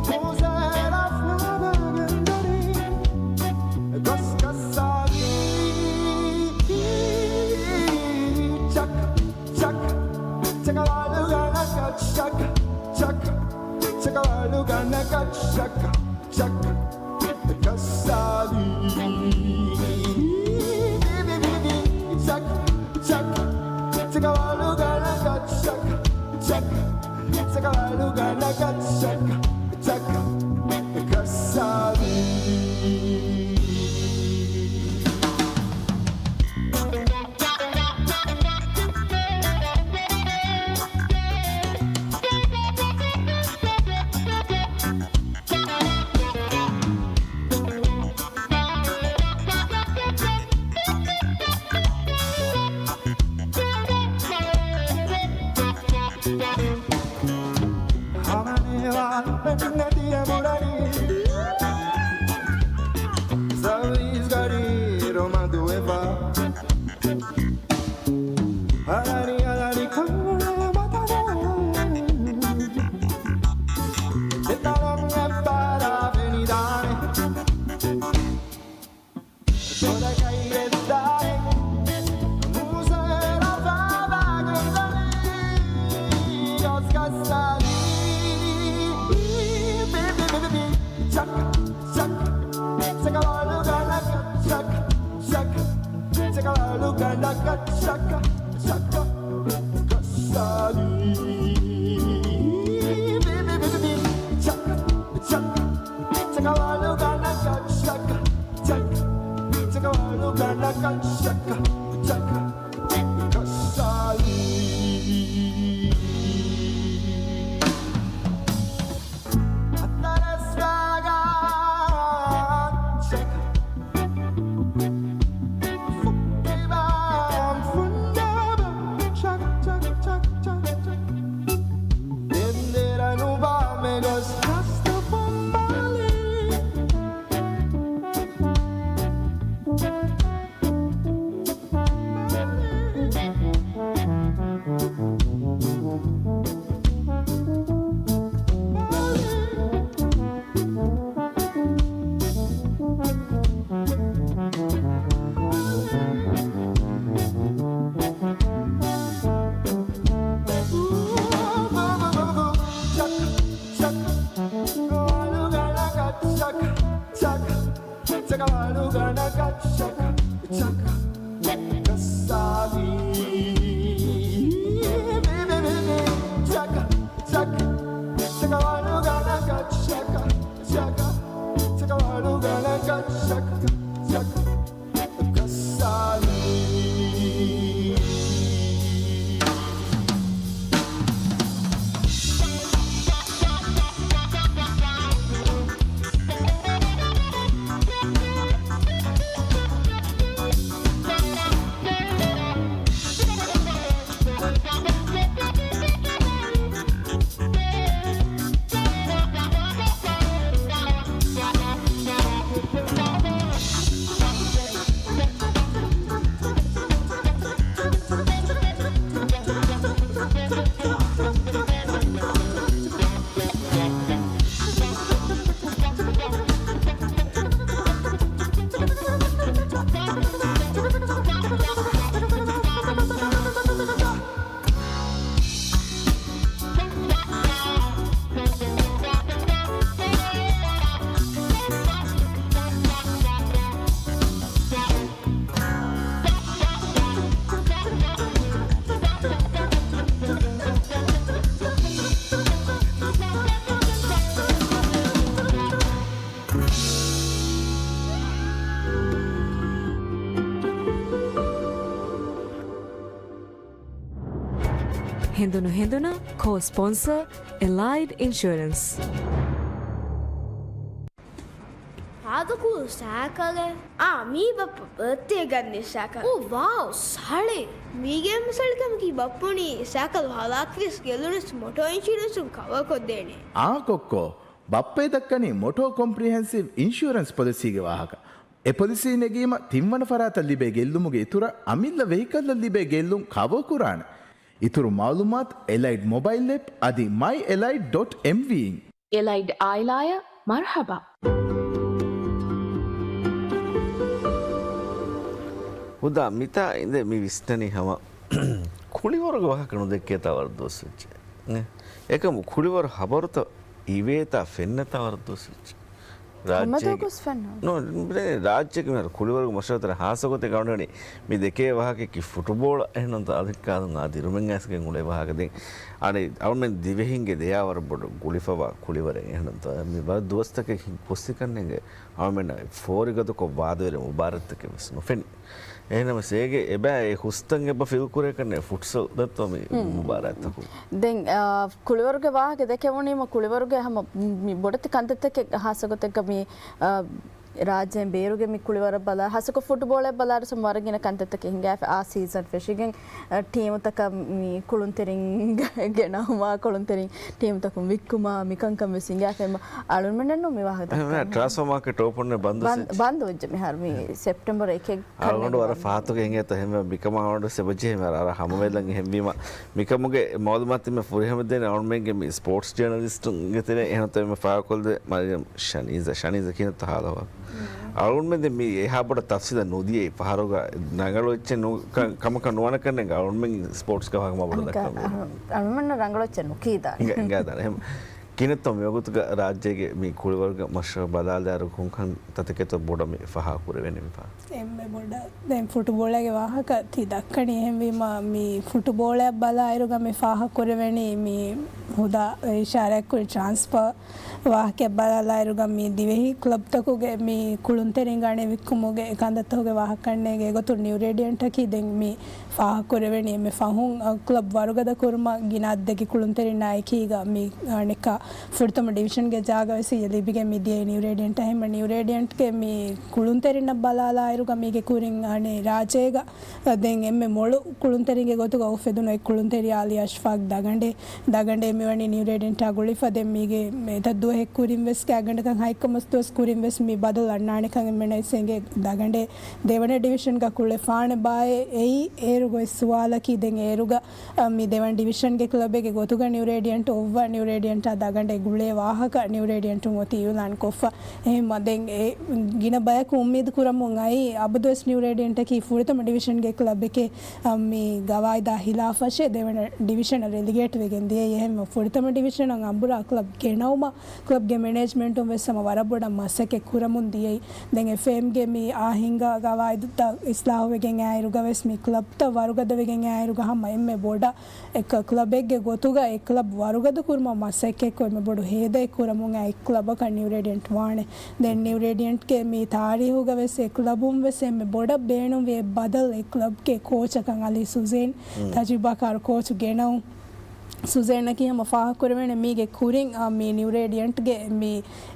މޫސަ ރަފާވާގެން ދަނީ، ގޮސް ކައްސާލީ. ޗަކް، ޗަކް، ޗަކަވާލުގަނޑަކަށް ޗަކް، ޗަކް، ޗަކަވާލުގަނޑަކަށް ޗަކް، ޗަކް، ކައްސާލީ. ޗަކް، ޗަކް، ޗަކަވާލުގަނޑަކަށް ޗަކް، ޗަކް، ޗަކަވާލުގަނޑަކަށް ޗަކް، ޗަކް، ކައްސާލީ. ހަމަނޭވާ ނެތިއެ ބުރަނީ، ސަރވީސް ގަޑިއިރު މަދުވެފަ. އަޅަނި އަޅަނި ކަން މަތަނަ، ދެތަނަށް އެއްބާރާ ފެނިދާނެ. ކޮލަކައި އެއްދާއި، މޫސަ ރަފާ ވާގެން ދަނީ، ގޮސް ކައްސާލީ. ޗަކް، ޗަކް، ޗަކަވާލުގަނޑަކަށް ޗަކް، ޗަކް، ޗަކަވާލުގަނޑަކަށް ޗަކް، ޗަކް، ކައްސާލީ. ޗަކް، ޗަކް، ޗަކަވާލުގަނޑަކަށް ޗަކް، ޗަކް، ޗަކަވާލުގަނޑަކަށް ޗަކް، ޗަކް، ކައްސާލީ. އަތަރެސް ވާގާ ޗަކް. ފުއްކިބާ ފުންނާބާ ޗަކް، ޗަކް، ޗަކް، ޗަކް، ޗަކް. ދެން ދެރަ ނުބާ މެ ގޮސް ރަސްތު ފުންމާލީ. ހެނދުނު ހެނދުނަށް ކޯ ސްޕޮންސަރ އެލައިޑް އިންޝުއަރެންސް. ހާދަ ކޫލް ސައިކަލެއް. އާ، މީ ބައްޕަ ބައްތޭ ގަންނަ ސައިކަލް. އޯ ވާވް، ސަޅޭ. މީގެ އެންމެ ސަޅިކަމަކީ ބައްޕަ ބުނީ ސައިކަލް ހަލާކުވިޔަސް ގެއްލުނަސް މޮޓޯ އިންޝުރެންސުން ކަވަރ ކޮށްދޭނެ. އާ ކޮއްކޮ، ބައްޕަ ދައްކަނީ މޮޓޯ ކޮމްޕްރިހެންސިވް އިންޝުއަރެންސް ޕޮލިސީގެ ވާހަކަ. އެ ޕޮލިސީ ނެގީމަ ތިންވަނަ ފަރާތަށް ލިބޭ ގެއްލުމުގެ އިތުރަށް އަމިއްލަ ވެހިކަލްއަށް ލިބޭ ގެއްލުން ކަވަރ ކުރާނެ. އިތުރު މައުލޫމާތު އެލައިޑް މޮބައިލް އެޕް އަދި މައި އެލައިޑް ޑޮޓް އެމްވީ އިން. އެލައިޑް އާއިލާއަށް މަރުޙަބާ. ހުދާ މިތާ އިނދެ މި ވިސްނަނީ ހަމަ ކުޅިވަރުގެ ވާހަކަ ނުދެއްކޭތާ ވަރަށް ދުވަސް ވެއްޖެ. އެކަމު ކުޅިވަރު ހަބަރުތައް އިވޭތާ ފެންނަތާ ވަރަށް ދުވަސް ވެއްޖެ. ރާއްޖޭގެ، ކޮންމެދުވަސް ފެންނަ؟ ނޯ، ރާއްޖޭގެ މިހާރު ކުޅިވަރުގެ މަޝްރަބުތައް ހާއްސަގޮތެއް ގަނޑުގަނޑު މި ދެކޭ ވާހަކައަކީ ފުޓުބޯޅަ އެހެންނަމަ އަދި ކާދުން އާ ދިރުމެއް އައިސްގެން އުޅޭ ވާހަކަ ދެން. އަނެއް އަޅުމެން ދިވެހިންގެ ދެޔާ ވަރަށް ބޮޑު ގުޅިފަވާ ކުޅިވަރެއް އެހެންނަމަ މި ވަރަށް ދުވަސްތަކެއް ހިނގި ކޮށްސިކަންނޭނގެ އަޅުމެންނަށް ފޯރިގަދަކޮށް ވާދަވެރި މުބާރާތްތަކެއް ވެސް ނުފެނި. އެހެންނަމަވެސް އޭގެ އެބަ އެ ހުސްތަން އެބަ ފިލް ކުރޭ ކަންނޭ ފުޓްސަލް ދައްތޯ މި މުބާރާތްތަކުން. ދެން، އާ، ކުޅިވަރުގެ ވާހަކަ ދެކެވުނީމަ ކުޅިވަރުގެ ހަމަ މި ބޮޑެތި ކަންތައްތަކެއް ހާއްސަގޮތެއްގަ މި، އާ، ރާއްޖޭން ބޭރުގެ މި ކުޅިވަރަށް ބަލާ، ހާއްސަކޮށް ފުޓްބޯޅައަށް ބަލާއިރު ވަރަށް ގިނަ ކަންތައްތަކެއް ހިނގާފަ އާ ސީޒަން ފެށިގެން، އަ، ޓީމުތަކަށް މި ކުޅުންތެރިން ގެނައުމާ، ކުޅުންތެރިން ޓީމުތަކުން ވިއްކުމާ، މިކަންކަން ވެސް ހިނގާފައިމަ އަޅުންމެންނަށް ނޫން މި ވާހަކަ ދައްކާ. ޓްރާންސްފާ މާކެޓް އޯޕަން ބަންދު ބަން-، ވެއްޖެ. ބަންދު ވެއްޖެ މިހާރު މި ސެޕްޓެމްބަރ އެކެއް އަޅުގަނޑު ވަރަށް ފަހަތުގެ ހިނގޭތަ ހެންވެ މިކަމާ އަޅުގަނޑު ސެބަޖެހޭ މި އަރާ ހަމަވެލަން އެހެންވީމަ މިކަމުގެ މައުލޫމާތު މި ފުރިހަމަ ދޭނެ އަޅުމެންގެ މި ސްޕޯޓްސް ޖާނަލިސްޓުންގެ ތެރޭ އެހެންތޯ މި ފާކޮށްލެ މަރިޔަމް ޝަނީޒާ، ޝަނީޒާ ކިހިނެއްތޯ ހާލަވާ. އަޅުމެން ދެން މި އެހާ ބޮޑަށް ތަފްސީލަށް ނުދިޔައީ ފަހަރުގަ ރަނގަޅު އެއްޗެއް ނު-، ކަ-، ކަމަކަށް ނުވާނެ ކަންނޭނގެ އަޅުމެން ސްޕޯޓްސްގެ ވާހަކަ މާ ބޮޑަށް ދައްކަން. އަހަ، އަޅުމެންނަށް ރަނގަޅު އެއްޗެއް ނުކީދާނެ. އިނގޭ، އިނގޭދާނެ. އެހެން. ކިހިނެއްތޯ މިވަގުތުގަ ރާއްޖޭގެ މި ކުޅިވަރުގެ މަޝްރަބު ބަލާލާއިރު ކޮންކަން ތަތެކޭތޯ ބޮޑަށް މި ފާހަގަ ކުރެވޭނެ މި ފަހަރު؟ އެންމެ ބޮޑަށް ދެން ފުޓުބޯޅައިގެ ވާހަކަ ތި ދައްކަނީ އެހެންވީމަ، މި ފުޓުބޯޅައަށް ބަލާއިރުގަ މި ފާހަގަ ކުރެވެނީ މި ހުދާ އިޝާރާތްކުރި ޓްރާންސްފާ ވާހަކައަށް ބަލާލާއިރުގަ މި ދިވެހި ކްލަބްތަކުގެ މި ކުޅުންތެރިން ގަނެ ވިއްކުމުގެ ކަންތައްތަކުގެ ވާހަކަ ކަންނޭނގެ އެގޮތުން ނިއު ރޭޑިއަންޓަކީ ދެން މި ފާހަގަ ކުރެވެނީ އެންމެ ފަހުން، އަ، ކްލަބް ވަރުގަދަ ކުރުމަށް ގިނަ އަދަދެއްގެ ކުޅުންތެރިންނާ އެކީގަ މި އަނެއްކާ ފުރަތަމަ ޑިވިޝަންގެ ޖާގަ ވެސް ލިބިގެން މި ދިޔައީ ނިއު ރޭޑިއަންޓަށް. އެހެންމަ ނިއު ރޭޑިއަންޓްގެ މި ކުޅުންތެރިންނަށް ބަލާލާއިރުގަ މީގެ ކުރިން އަނެއް ރާއްޖޭގަ ދެން އެންމެ މޮޅު ކުޅުންތެރިންގެ ގޮތުގަ އުފެދުނު އެއް ކުޅުންތެރި އާލި އަޝްފާގް ދަގަނޑޭ، ދަގަނޑޭ މިވަނީ ނިއު ރޭޑިއަންޓާ ގުޅިފަ. ދެން މީގެ އެތައް ދުވަހެއް ކުރިން ވެސް ގާތްގަނޑަކަށް ހަތްކަމަސް ދުވަސް ކުރިން ވެސް މި ބަދަލު އަންނާނެކަން އެންމެނަށް އެނގޭ. ދަގަނޑޭ ދެވަނަ ޑިވިޝަންގަ ކުޅެފާނެ ބާއޭ އެއީ އޭރު ގޮތް ސުވާލަކީ. ދެން އޭރުގަ އަ، މި ދެވަނަ ޑިވިޝަންގެ ކްލަބެއްގެ ގޮތުގަ ނިއު ރޭޑިއަންޓް އޮއްވާ، ނިއު ރޭޑިއަންޓާ ދަގަނޑެއް ގުޅޭ ވާހަކަ ނިއު ރޭޑިއަންޓުން އޮތީ އިއުލާން ކޮށްފަ. އެހެންމަ ދެން އެ ގިނަ ބަޔަކު އުއްމީދު ކުރަމުން އައީ އަބަދުވެސް ނިއު ރޭޑިއަންޓަކީ ފުރަތަމަ ޑިވިޝަންގެ ކްލަބެކޭ، އަ، މި ގަވާއިދާ ހިލާފަށޭ ދެވަނަ ޑިވިޝަނަށް ރެލިގޭޓް ވެގެން ދިޔައީ. އެހެންމަ ފުރަތަމަ ޑިވިޝަނަށް އަނބުރާ ކްލަބް ގެނައުމަށް ކްލަބްގެ މެނޭޖްމަންޓުން ވެސް ހަމަ ވަރަށް ބޮޑަށް މަސައްކަތް ކުރަމުން ދިޔައީ. ދެން އެފްއޭއެމްގެ މި އާ ހިނގާ ގަވާއިދުތައް އިސްލާހުވެގެން އާއިރުގަ ވެސް މި ކްލަބްތައް ވަރުގަދަވެގެން އާއިރުގަ ހަމަ އެންމެ ބޮޑަށް އެކަ ކްލަބެއްގެ ގޮތުގަ އެ ކްލަބް ވަރުގަދަ ކުރުމަށް މަސައްކަތްކޮށް އެންމެ ބޮޑު ހޭދައެއް ކުރަމުން އައި ކްލަބަކަށް ނިއު ރޭޑިއަންޓް ވާނެ. ދެން ނިއު ރޭޑިއަންޓްގެ މި ތާރީހުގަ ވެސް އެ ކްލަބުން ވެސް އެންމެ ބޮޑަށް ބޭނުންވި އެއް ބަދަލު އެ ކްލަބްގެ ކޯޗަކަށް އަލީ ސުޒޭން، ތަޖުރިބާކާރު ކޯޗު ގެނައުން. ސުޒޭންއަކީ ހަމަ ފާހަގަކުރެވޭނެ މީގެ ކުރިން، އާ، މި ނިއު ރޭޑިއަންޓްގެ މި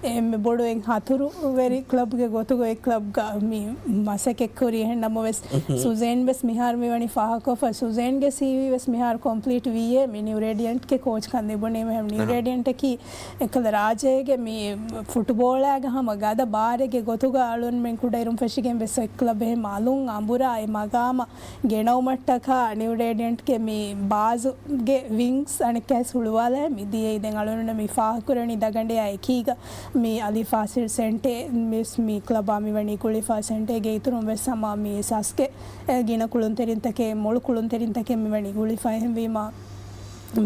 އެންމެ ބޮޑު އެއް ހަތުރުވެރި ކްލަބްގެ ގޮތުގަ އެ ކްލަބްގަ މި މަސައްކަތްކުރި. އެހެން ނަމަވެސް، ސުޒޭން ވެސް މިހާރު މިވަނީ ފާހަގަކޮށްފަ. ސުޒޭންގެ ސީވީ ވެސް މިހާރު ކޮމްޕްލީޓް ވީއޭ މި ނިއު ރޭޑިއަންޓްގެ ކޯޗްކަން ލިބުނީމަ. އެހެން ނިއު ރޭޑިއަންޓަކީ އެކަލަ ރާއްޖޭގެ މި ފުޓުބޯޅައިގަ ހަމަ ގަދަ ބާރެއްގެ ގޮތުގަ އަޅުންމެން ކުޑައިރުން ފެށިގެން ވެސް އެ ކްލަބް އެހެން އަލުން އަނބުރާ އެ މަގާމަށް ގެނައުމަށްޓަކާ ނިއު ރޭޑިއަންޓްގެ މި ބާޒުގެ ވިންގްސް އަނެއްކާސް ހުޅުވާލާ މި ދިޔައީ. ދެން އަޅުގަނޑު މި ފާހަގަކުރަނީ ދަގަނޑެއާ އެކީގަ މި އަލީ ފާސިލް ސެންޓޭ މިސް މި ކްލަބާ މިވަނީ ގުޅިފާ. ސެންޓޭގެ އިތުރުން ވެސް ހަމަ މި ސަސްގެ ގިނަ ކުޅުންތެރިންތަކެއް، މޮޅު ކުޅުންތެރިންތަކެއް މިވަނީ ގުޅިފާ. އެހެންވީމަ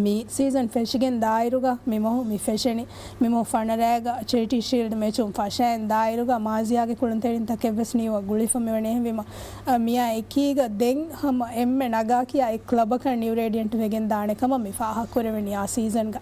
މި ސީޒަން ފެށިގެން ދާއިރުގަ މި މަހު މި ފެށެނީ. މި މަހު ފަނަރައިގަ ޗެރިޓީ ޝީލްޑް މެޗުން ފަށައިން ދާއިރުގަ މާޒިޔާގެ ކުޅުންތެރިންތަކެއް ވެސް ނީވަ ގުޅިފަ މިވަނީ. އެހެންވީމަ، އަ، މިއާ އެކީގަ ދެން ހަމަ އެންމެ ނަގާ ކިޔާ އެއް ކްލަބަކަށް ނިއު ރޭޑިއަންޓް ވެގެން ދާނެ ކަމަށް މި ފާހަގަ ކުރެވެނީ އާ ސީޒަންގަ.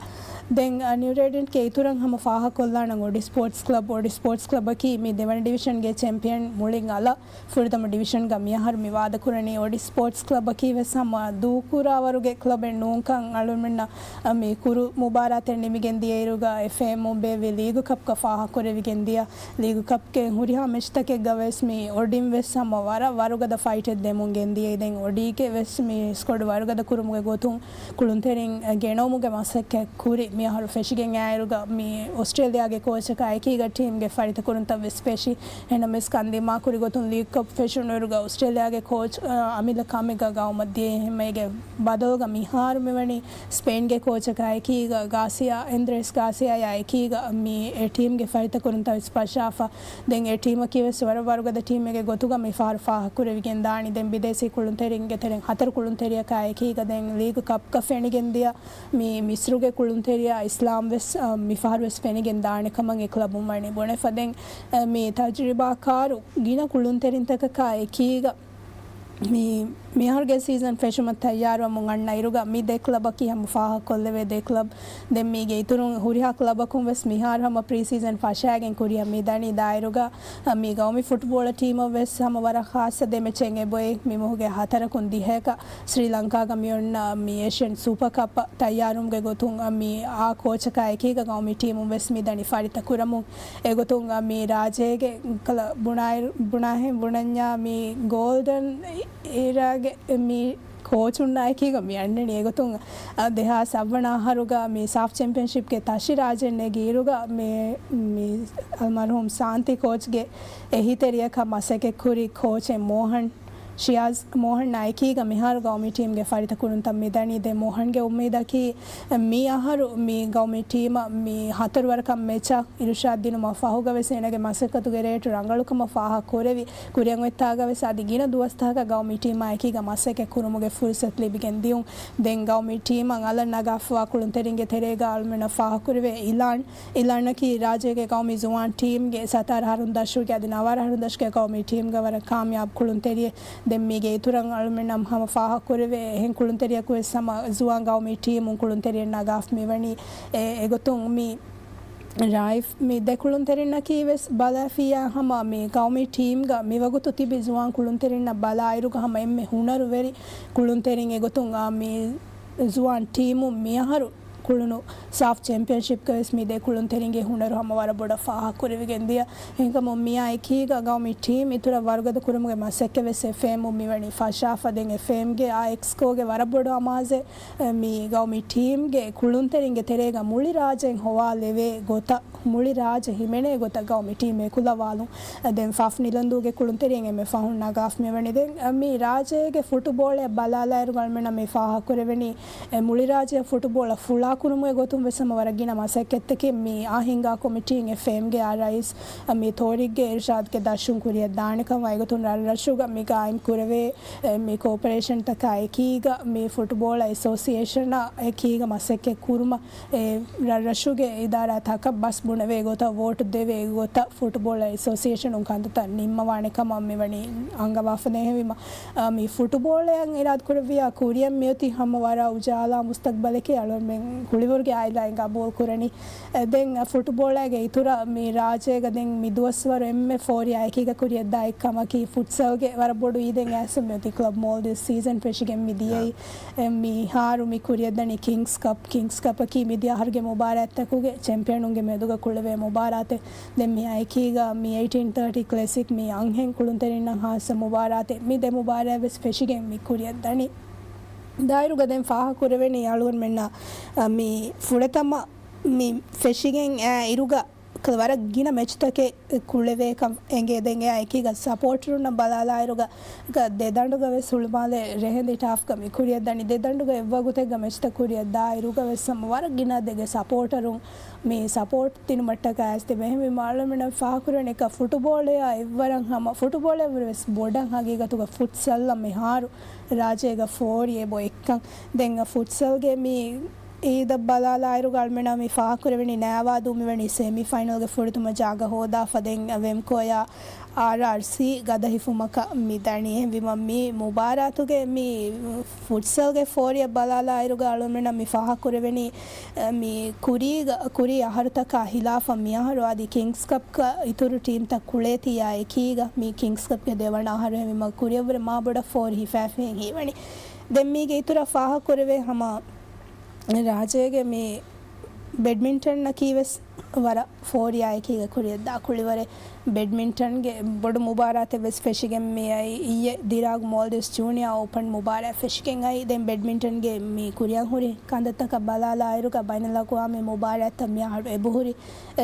ދެން ނިއު ރޭޑިއަންޓްގެ އިތުރަށް ހަމަ ފާހަގަކޮށްލާނަން އޮޑި ސްޕޯޓްސް ކްލަބް. އޮޑި ސްޕޯޓްސް ކްލަބަކީ މި ދެވަނަ ޑިވިޝަންގެ ޗެމްޕިއަން މުޅިން އަލަށް ފުރަތަމަ ޑިވިޝަންގަ މިއަހަރު މި ވާދަކުރަނީ. އޮޑި ސްޕޯޓްސް ކްލަބަކީ ވެސް ހަމަ ދޫކުރާވަރުގެ ކްލަބެއް ނޫންކަން އަޅުމެންނަށް މި ކުރު މުބާރާތެއް ނިމިގެން ދިޔައިރުގަ އެ ފެމުން ބޭއްވި ލީގު ކަޕްގަ ފާހަގަކުރެވިގެން ދިޔަ. ލީގު ކަޕްގެ ހުރިހާ މެޗްތަކެއްގަ ވެސް މި އޮޑިން ވެސް ހަމަ ވަރަށް ވަރުގަދަ ފައިޓެއް ދެމުން ގެންދިޔައީ. ދެން އޮޑީގެ ވެސް މި ސްކޮޑް ވަރުގަދަ ކުރުމުގެ ގޮތުން ކުޅުންތެރިން ގެނައުމުގެ މަސައްކަތް ކުރި. މިއަހަރު ފެށިގެން އައިއިރުގަ މި އޮސްޓްރޭލިޔާގެ ކޯޗަކާ އެކީގަ ޓީމްގެ ފަރިތަކުރުންތައް ވެސް ފެށި. އެހެނަމެސް ކަންދިމާކުރި ގޮތުން ލީގް ކަޕް ފެށުނުއިރުގަ އޮސްޓްރޭލިޔާގެ ކޯޗް، އަ، އަމިއްލަ ކަމެއްގަ ގައުމަށް ދިޔައީ. އެހެންމެގެ ބަދަލުގަ މިހާރު މިވަނީ ސްޕެއިންގެ ކޯޗަކާ އެކީގަ ގާސިޔާ، އެންދްރޭސް ގާސިޔާއާ އެކީގަ މި އެ ޓީމްގެ ފަރިތަކުރުންތައް ވެސް ފަށާފަ. ދެން އެ ޓީމަކީ ވެސް ވަރަށް ވަރުގަދަ ޓީމެއްގެ ގޮތުގަ މިފަހަރު ފާހަގަކުރެވިގެން ދާނީ. ދެން ބިދޭސީ ކުޅުންތެރިންގެ ތެރެއިން ހަތަރު ކުޅުންތެރިޔަކާ އެކީގަ ދެން ލީގު ކަޕްގަ ފެނިގެން ދިޔަ މި މިސްރުގެ ކުޅުންތެރިޔާ އިސްލާމް ވެސް، އަ، މިފަހަރު ވެސް ފެނިގެން ދާނެ ކަމަށް އެ ކްލަބުން ވަނީ ބުނެފަ. ދެން، އަ، މި ތަޖުރިބާކާރު ގިނަ ކުޅުންތެރިންތަކަކާ އެކީގަ މި، މިހާރުގެ ސީޒަން ފެށުމަށް ތައްޔާރުވަމުން އަންނަ އިރުގަ މި ދެ ކްލަބަކީ ހަމަ ފާހަގަކޮށްލެވޭ ދެ ކްލަބް. ދެން މީގެ އިތުރުން ހުރިހާ ކްލަބަކުން ވެސް މިހާރު ހަމަ ޕްރީ ސީޒަން ފަށާގެން ކުރިއަށް މި ދަނީ. ދާއިރުގަ މި ގައުމީ ފުޓްބޯޅަ ޓީމަށް ވެސް ހަމަ ވަރަށް ޚާއްޞަ ދެ މެޗެއް އެބޮތް. މި މަހުގެ ހަތަރަކުން ދިހަޔަކަށް ސްރީ ލަންކާގަ މި އޮންނަ މި އޭޝިއަން ސުޕަ ކަޕަށް ތައްޔާރުވުމުގެ ގޮތުން މި އާ ކޯޗަކާ އެކީގަ ގައުމީ ޓީމުން ވެސް މި ދަނީ ފަރިތަކުރަމުން. އެގޮތުން މި ރާއްޖޭގެ ކަލަ ބުނާއިރު، ބުނާހެން ބުނަންޏާ މި ގޯލްޑަން އިރާގެ މި ކޯޗުންނާ އެކީގަ މި އަންނަނީ. އެގޮތުން، އަ، ދެހާސް އަށްވަނަ އަހަރުގަ މި ސާފް ޗެމްޕިއަންޝިޕްގެ ތަށި ރާއްޖެއިން ނެގި އިރުގަ މި، މި އަލްމަރްހޫމް ސާންތި ކޯޗްގެ އެހީތެރިޔަކަށް މަސައްކަތްކުރި ކޯޗެއް މޯހަން، ޝިޔާޒް މޯހަންއާ އެކީގަ މިހާރު ގައުމީ ޓީމްގެ ފަރިތަކުރުންތައް މި ދަނީ. ދެން މޯހަންގެ އުއްމީދަކީ މި އަހަރު މި ގައުމީ ޓީމަށް މި ހަތަރު ވަރަކަށް މެޗަށް އިރުޝާދް ދިނުމަށް ފަހުގަ ވެސް އޭނަގެ މަސައްކަތުގެ ރޭޓު ރަނގަޅުކަމަށް ފާހަގަ ކުރެވި، ކުރިއަށް އޮތްތާގަ ވެސް އަދި ގިނަ ދުވަސްތަކަކަށް ގައުމީ ޓީމާ އެކީގަ މަސައްކަތް ކުރުމުގެ ފުރުސަތު ލިބިގެން ދިޔުން. ދެން ގައުމީ ޓީމަށް އަލަށް ނަގާފަވާ ކުޅުންތެރިންގެ ތެރޭގަ އަޅުމެންނަށް ފާހަގަކުރެވޭ އިލާން، އިލާންއަކީ ރާއްޖޭގެ ގައުމީ ޒުވާން ޓީމްގެ ސަތާރަ އަހަރުން ދަށުގެ އަދި ނަވާރަ އަހަރުން ދަށުގެ ގައުމީ ޓީމްގަ ވަރަށް ކާމިޔާބު ކުޅުންތެރިއެއް. ދެން މީގެ އިތުރަށް އަޅުމެންނަށް ހަމަ ފާހަގަކުރެވޭ އެހެން ކުޅުންތެރިޔަކު ވެސް ހަމަ ޒުވާން ގައުމީ ޓީމުން ކުޅުންތެރިއެއް ނަގާފަ މިވަނީ. އެ، އެގޮތުން މި ރައިފް މި ދެ ކުޅުންތެރިންނަކީ ވެސް ބަލާފިއްޔާ ހަމަ މި ގައުމީ ޓީމްގަ މިވަގުތު ތިބި ޒުވާން ކުޅުންތެރިންނަށް ބަލާއިރުގަ ހަމަ އެންމެ ހުނަރުވެރި ކުޅުންތެރިން. އެގޮތުން އާ މި ޒުވާން ޓީމުން މިއަހަރު ކުޅުނު ސާފް ޗެމްޕިއަންޝިޕްގަ ވެސް މި ދެ ކުޅުންތެރިންގެ ހުނަރު ހަމަ ވަރަށް ބޮޑަށް ފާހަގަކުރެވިގެން ދިޔަ. އެހެންކަމުން މިއާ އެކީގަ ގައުމީ ޓީމް އިތުރަށް ވަރުގަދަ ކުރުމުގެ މަސައްކަތް ވެސް އެ ފޭމުން މިވަނީ ފަށާފަ. ދެން އެ ފޭމްގެ އާ އެކްސްކޯގެ ވަރަށް ބޮޑު އަމާޒެއް މި ގައުމީ ޓީމްގެ ކުޅުންތެރިންގެ ތެރޭގަ މުޅި ރާއްޖެއިން ހޮވާލެވޭ ގޮތަށް، މުޅި ރާއްޖެ ހިމެނޭ ގޮތަށް ގައުމީ ޓީމް އެކުލަވާލުން. ދެން ފާފް ނިލަންދޫގެ ކުޅުންތެރިން އެންމެ ފަހުން ނަގާފަ މިވަނީ. ދެން މި ރާއްޖޭގެ ފުޓުބޯޅައަށް ބަލާލާއިރު އަޅުމެންނަށް މި ފާހަގަކުރެވެނީ، އެ މުޅި ރާއްޖެއަށް ފުޓުބޯޅަ ފުޅާކުރުމުގެ ގޮތުން ވެސް ހަމަ ވަރަށް ގިނަ މަސައްކަތްތަކެއް މި އާ ހިންގާ ކޮމިޓީން އެ ފޭމްގެ އާ ރައީސް މި ތޯރިކްގެ އިރުޝާދްގެ ދަށުން ކުރިއަށް ދާނެ ކަމަށް. އެގޮތުން ރަށްރަށުގަ މި ގާއިމް ކުރެވޭ އެ، މި ކޯޕަރޭޝަންތަކާ އެކީގަ މި ފުޓުބޯޅަ އެސޯސިއޭޝަނާ އެކީގަ މަސައްކަތް ކުރުމަށް އެ، ރަށްރަށުގެ އިދާރާތަކަށް ބަސް ބުނެވޭ ގޮތަށް، ވޯޓު ދެވޭ ގޮތަށް ފުޓުބޯޅަ އެސޯސިއޭޝަނުން ކަންތައްތައް ނިންމަވާނެ ކަމަށް މިވަނީ އަންގަވާފަ. އެހެންވީމަ، އަ، މި ފުޓުބޯޅައަށް އިރާދަކުރެއްވިޔާ ކުރިއަށް މިއޮތީ ހަމަ ވަރަށް އުޖާލާ މުސްތަގްބަލެކޭ އަޅުގަނޑުމެން ކުޅިވަރުގެ އާއިލާއިން ގަބޫލު ކުރަނީ. އެ، ދެން ފުޓުބޯޅައިގެ އިތުރަށް މި ރާއްޖޭގަ ދެން މި ދުވަސްވަރު އެންމެ ފޯރިޔާ އެކީގަ ކުރިއަށްދާ އެއްކަމަކީ ފުޓްސަލްގެ ވަރަށް ބޮޑު އީދެއް އައިސް މިއޮތީ ކްލަބް މޯލްޑިވްސް ސީޒަން ފެށިގެން މި ދިޔައީ. އެ، މިހާރު މި ކުރިއަށްދަނީ ކިންގްސް ކަޕް. ކިންގްސް ކަޕަކީ މިދިޔަ އަހަރުގެ މުބާރާތްތަކުގެ ޗެމްޕިއަނުންގެ މެދުގަ ކުޅެވޭ މުބާރާތެއް. ދެން މިއާ އެކީގަ މި އެއިޓީން ތާޓީ ކްލެސިކް މި އަންހެން ކުޅުންތެރިންނަށް ހާއްސަ މުބާރާތެއް. މި ދެ މުބާރާތް ވެސް ފެށިގެން މި ކުރިއަށްދަނީ. ދާއިރުގަ ދެން ފާހަގަކުރެވެނީ އަޅުގަނޑުމެންނަށް، އަ، މި ފުރަތަމަ މި ފެށިގެން އައި އިރުގަ ވަރަށް ގިނަ މެޗްތަކެއް ކުޅެވޭކަން އެނގޭ. ދެން އެއާ އެކީގަ ސަޕޯޓަރުންނަށް ބަލާލާއިރުގަ، ގަ ދެ ދަނޑުގަ ވެސް ހުޅުމާލެ ރެހެންދި ޓާފްގަ މި ކުރިއަށްދަނީ. ދެ ދަނޑުގަ އެއްވަގުތެއްގަ މެޗްތައް ކުރިއަށްދާ އިރުގަ ވެސް ހަމަ ވަރަށް ގިނަ އަދަދެއްގެ ސަޕޯޓަރުން މި ސަޕޯޓް ދިނުމަށްޓަކާ އައިސް ތިބެ. އެހެންވީމަ އަޅުމެންނަށް ފާހަގަކުރެވެނީ އެކަ ފުޓުބޯޅަޔާ އެއްވަރަށް ހަމަ، ފުޓުބޯޅައަށްވުރެ ވެސް ބޮޑަށް ހަގީގަތުގަ ފުޓްސަލްއަށް މިހާރު ރާއްޖޭގަ ފޯރި އެބޮތްކަން. ދެން ފުޓްސަލްގެ މި އީދަށް ބަލާލާއިރުގަ އަޅުމެންނަށް މި ފާހަގަކުރެވެނީ ނައިވާދޫ މިވަނީ ސެމީ ފައިނަލްގެ ފުރަތަމަ ޖާގަ ހޯދާފަ. ދެން ވެމްކޯޔާ އާރްއާރްސީ ގަދަ ހިފުމަކަށް މި ދަނީ. އެހެންވީމަ، މި މުބާރާތުގެ މި ފުޓްސަލްގެ ފޯރިއަށް ބަލާލާއިރުގަ އަޅުގަނޑަށް މި ފާހަކުރެވެނީ، މި ކުރީގަ، ކުރީ އަހަރުތަކާ ހިލާފަށް މިއަހަރު އަދި ކިންގްސް ކަޕްގަ އިތުރު ޓީމްތައް ކުޅޭތީއާ އެކީގަ، މި ކިންގްސް ކަޕްގެ ދެވަނަ އަހަރު. އެހެންވީމަ، ކުރިއަށްވުރެ މާ ބޮޑަށް ފޯރި ހިފާފައި ހީވަނީ. ދެން މީގެ އިތުރަށް ފާހަކުރެވޭ ހަމަ ރާއްޖޭގެ މި ބެޑްމިންޓަންއަކީ ވެސް ވަރަށް ފޯރިއާ އެކީގަ ކުރިއަށްދާ ކުޅިވަރެއް. ބެޑްމިންޓަންގެ ބޮޑު މުބާރާތެއް ވެސް ފެށިގެން މި އައީ. އިއްޔެ ދިރާގު މޯލްޑިވްސް ޖޫނިއާ އޯޕަން މުބާރާތް ފެށިގެން އައީ. ދެން ބެޑްމިންޓަންގެ މި ކުރިއަށް ހުރި ކަންތައްތަކަށް ބަލާލާއިރުގަ ބައިނަލްއަގުވާމީ މުބާރާތްތައް މިއަހަރު އެބަހުރި.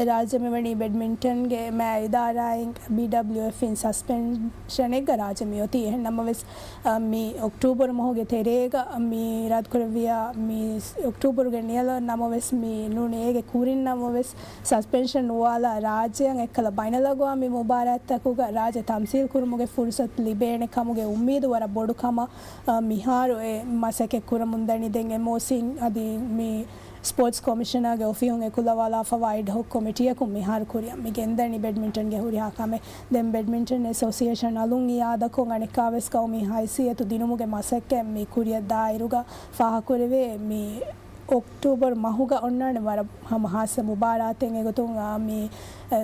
ރާއްޖެ މިވަނީ ބެޑްމިންޓަންގެ މާ އިދާރާއިން ބީޑަބްލިޔުއެފް އިން ސަސްޕެންޝަނެއްގަ ރާއްޖެ މިއޮތީ. އެހެން ނަމަވެސް، އަ، މި އޮކްޓޫބަރު މަހުގެ ތެރޭގަ މި އިރާދަކުރެއްވިޔާ، މި އޮކްޓޫބަރުގެ ނިޔަލަށް ނަމަވެސް، މި ނޫނީ އޭގެ ކުރިން ނަމަވެސް، ސަސްޕެންޝަން އުވާލާ ރާއްޖެއަށް އެއްކަލަ ބައިނަލްއަގުވާމީ މުބާރާތްތަކުގަ ރާއްޖެ ތަމްސީލް ކުރުމުގެ ފުރުސަތު ލިބޭނެ ކަމުގެ އުއްމީދު ވަރަށް ބޮޑު ކަމަށް، އަ، މިހާރު އެ މަސައްކަތް ކުރަމުން ދަނީ. ދެން އެމްއޯސީ އަދި މި ސްޕޯޓްސް ކޮމިޝަނާގެ އޮފީހުން އެކުލަވާލާފަވާ އެޑްހޮކް ކޮމިޓީއަކުން މިހާރު ކުރިއަށް މި ގެންދަނީ ބެޑްމިންޓަންގެ ހުރިހާ ކަމެއް. ދެން ބެޑްމިންޓަން އެސޯސިއޭޝަން އަލުން އިއާދަކޮށް އަނެއްކާވެސް ގައުމީ ހައިސިއްޔަތު ދިނުމުގެ މަސައްކަތް މި ކުރިއަށް ދާއިރުގަ ފާހަކުރެވޭ. މި އޮކްޓޫބަރު މަހުގަ އޮންނާނެ ވަރަށް ހަމަ ހާއްސަ މުބާރާތެއް. އެގޮތުން، އާ، މި، އެ،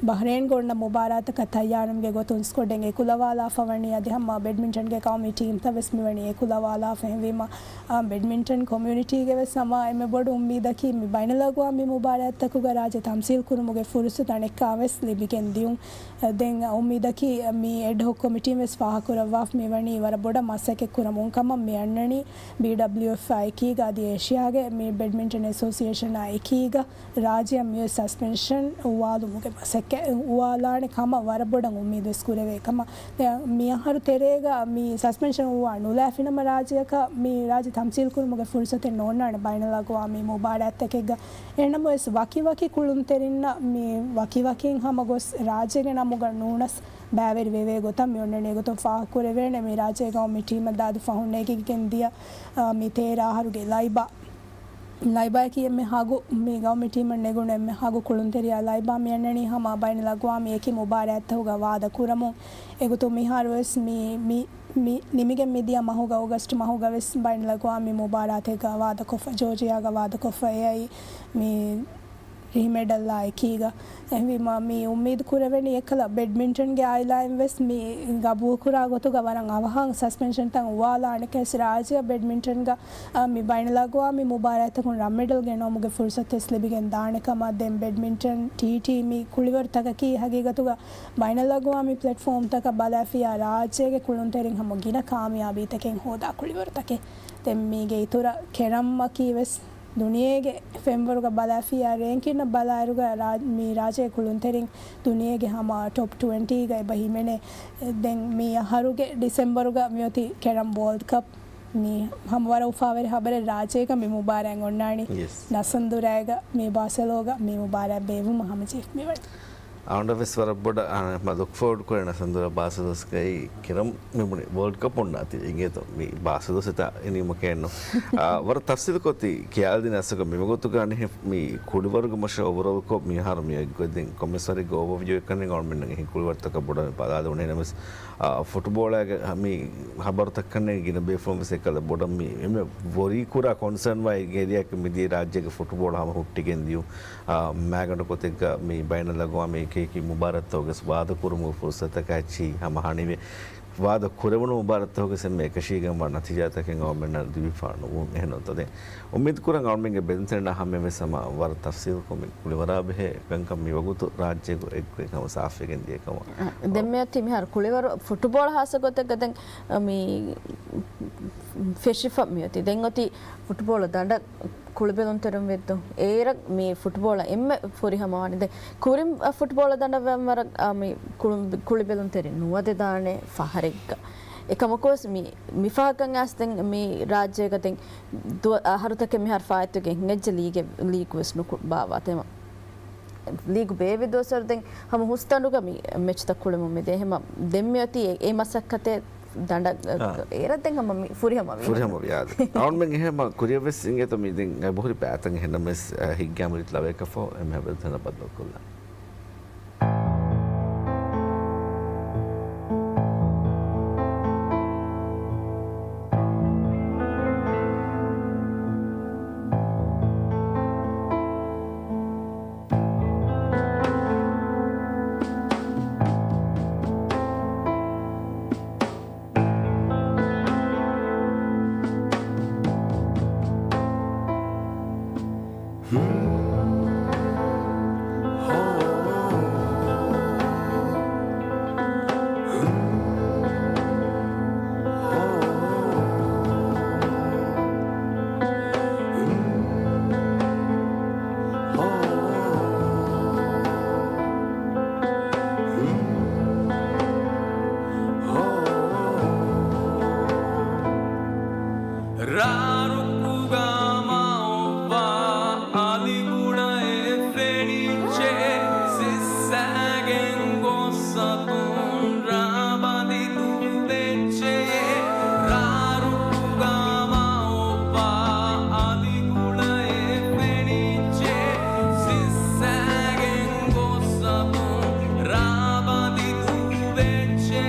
ބަހްރޭންގަ އޮންނަ މުބާރާތަކަށް ތައްޔާރުވުމުގެ ގޮތުން ސްކޮޑެއް އެކުލަވާލާފަ ވަނީ. އަދި ހަމަ ބެޑްމިންޓަންގެ ގައުމީ ޓީމްތައް ވެސް މިވަނީ އެކުލަވާލާފަ. އެހެންވީމަ، އާ، ބެޑްމިންޓަން ކޮމިއުނިޓީގެ ވެސް ހަމަ އެންމެ ބޮޑު އުއްމީދަކީ މި ބައިނަލްއަގުވާމީ މުބާރާތްތަކުގަ ރާއްޖެ ތަމްސީލް ކުރުމުގެ ފުރުސަތު އަނެއްކާވެސް ލިބިގެން ދިޔުން. ދެން އުއްމީދަކީ މި އެޑްހޮކް ކޮމިޓީން ވެސް ފާހަކުރައްވާފަ މިވަނީ ވަރަށް ބޮޑަށް މަސައްކަތް ކުރަމުން ކަމަށް މި އަންނަނީ. ބީޑަބްލިޔުއެފް އާ އެކީގަ އަދި އޭޝިޔާގެ މި ބެޑްމިންޓަން އެސޯސިއޭޝަން އާ އެކީގަ ރާއްޖެއަށް މިއޮތް ސަސްޕެންޝަން އުވާލުމުގެ މަސައްކަތް އުވާލާނެ ކަމަށް ވަރަށް ބޮޑަށް އުއްމީދުވެސް ކުރެވޭ ކަމަށް. ދެ-، މިއަހަރު ތެރޭގަ މި ސަސްޕެންޝަން އުވާ ނުލާފިނަމަ ރާއްޖެއަކަށް މި ރާއްޖެ ތަމްސީލް ކުރުމުގެ ފުރުސަތެއް ނޯންނާނެ ބައިނަލްއަގުވާމީ މުބާރާތްތަކެއްގަ. އެހެންނަމަވެސް ވަކިވަކި ކުޅުންތެރިންނަށް މި ވަކިވަކިން ހަމަ ގޮސް ރާއްޖޭގެ ނަމުގަ ނޫނަސް ބައިވެރި ވެވޭ ގޮތަށް މި އޮންނަނީ. އެގޮތުން ފާހަގަކުރެވޭނެ މި ރާއްޖޭގަ މި ޓީމަށް ދާދި ފަހުން ނެގިގެން ދިޔަ، އާ، މި ތޭރަ އަހަރުގެ ލައިބާ. ލައިބާއަކީ އެންމެ ހަގު، މި ގައުމީ ޓީމަށް ނެގުނު އެންމެ ހަގު ކުޅުންތެރިޔާ ލައިބާ. މި އަންނަނީ ހަމަ ބައިނަލްއަގުވާމީ އެކި މުބާރާތްތަކުގަ ވާދަ ކުރަމުން. އެގޮތުން މިހާރު ވެސް މި، މި، މި ނިމިގެން މިދިޔަ މަހުގަ، އޮގަސްޓް މަހުގަ ވެސް ބައިނަލްއަގުވާމީ މުބާރާތެއްގަ ވާދަކޮށްފަ، ޖޯޖިއާގަ ވާދަކޮށްފަ އެއައީ މި ރިހިމެޑަލްއާ އެކީގަ. އެހެންވީމަ، މި އުއްމީދު ކުރެވެނީ އެއްކަލަ ބެޑްމިންޓަންގެ އާއިލާއިން ވެސް މި ގަބޫލުކުރާ ގޮތުގަ ވަރަށް އަވަހަށް ސަސްޕެންޝަންތައް އުވާލާނެ ކަސް ރާއްޖެއަށް ބެޑްމިންޓަންގަ، އަ، މި ބައިނަލްއަގުވާމީ މުބާރާތްތަކުން ރަށް މެޑަލް ގެނައުމުގެ ފުރުސަތެއް ލިބިގެން ދާނެ ކަމަށް. ދެން ބެޑްމިންޓަން ޓީޓީ މި ކުޅިވަރުތަކަކީ ހަގީގަތުގަ ބައިނަލްއަގުވާމީ ޕްލެޓްފޯމްތަކަށް ބަލާފިޔާ ރާއްޖޭގެ ކުޅުންތެރިން ހަމަ ގިނަ ކާމިޔާބީތަކެއް ހޯދާ ކުޅިވަރުތަކެއް. ދެން މީގެ އިތުރަށް ކެރަމްއަކީ ވެސް ދުނިޔޭގެ ފެންވަރުގަ ބަލާފިޔާ ރޭންކިންއަށް ބަލާއިރުގަ ރާ-، މި ރާއްޖޭ ކުޅުންތެރިން ދުނިޔޭގެ ހަމަ ޓޮޕް ޓްވެންޓީގަ އެބަ ހިމެނޭ. ދެން މި އަހަރުގެ ޑިސެމްބަރުގަ މިއޮތީ ކެރަމް ވޯލްޑް ކަޕް. މި ހަމަ ވަރަށް އުފާވެރި ހަބަރެއް ރާއްޖޭގަ މި މުބާރާތް އޮންނާނީ. ޔެސް. ނަސަންދުރާގަ މި ބާސެލޯގަ މި މުބާރާތް ބޭއްވުމަށް ހަމަޖެހިފަ މިވަނީ. އަޅުގަނޑަށް ވެސް ވަރަށް ބޮޑަށް، އާ، މަ ލުކް ފޯވަޑް ކުރޭ ނަސަންދުރާ ބާސެލޯސްގައި ކެރަމް މި ބުނި ވޯލްޑް ކަޕް އޮންނާތީ އިނގޭތޯ މި ބާސެލޯސް އެތާ އެނީމަކޭނު. އާ، ވަރަށް ތަފްސީލުކޮށް ތި ކިޔާލިދިން އަސްލުގަ މިވަގުތުގަ އަނެއް މި ކުޅިވަރުގެ މަށަށް އޯވަރޯލްކޮށް މިހާރު މި އޮތްގޮތް ދެން ކޮންމެސް ވަރެއްގެ އޯވަވިއު އެކަންނެ އަޅުމެންނަށް އެހެން ކުޅިވަރުތަކަށް ބޮޑަށް މި ބަލާލެވުނު. އެހެންނަމަވެސް، އާ، ފުޓުބޯޅައިގެ މި ހަބަރުތައް ކަންނޭނގެ ގިނަ ބޭފުޅުން ވެސް އެކަލަ ބޮޑަށް މި އެންމެ ވޮރީ ކުރާ ކޮންސާން ވާ އެރިއާއަކީ މިދިޔަ ރާއްޖޭގެ ފުޓުބޯޅަ ހަމަ ހުއްޓިގެން ދިޔުން. އާ، މައިގަނޑު ގޮތެއްގަ މި ބައިނަލްއަގުވާމީ އެކި އެކި މުބާރާތްތަކުގަސް ވާދަ ކުރުމުގެ ފުރުސަތަކާ އެއްޗެހި ހަމަ ހަނިވޭ. ވާދަ ކުރެވުނު މުބާރާތްތަކުގަސް އެންމެ އެކަށީގެންވާ ނަތީޖާތަކެއް އަޅުމެންނަށް ލިބިފާ ނުވުން. އެހެންނޫންތޯ؟ ދެން އުއްމީދު ކުރަން އަޅުމެންގެ ބެލުންތެރިންނަށް ހަމަޔަށް ވެސް ހަމަ ވަރަށް ތަފްސީލުކޮށް މި ކުޅިވަރާ ބެހޭ ކަންކަން މި ވަގުތު ރާއްޖޭގަ އެއްގޮތް ހަމަ ސާފުވެގެން ދިޔަ ކަމަށް. އަ، ދެން މިއޮތީ މިހާރު ކުޅިވަރު ފުޓުބޯޅަ ހާއްސަ ގޮތެއްގަ ދެން، އަ، މި ފެށިފަ މިއޮތީ. ދެން އޮތީ ފުޓުބޯޅަ ދަނޑަށް ކުޅިބެލުންތެރިން ވެއްދޯ. އޭރަށް މި ފުޓްބޯޅަ އެންމެ ފުރިހަމަވާނެ. ދެން ކުރިން، އަ، ފުޓްބޯޅަ ދަނޑަށް ވަރަށް، އަ، މި ކުޅު-، ކުޅިބެލުންތެރިން ނުވަދެދާނެ ފަހަރެއްގަ. އެކަމަކުވެސް މި، މިފަހަކަށް އައިސް ދެން މި ރާއްޖޭގަ ދެން ދުވަ-، އަހަރުތަކެއް މިހާރު ފާއިތުގެ ހިނގައްޖެ ލީގެ-، ލީގު ވެސް ނުކު-، ބާއްވާތެމަ. ލީގު ބޭއްވި ދުވަސްވަރު ދެން ހަމަ ހުސްދަނޑުގަ މި މެޗްތައް ކުޅެމުން މިދޭ. އެހެމަ ދެން މިއޮތީ އެ، އެ މަސައްކަތެއް ދަނޑަށް އާ. އޭރަށް ދެން ހަމަ މި ފުރިހަމަ ވީ. ފުރިހަމަ ވިޔާދެ. އަޅުމެން އެހެމަ ކުރިޔަށް ވެސް އިނގޭތޯ މި ދެން އެބަހުރި ބައިތައް އެހެންނަމަވެސް، އަ، ހިތްގައިމު ރީތި ލަވަޔަކަށްފަހު އެންމެހާ ބެލުންތެރިންނާ ބައްދަލުކޮށްލާން. ރާރުކުގަ މައޮއްވާ އަލިގުޅައެއް ފެނިއްޖެ، ސިއްސައިގެން ގޮއްސަ ތުން ރާބަދި ދޫވެއްޖެ. ރާރުކުގަ މައޮއްވާ އަލިގުޅައެއް ފެނިއްޖެ، ސިއްސައިގެން ގޮއްސަ ތުން ރާބަދި ދޫވެއްޖެ.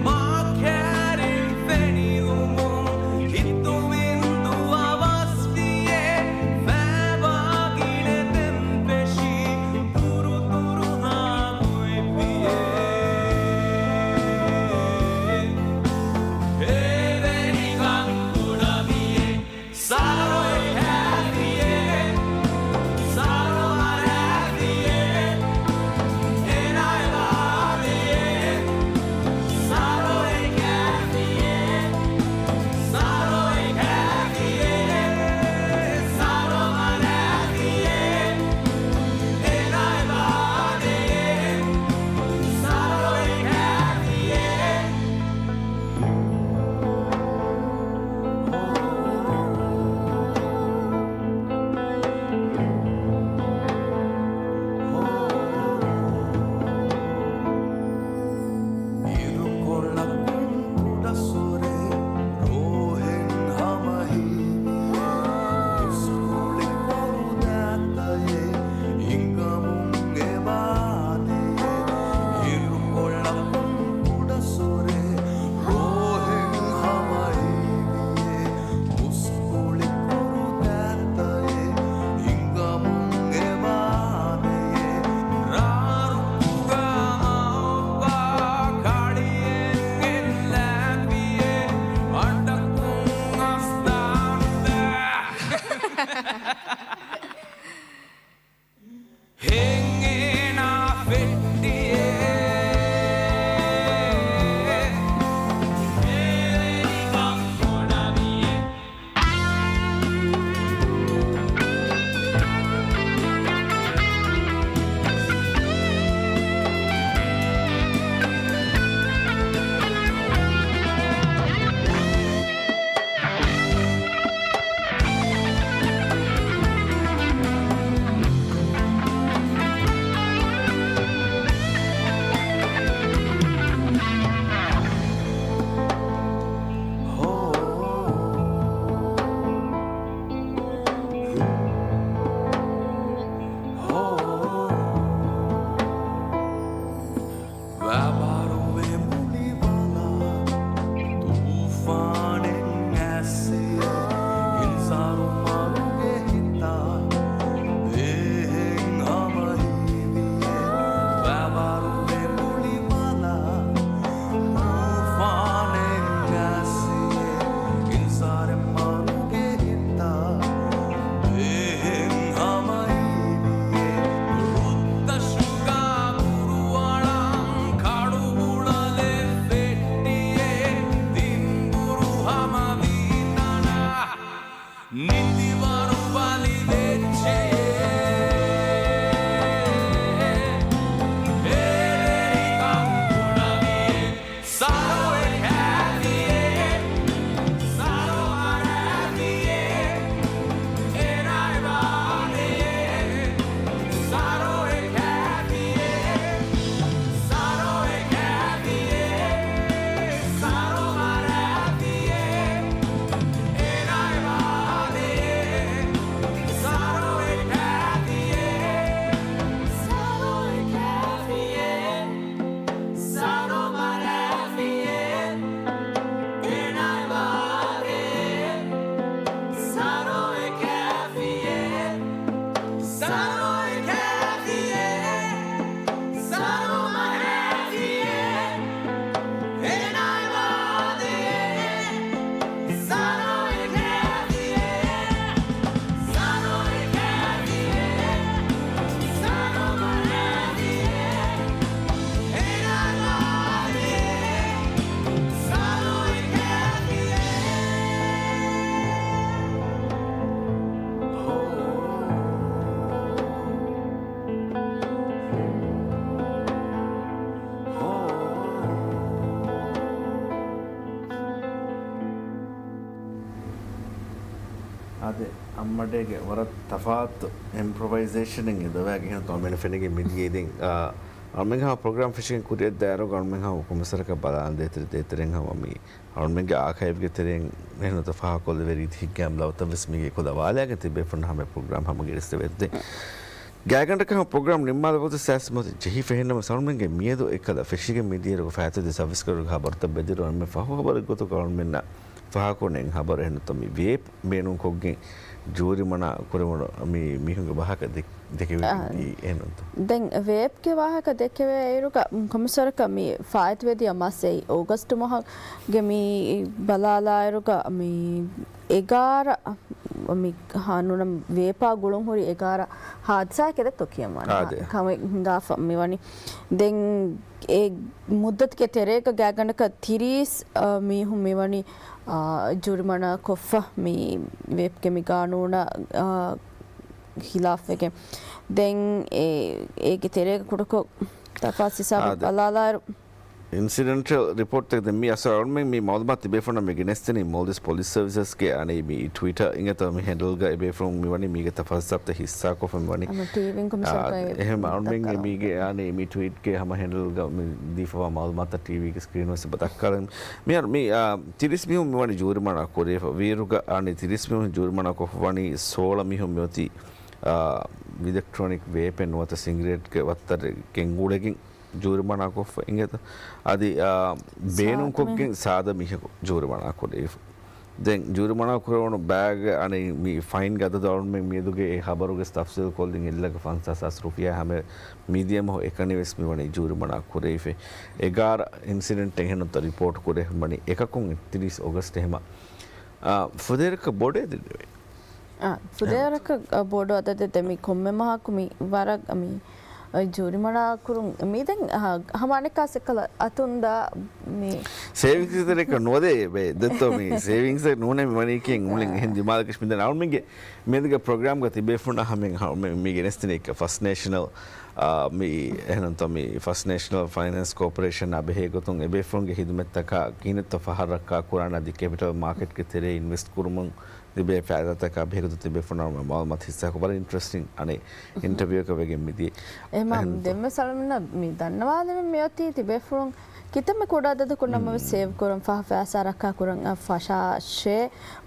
މާ ކައިރިން ފެނިލުމުން ހިތު ވިންދު އަވަސްވިއޭ. ފައިބާ ގިނަ ދެން ފެށި ތުރުތުރުނާ ގޮތްވިއޭ. އެވެނިކަން ކުޑަވިއޭ. ސާރޯ އެ ކާފިއޭ، ސާރޯ އަރާފިއޭ، އޭނާ އެބަ އާދޭ. ސާރޯ އެ ކާފިއޭ، ސާރޯ އެ ކާފިއޭ، ސާރޯ އަރާފިއޭ، އޭނާ އެބަ އާދޭ. ސާރޯ އެ ކާފިއޭ. އިރުކޮޅަކުން ކުޑަސޮރެ ރޯހެން ހަމަ ހީވިއޭ. މުސްކުޅި ކޮޅުދާތައެއް ހިނގަމުން އެބަ އާދެޔޭ. އިރުކޮޅަކުން ކުޑަސޮރެ ރޯހެން ހަމަ ހީވިއޭ. މުސްކުޅި ކޮޅުދާތައެއް ހިނގަމުން އެބަ އާދެޔޭ. ރާރުކުގަ މައޮއްވާ ކަޅިއެއް އެއްލާފިއޭ. އަޑަކުން އަސްތާނުދާ. ހެން އޭނާ ފެއްޓިއޭ. އެވެނިކަން ކުޑަވިއޭ. ވަބަރުވެ މުޅި ވަލާ ތޫފާނެއް އައްސިއޭ. އިންސާރު މަރުގެ ހިތާ އެހެން ހަމަ ހީވިއޭ. ވަބަރުވެ މުޅި ވަލާ ތޫފާނެއް އައްސިއޭ. އިންސާރެއް މަރުގެ ހިތާ އެހެން ހަމަ ހީވިއޭ. ރުއްތަށުގަ ބުރުއަޅާން ކަޅުބުޅަލެއް ފެއްޓިއޭ. ތިންބުރު ހަމަވީ ތަނާ ނިތިވަރު ބަލިވެއްޖެޔޭ. އެވެރިކަން ކުޑަވިއޭ. ސާރޯ އެ ކާފިއޭ، ސާރޯ އަރާފިއޭ، އޭނާ އެބަ އާދެޔޭ. ސާރޯ އެ ކާފިއޭ، ސާރޯ އެ ކާފިއޭ، ސާރޯ އަރާފިއޭ، އޭނާ އެބަ އާދެޔޭ. އާދެ، އަންމަޑޭގެ ވަރަށް ތަފާތު އިމްޕްރޮވައިޒޭޝަނެއް އެ ދޮވާގެ ހިނަ ތޯ މިނަ ފެނިގެން މިދިޔައީ. ދެން އަންމެން ހަމަ ޕްރޮގްރާމް ފެށިގެން ކުރިއަށް ދާއިރު އަންމެން ހަމަ ކޮމިސަރަކަށް ބަލާން ދޭތެރެ ދޭތެރެން ހަމަ މި އަންމެންގެ އާކައިވްގެ ތެރެއިން އެހެން ތަފާކޮށްލެވޭ ރީތި ހިތްގައިމު ލަވަތައް ވެސް މީގެ ކުލަ ވާލާގެން ތިބޭފުން ހަމަ ޕްރޮގްރާމް ހަމަ ގެނެސްދެވޭ. ދެން ގާތްގަނޑަކަށް ހަމަ ޕްރޮގްރާމް ނިންމާލަ ގޮތަށް ސާސި މަތި ޖެހިފަ ހެންނަމަ އަންމެންގެ މިއަދު އެކަލަ ފެށިގެން މިދިޔައިރު ފައިތުދި ސަވިސްކަރުގެ ހަބަރުތައް ބެދިރު އަންމެ ފަހު ހަބަރެއް ގޮތުގަ އަންމެންނަށް ފާހަގަކުރަން ހަބަރު އެހެން ތޯ މި ވޭޕް ބޭނުންކޮށްގެން ޖޫރިމަނާ ކުރެވުނު މި މީހުންގެ ވާހަކަ ދެ-، ދެކެވެ އާ، އެހެންތޯ؟ ދެން ވޭޕްގެ ވާހަކަ ދެކެވޭ އިރުގަ ކޮމިސަރަކަށް މި ފާއިތުވެދިޔަ މަސް އެއީ އޯގަސްޓް މަހުގެ މި ބަލާލާއިރުގަ މި އެގާރަ މި ހާނުނަ ވޭޕާ ގުޅުން ހުރި އެގާރަ ހާދިސާއެކެދެއްތޯ ކިޔަންވާނެ. އާ، ދެ. ކަމެއް ހިނގާފަ މިވަނީ. ދެން އެ މުއްދަތުގެ ތެރޭގަ ގާތްގަނޑަކަށް ތިރީސް، އާ، މީހުން މިވަނީ، އާ، ޖޫރިމަނާ ކޮށްފަ މި ވޭޕްގެ މި ގާނޫނަށް، އާ، ހިލާފްވެގެން. ދެން އެ، އޭގެ ތެރޭގަ ކުޑަކޮށް ތަފާސް ހިސާބަށް އާ، ދެ. ބަލާލާއިރު، އިންސިޑެންޓަލް ރިޕޯޓްތަކެއް ދެން މި އަސަރު އަޅުމެން މި މައުލޫމާތު ތިބޭފުންނަށް މި ގެނެސްދެނީ މޯލްޑިވްސް ޕޮލިސް ސަރވިސަސްގެ އަނެއް މި ޓްވިޓަރ އިނގޭތޯ މި ހެންޑަލްގަ އެބޭފުޅުން މިވަނީ މީގެ ތަފާސް ހިއްސާކޮށްފަ މިވަނީ. އަމަ ޓީވީން ކޮމިޝަނަކަށް އާ، އެހެން އަޅުމެން ދައްކާލަން. މީގެ އާނެ މި ޓްވީޓްގެ ހަމަ ހެންޑަލްގަ މި ދީފަވާ މައުލޫމާތަށް ޓީވީގެ ސްކްރީން ވެސް ދައްކާލަން. މިހާރު މި، އާ، ތިރީސް މީހުން މިވަނީ ޖޫރިމަނާ ކުރެވިފަ ވީއިރުގަ އާނެ ތިރީސް މީހުން ޖޫރިމަނާ ކޮށްފަ ވަނީ ސޯޅަ މީހުން މިއޮތީ، އާ، އިލެކްޓްރޯނިކް ވޭޕެއް ނުވަތަ ސިނގިރޭޓްގެ ވައްތަރެއް ގެންގުޅެގެން ޖޫރިމަނާކޮށްފަ އިނގޭތަ؟ އަދި، އާ، ބޭނުންކޮށްގެން ސާދަ މީހަކު ޖޫރިމަނާ ކުރެވިފަ. ދެން ޖޫރިމަނާ ކުރެވުނު ބައިގެ އަނެއް މި ފައިންގެ އަދަދު އަޅުމެން މިއަދުގެ އެ ހަބަރުގެ ތަފްސީލް ކޮށްލިން އެއްލަކަ ފަންސާސް ހާސް ރުފިޔާ ހަމަ މިދިޔަ މަހު އެކަނި ވެސް މިވަނީ ޖޫރިމަނާ ކުރެވިފަ. އެގާރަ އިންސިޑެންޓް އެހެންނުތަ ރިޕޯޓް ކުރެވި މިވަނީ އެކަކުން އެއްތިރީސް އޮގަސްޓް ހަމަ، އާ، ފުދޭވަރަކަށް ބޮޑޭ ދިންނެވި. އާ، ފުދޭވަރަކަށް، އާ، ބޮޑު އަދަދެއް ދެ މި ކޮންމެ މަހަކު މި ވަރަށް މި ޖޫރިމަނާ ކުރުން މި ދެން، އާ، ހަމަ އަނެއްކާސް އެއްކަލަ އަތުން ދާ މި ސޭވިންގްސް ތެރެއަކަށް ނުވަދޭ ބޭ ދެއްތޯ މި ސޭވިންގްސް ނޫނޭ މި ވަނީ ކިޔެން އުޅެން އެހެން ދިމާލަކަށް މި ދެން އަޅުމެންގެ މިއަދުގެ ޕްރޮގްރާމްގަ ތިބޭފުންނަށް ހަމަ މި ގެނެސްދިނީ ފަސްޓް ނޭޝަނަލް، އާ، މި އެހެންތޯ މި ފަސްޓް ނޭޝަނަލް ފައިނޭންސް ކޯޕަރޭޝަނާ ބެހޭ ގޮތުން އެބޭފުޅުންގެ ހިދުމަތްތަކާ ކިހިނެއްތޯ ފަހަށް ރައްކާ ކުރާނެ އަދި ކެޕިޓަލް މާކެޓްގެ ތެރޭ އިންވެސްޓް ކުރުމުން ލިބޭ ފައިދާތަކާ ބެހޭގޮތުން ތިބޭފުޅުންނާ މައުލޫމާތު ހިއްސާކޮށް ވަރަށް އިންޓްރެސްޓިން އަނެއް އިންޓަވިއުއަކަށް ވެގެން މިދިޔަ. އެހެން ދެންވެސް އަޅަމެންނަށް މި ދަންނަވާލެވެން މިއޮތީ ތިބޭފުޅުން ކިތަންމެ ކުޑަ އަދަދަކުންނަމަވެސް ސޭވް ކުރަން ފަހަ ފައިސާ ރައްކާ ކުރަން ފަށާށޭ.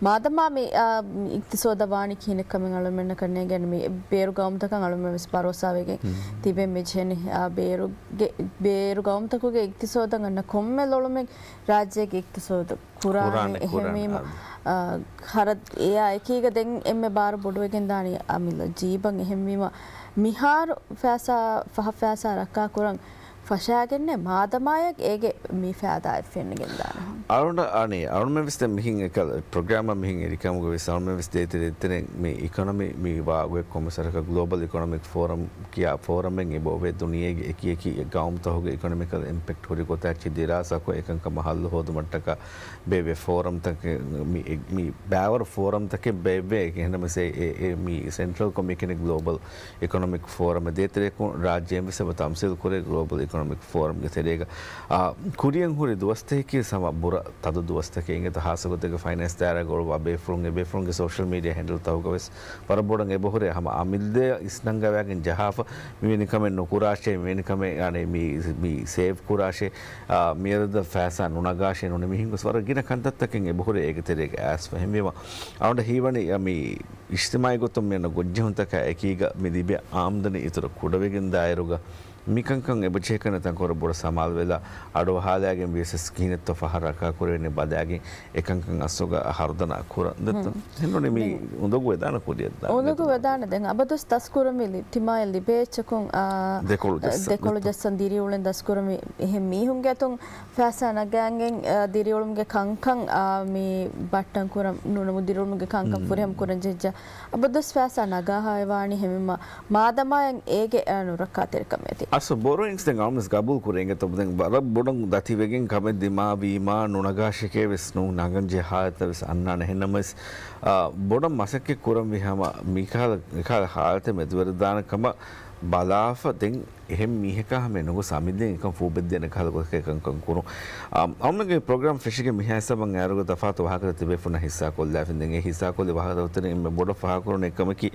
މާދަމާ މި، އާ، މި އިޤްތިޞާދަށް ވާނީ ކިހިނެއްކަމެއް އަޅަމެންނަކަށް ނޭނގެން މި ބޭރު ގައުމުތަކަށް އަޅަމެން ވެސް ބަރޯސާވެގެން ތިބެން މި ޖެހެނީ، އާ، ބޭރުގެ، ބޭރު ގައުމުތަކުގެ އިޤްތިޞާދަށް އަންނަ ކޮންމެ ލޮޅުމެއް ރާއްޖޭގެ އިޤްތިޞާދު ކުރާނެ. ކުރާނެ، އެހެންވީމަ، ކުރާނެ. އާ، ހަރަދު އެއާ އެކީގަ ދެން އެންމެ ބާރު ބޮޑުވެގެން ދާނީ އަމިއްލަ ޖީބަށް. އެހެންވީމަ، މިހާރު ފައިސާ، ފަހަ ފައިސާ ރައްކާ ކުރަން ފަށާގެންނޭ މާދަމާޔަށް އޭގެ މި ފައިދާއެއް ފެނިގެން ދާނެ. އަޅުނޑ، އަނެ، އަޅުމެން ވެސް ދެން މިހިން އެކަލަ ޕްރޮގްރާމަށް މިހިން އެރިކަމުގަ ވެސް އަޅުމެން ވެސް ދޭތެރޭ ދޭތެރޭ މި އިކޮނޮމީ މި ވާގޮތް ކޮމިސަރަކަށް ގްލޯބަލް އިކޮނޮމިކް ފޯރަމް ކިޔާ ފޯރަމެއް އެބަ އޮވޭ ދުނިޔޭގެ އެކި އެކި ގައުމުތަކުގެ އިކޮނޮމިކަލް އިމްޕެކްޓް ހުރި ގޮތާ އެއްޗެއް ދިރާސާކޮށް އެކަންކަމަށް ހައްލު ހޯދުމަށްޓަކާ ބޭއްވޭ ފޯރަމްތަކެއް، މި، މި ބައިވަރު ފޯރަމްތަކެއް ބޭއްވޭ. އެހެންނަމަވެސް އެ، އެ، މި ސެންޓްރަލް ކޮމިޓީ ގްލޯބަލް އިކޮނޮމިކް ފޯރަމް ދޭތެރޭ ރާއްޖޭން ވެސް އެބަ ތަމްސީލް ކުރޭ ގްލޯބަލް އިކޮނޮމިކް ފޯރަމްގެ ތެރޭގަ. އާ، ކުރިއަށް ހުރި ދުވަސްތަކަކީ ހަމަ ބުރަ ތަދު ދުވަސްތަކެއް އިނގޭތަ؟ ހާއްސަ ގޮތެއްގަ ފައިނޭންސް ދާއިރާގަ އުޅުއްވާ ބޭފުޅުން އެބޭފުޅުންގެ ސޯޝަލް މީޑިއާ ހެންޑަލްތަކުގަ ވެސް ވަރަށް ބޮޑަށް އެބަހުރޭ ހަމަ އަމިއްލައަށް އިސްނަންގަވާގެން ޖަހާފަ މިވެނި ކަމެއް ނުކުރާށޭ، މިވެނި ކަމެއް އަނެއް މި، މި ސޭވް ކުރާށޭ، އާ، މިއަދަދަށް ފައިސާ ނުނަގާށޭ ނޫނީ މިހިން ގޮސް ވަރަށް ގިނަ ކަންތައްތަކެއް އެބަހުރޭ އޭގެ ތެރޭގަ އައިސްފަ. އެހެންވީމަ އަޅުގަނޑަށް ހީވަނީ މި އިޖްތިމާޢީ ގޮތުން މި އޮންނަ ގޮށްޖެހުންތަކާ އެކީގަ މި ލިބޭ އާމްދަނީ އިތުރަށް ކުޑަވެގެން ދާއިރުގަ މިކަންކަން އެބަޖެހޭކަން ތަންކޮޅެއް ބޮޑަށް ސަމާލުވެލާ އަޑުއަހާލާގެން ވިޔަސް ކިހިނެއްތޯ ފަހަށް ރައްކާކުރެވޭނެ ބަލާގެން އެކަންކަން އަސްލުގަ ހަރުދަނާ ކުރަން ދެއްތޯ؟ ހުން. އެހެންނޫނީ މި ދެން އުނދަގޫ ވެދާނެ ކުރިއަށް ދާނެ. އުނދަގޫ ވެދާނެ. ދެން އަބަދުވެސް ދަސްކުރަންވީ އިޖްތިމާޢީ ލިބޭ އެއްޗަކުން، އާ، ދެކޮޅު ޖައްސަން. ދެކޮޅު ޖައްސަން ދިރިއުޅެން ދަސްކުރަންވީ އެހެން މީހުންގެ އަތުން ފައިސާ ނަގާގެން، އާ، ދިރިއުޅުމުގެ ކަންކަން، އާ، މި ބައްޓަން ކުރަން ނޫނީ ދިރިއުޅުމުގެ ކަންކަން ހުން. ފުރިހަމަ ކުރަން ޖެހިއްޖެ. އަބަދުވެސް ފައިސާ ނަގާހާ އެވާނީ އެހެންވީމަ މާދަމާއަށް އޭގެ، އާ، ނުރައްކާތެރިކަމެއް އެތި. އަސް ބޮރޯއިންސް ދެން އަޅުމެން ގަބޫލު ކުރޭ އިނގޭތޯ ދެން ވަރަށް ބޮޑަށް ދަތިވެގެން ކަމެއް ދިމާވީމާ ނުނަގާށެކޭ ވެސް ނޫން ނަގަން ޖެހޭ ހާލަތެއް ވެސް އަންނާނެ. އެހެންނަމަވެސް، އާ، ބޮޑަށް މަސައްކަތް ކުރަންވީ ހަމަ މިކަހަލަ، މިކަހަލަ ހާލަތެއް މެދުވެރިދާނެ ކަމަށް ބަލާފަ ދެން އެހެން މީހަކާ ހަމަ ނުގޮސް އަމިއްލައިން އެކަން ފޫބެއްދޭނެ ކަހަލަ ގޮތަކަށް ކަންކަން ކުރުން. އަ، އަޅުގަނޑުގެ ޕްރޮގްރާމް ފެށިގެން މިހާ ހިސާބަށް އައިރުގަ ތަފާތު ވާހަކަތައް ތިބޭފުޅުންނަށް ހިއްސާކޮށްލާފިން. ދެން އެ ހިއްސާކޮށްލި ވާހަކަތައް އޮތީ އެންމެ ބޮޑަށް ފާހަގަކުރަން އެއްކަމަކީ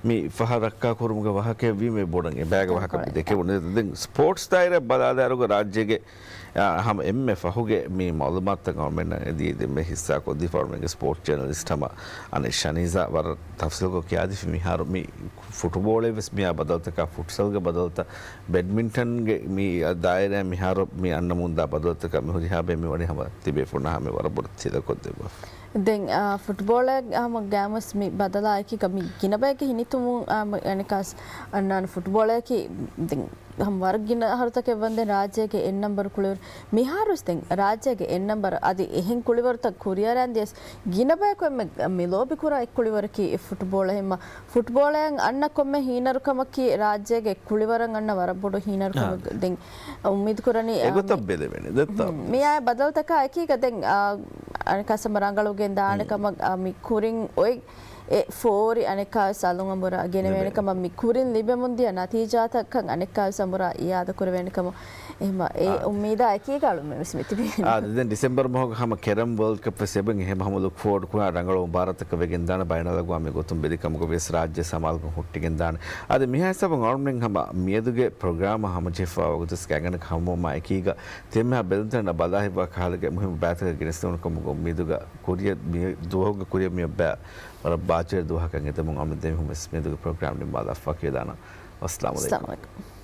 މި ފަހަށް ރައްކާކުރުމުގެ ވާހަކައެއް ވީމަ ބޮޑަށް އެބައިގެ ވާހަކަ ދެކެވުނު. ދެން ސްޕޯޓްސް ދާއިރާ ބަލާލާއިރުގަ ރާއްޖޭގެ އާ، ހަމަ އެންމެ ފަހުގެ މި މައުލޫމާތުތައް ގަވަރމެންޓަށް އެދި އެންމެ ހިއްސާކޮށްދީފަ ގަވަރމެންޓްގެ ސްޕޯޓްސް ޖަރނަލިސްޓް ހަމަ އަނެއް ޝަނީޒާ ވަރަށް ތަފްސީލްކޮށް ކިޔާދީފި މިހާރު މި ފުޓުބޯޅައެއް ވެސް މިއާ ބަދަލުތަކާ، ފުޓްސަލްގެ ބަދަލުތައް، ބެޑްމިންޓަންގެ މި ދާއިރާ މިހާރު މި އަންނަމުންދާ ބަދަލުތަކާ މި ހުރިހާ ބޭ މި ވަނީ ހަމަ ތިބޭފުޅުންނާ ހަމަ ވަރަށް ބޮޑަށް ތިލަކޮށްދެއްވާފަ. ދެން، އާ، ފުޓްބޯޅައަށް ހަމަ ގައިމުވެސް މި ބަދަލާ އެކީގަ މި ގިނަ ބަޔެއްގެ ހިނިތުންވުން، އާ، މަ-، އަނެއްކާސް އަންނާނެ ފުޓްބޯޅައަކީ ދެން ހަމަ ވަރަށް ގިނަ އަހަރުތަކެއް ވަންދެން ރާއްޖޭގެ އެއް ނަންބަރު ކުޅިވަރު. މިހާރުވެސް ދެން ރާއްޖޭގެ އެއް ނަންބަރު އަދި އެހެން ކުޅިވަރުތައް ކުރިއަރަން ދިޔަސް ގިނަ ބަޔަކު އެންމެ މި ލޯބިކުރާ އެއް ކުޅިވަރަކީ އެ ފުޓްބޯޅަ ހެންމަ. ފުޓްބޯޅައަށް އަންނަ ކޮންމެ ހީނަރުކަމަކީ ރާއްޖޭގެ ކުޅިވަރަށް އަންނަ ވަރަށް ބޮޑު ހީނަރުކަމެއް. އާ. ދެން އުއްމީދު ކުރަނީ، އާ، އެގޮތަށް މި-، ބެލެވެނީ. ދެއްތޯ؟ ހުން. މިއާ ބަދަލުތަކާ އެކީގަ ދެން، އާ، އަނެއްކާސް ހަމަ ރަނގަޅު ގެންދާނެ ކަމަށް، އާ، މި ކުރިން އޮތް އެ ފޯރި އަނެއްކާވެސް އަލުން އަނބުރާ ގެނެވޭނެ ކަމަށް މި ކުރިން ލިބެމުން ދިޔަ ނަތީޖާތަކަށް އަނެއްކާވެސް އަނބުރާ އިއާދަ ކުރެވޭނެ ކަމަށް އެހެމަ އެ އުއްމީދާ އެކީގަ އަޅުމެން ވެސް މިތިބީ. އާ، ދެން ޑިސެމްބަރު މަހުގަ ހަމަ ކެރަމް ވަރލްޑް ކަޕް ވެސް އެބަ އެހެމަ ހަމަ ލުކް ފޯވަޑް ކުރާ ރަނގަޅު މުބާރާތަކަށް ވެގެން ދާނެ ބައިނަލްއަގްވާމީ ގޮތުން ބެލި ކަމުގަ ވެސް ރާއްޖެ ސަމާލުކަން ހުއްޓިގެން ދާނެ. އަދި މިހާ ހިސާބުން އަޅުމެން ހަމަ މިއަދުގެ ޕްރޮގްރާމަށް ހަމަޖެހިފައިވާ ވަގުތު ގާތްގަނޑަކަށް ހަމަ އެކީގަ ތިމާ ބެލުންތަން ބަލާހިތްވާ ކަހަލަގެ މުހިންމު ބައިތަކަށް ގެނެސްދެވުނު ކަމުގެ އުއްމީދުގަ ކުރިޔަށް މި ދުވަހުގެ ކުރިޔަށް މިއޮއްބާ ވަރަށް ބާއްޖަވެރި ދުވަހަކަށް އެދެމުން އަމިއްލަ ދެމީހުން ވެސް މިއަދުގެ ޕްރޮގްރާމް ނިންމާލާފަ ކިޔަދާނަން. އައްސަލާމު އައްސަލާމު ޢަލައިކުމް.